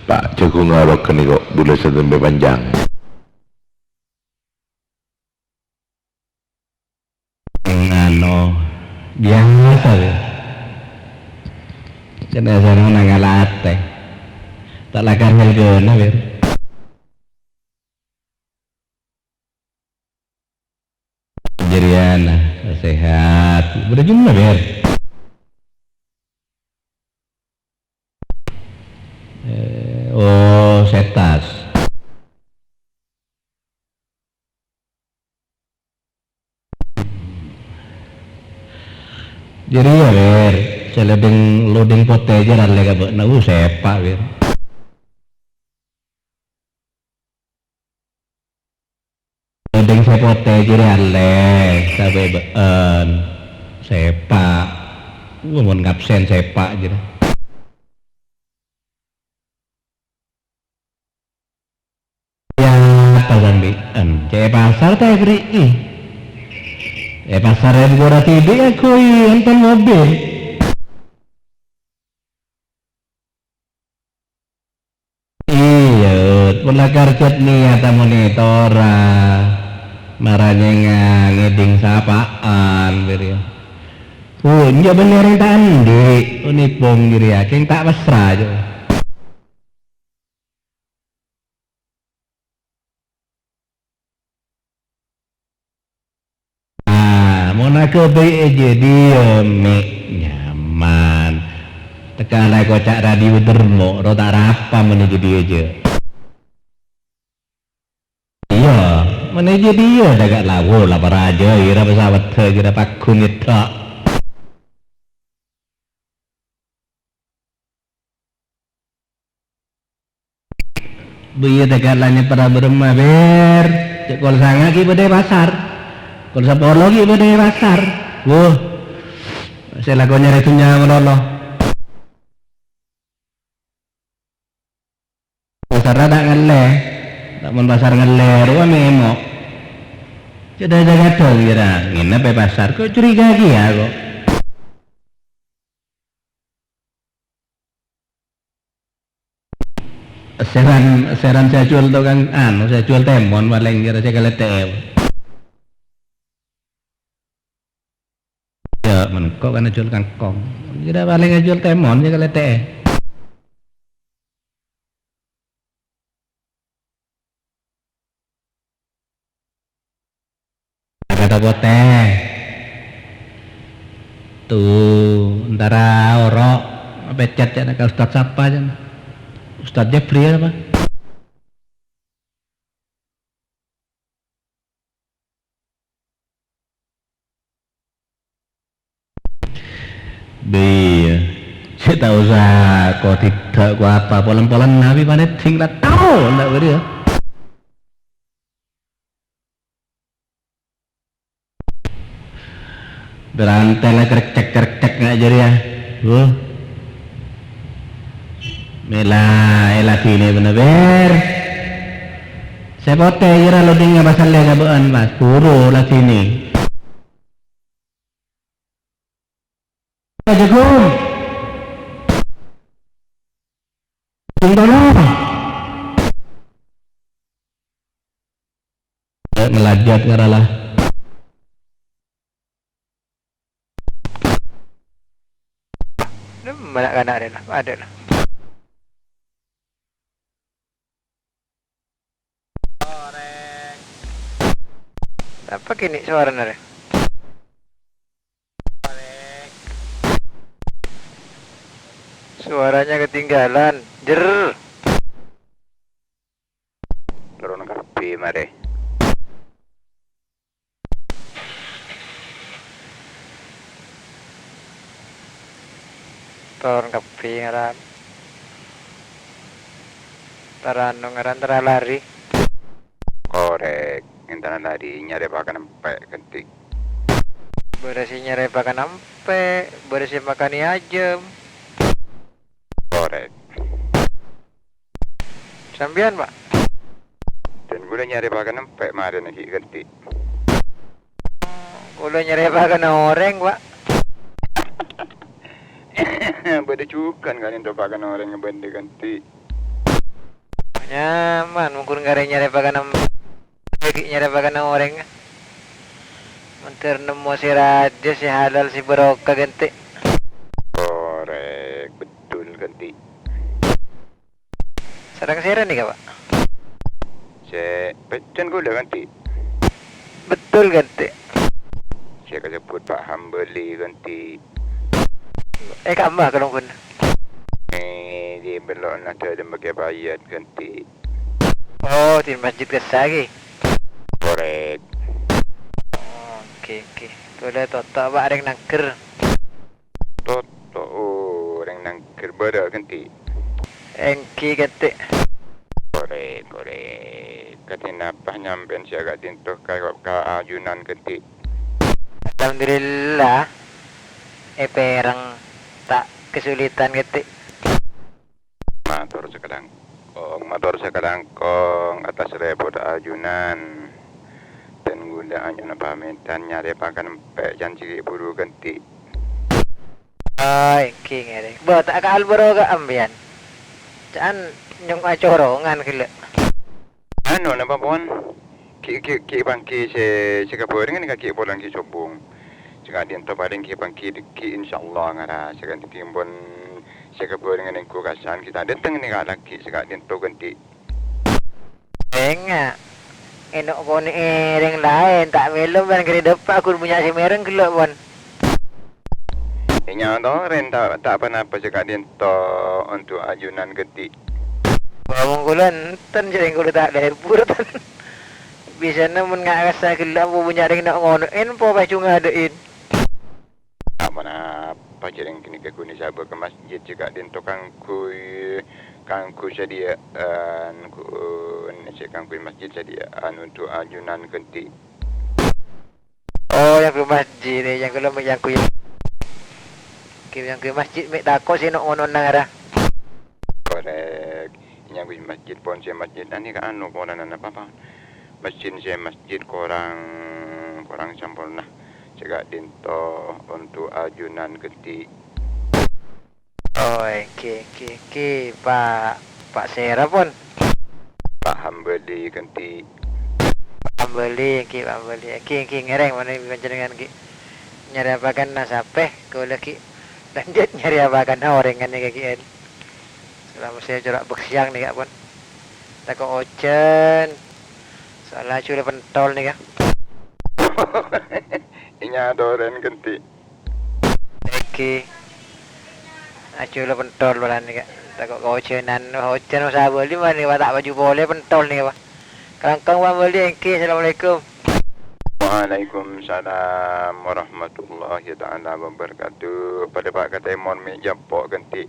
Pak Jagung Arok ghânèka bulâ satempe panjang. Ngano, biasa, ya. Kena sana nangala ate. Tak lakar ngelgona, Wir. Bâjunna, Bèr. Eh, oh, setas. Jârèya, Bèr, sè loding, loding potè jârèya ka bâ'na, uh, sèpa', Bèr. Loding sè potè jârèya allè, sabâ' bâ'ân. Sèpa'. Uh, mon ngabsen sèpa' jârèya. Iyâ, pasambi'ân. Cè' è pasar ta' èberri'i? È pasar è bukora dhibi' èaghâbây, enten mobil. Iyâ, pola karjât niyat amonitora. Mara nyènga ngèdhing sapa'an, bâriyâ. Bhunjâ bânnè rèng ta' andi', onèpon jârèya, kèng ta' pasra, jâ. Ah, mon aghâbây è jâdiyâ, mè' nyaman. Tekka la èkoca' radio Dermo, ro ta' rapa mon è jâdiyâ, jâ. Iyâ, mon è jâdiyâ, dâgâ' lawo la parajâ, ira pesawat, ira pagghun ngèdhâ'. Bâ iyâ, tekka la nyèpèra bârâmma, Bèr. Cè' kol sanga' ghi' bâdâ è pasar. Kol sapolo ghi' bâdâ è pasar. Wuh. Sè lako nyarè dhunnya malolo. Pasarra ta' ngallè. Ta' mon pasar ngallè, rowa mè' èmo'. Cè' dâ-, dâ-, kadhâng kèra ngènep è pasar. Kok curiga kèya, kok. Sèran, sèran sè ajhuwâl tokang, anu, sè ajhuwâl tèmon palèng kèra sè kalètè'è. Yâ, mengko' kan ajhuwâl kangkong. Kèra palèng ajhuwâl tèmon sè kalètè'è. Ada potè. Tuh, entara oro' pècèt ca'na ka Ustad sapa, ca'na. Ustad Jabri apa? Bâ iyâ. Cè' ta' osa kodhidhâ' ko apa, polèn-polèn nabi panèddhing la tao, ndak bâdâ, yâ. Berantè la cèrcèk-cèrcèk nga' jârèya. Huh. Mèla, èladhinè bân-, Bèr. Sè potè ira lodhingnga pasallè ka bâ'ân, Mas. Buru ladhinè. Jhâghung. Jhâghung tolong. Ngelajat ngarala. Mana kana' rèna? Ada lah. Orèng. Apa kènè' sowarana rè? Orèng. Suaranya ketinggalan. Jer. Turun kabbhi marè. Turun kabbhi ngaran. Tara anu ngaran, tara lari. Korèk, èntana lari nyarè pakan empè', Ghânti. Bârâs sè nyarè pakan empè', bârâs sè makanè ajâm. Korèk. Sampèyan, Pak? Dan kaulâ nyarè pakan empè' marèna ghi' Ghânti. Kaulâ nyarè pakan orèng, Pak. Bâdâ jhughân kan ènto pakan orèng bâdâ Ghânti. Nyaman, mongghun karè nyarè pakan em-, ghi' nyarè pakan orèng. Mandhâr nemmo sè rajâ, sè halal, sè barokah, Ghânti. Korèk, betul, Ghânti. Sareng sèra nèka, Pak? Sè pècèn kaulâ, Ghânti. Betul, Ghânti. Sè Kasebbhut Pa' Hambali Kenti'. Eh, kamma kalongkon? Eh, di bello'na dâlem bâgiyân payat Kenti'. Oh, di masjid kassa' ghi? Korek. Oh, oke, oke. Kaulâ Toto, Pa', rèng Nangger. Toto, oh, rèng Nangger bârâ' Kenti'. Èngghi Kenti'. Korek, korek. Kadhi napa nyampèyan sè ka'dinto ka, ka ajunan Kenti'? Alhamdulillah, èpèrèng ta' kesulitan Kenti'. Mator sakalangkong, mator sakalangkong atas repot ajunan. Dan kaulâ anyo'ona pamèntan nyarè pakan empè' can cè' ghi' buru Kenti'. Ai, èngghi ngèrèng. Bâ, ta' ka'al bârâ' ka ampèyan. Ca'an nyong acorongan ghellâ'. Anu, napa pon? Ghi', ghi', ghi' pangghi sè, sè kabhârengngan ka ghi' polana ghi' sobung. Sè ka'dinto palèng ghi' pangghi dhâggi', insyaallah ngara. Sè ka'dinto pon sè kabhârengngan èngghu kasan ghi' ta' dâteng nèka laghi' sè ka'dinto Kenti'. Enga'. Èno' konè'è rèng laèn, ta' mèlo bân ghârè dâpa' ghun bânnya' sè mèrèng ghellâ' pon. Ènyatorè ta', ta' ponapa sè ka'dinto onto' ajunan Kenti'. Bâ, mon kaulâ enten, jhâ' rèng kaulâ ta' lebur, tan. Bisanna mon nga' kassa' ghellâ' ambu bânnya' rèng no'-ngono'è, po pas jhung adâ'in. Ta' ponapa, jhâ' rèng ghânèka ghun èsabâ ka masjid sè ka'dinto kaangghuy, kaangghuy sadhiyâ'ân, ghun sè kaangghuy masjid sadhiyâ'ân onto' ajunan Kenti'. Oh, èyangghuy masjid, eh, èyangghuy, èyangghuy. Èyangghuy masjid, mè' tako' sè no'-ngono'na ngara. Korek. Èyangghuy masjid, pon sè masjid, anu ka anu, polana napa, Pa'? Masjid sè masjid korang, korang samporna. Sè ka'dinto onto' ajunan Kenti'. Oh, èngghi, èngghi, èngghi, Pa', Pa' sèra pon? Pa' Hambali Kenti'. Pa' Hambali, èngghi, Pa' Hambali. Èngghi, èngghi, ngèrèng manabi panjhennengngan ghi' nyarè apakanna sapè, kaulâ ghi' lanjut nyarè apakanna orèngngan nèka ghi'en. Salama sè cora' bâksiyang nèka pon. Tako' ojhân. Soalla ajulâ pentol nèka. Ènyatorè Kenti'. Èngghi. Ajulâ pentol polana nèka. Tako' kaojhânan, ojhân usaha bâli manabi, Pa', ta' paju polè pentol nèka, Pa'. Kalangkong, Pa', bâli, èngghi. Assalamualaikum. Waalaikumsalam warahmatullahi ta'ala wabarakatuh. Padâ, Pa', ka tèmor mè' jhâ' po' Kenti'.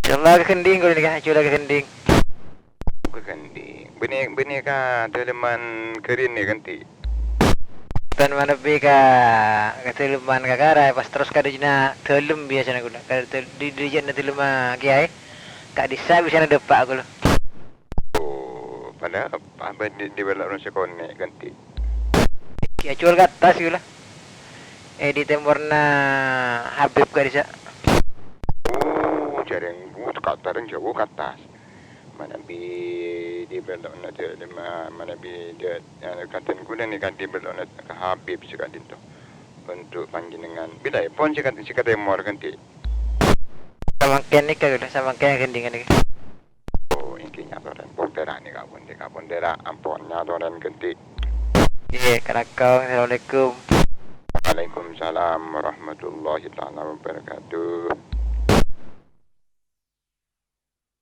Insyaallah ka Gending kaulâ nèka, ajulâ ka Gending. Ka Gending. Bânnè, bânnè ka dâlemman Ghârin nèka Kenti'. Bân manabi ka, ka dâlemman Kakara, pas terros ka dâjâna dâlem biyasana kaulâ. Ka dâl-, dâ-, dâjâna dâlemma Kèyaè. Ka'dissa' biyasana dâpa' kaulâ. Oh, padâ apa bâ' di, di bâlâ' rong sakonè' Kenti'. Kèya jhuwâl ka attas kaulâ. Eh, di tèmorna Habib ka'dissa'. Oh, jhâreng, bu, ka attas, jhâu ka attas. Manabi di bâlâ'na dâ-, ma-, manabi dâ-, anu, kadhâng kaulâ nèka di bâlâ'na ka Habib sè ka'dinto. Onto' panjhennengngan. Bilâ pon sè ka-, sè ka tèmor Kenti'. Samangkèn nèka, kaulâ samangkèn Gendingan nèka. Oh, èngghi nyatorè. Pon dârâ nèka pon, nèka pon dârâ. Ampon nyatorè Kenti'. Iyâ, kalangkong. Assalamualaikum. Waalaikumsalam warahmatullahi ta'ala wabarakatuh.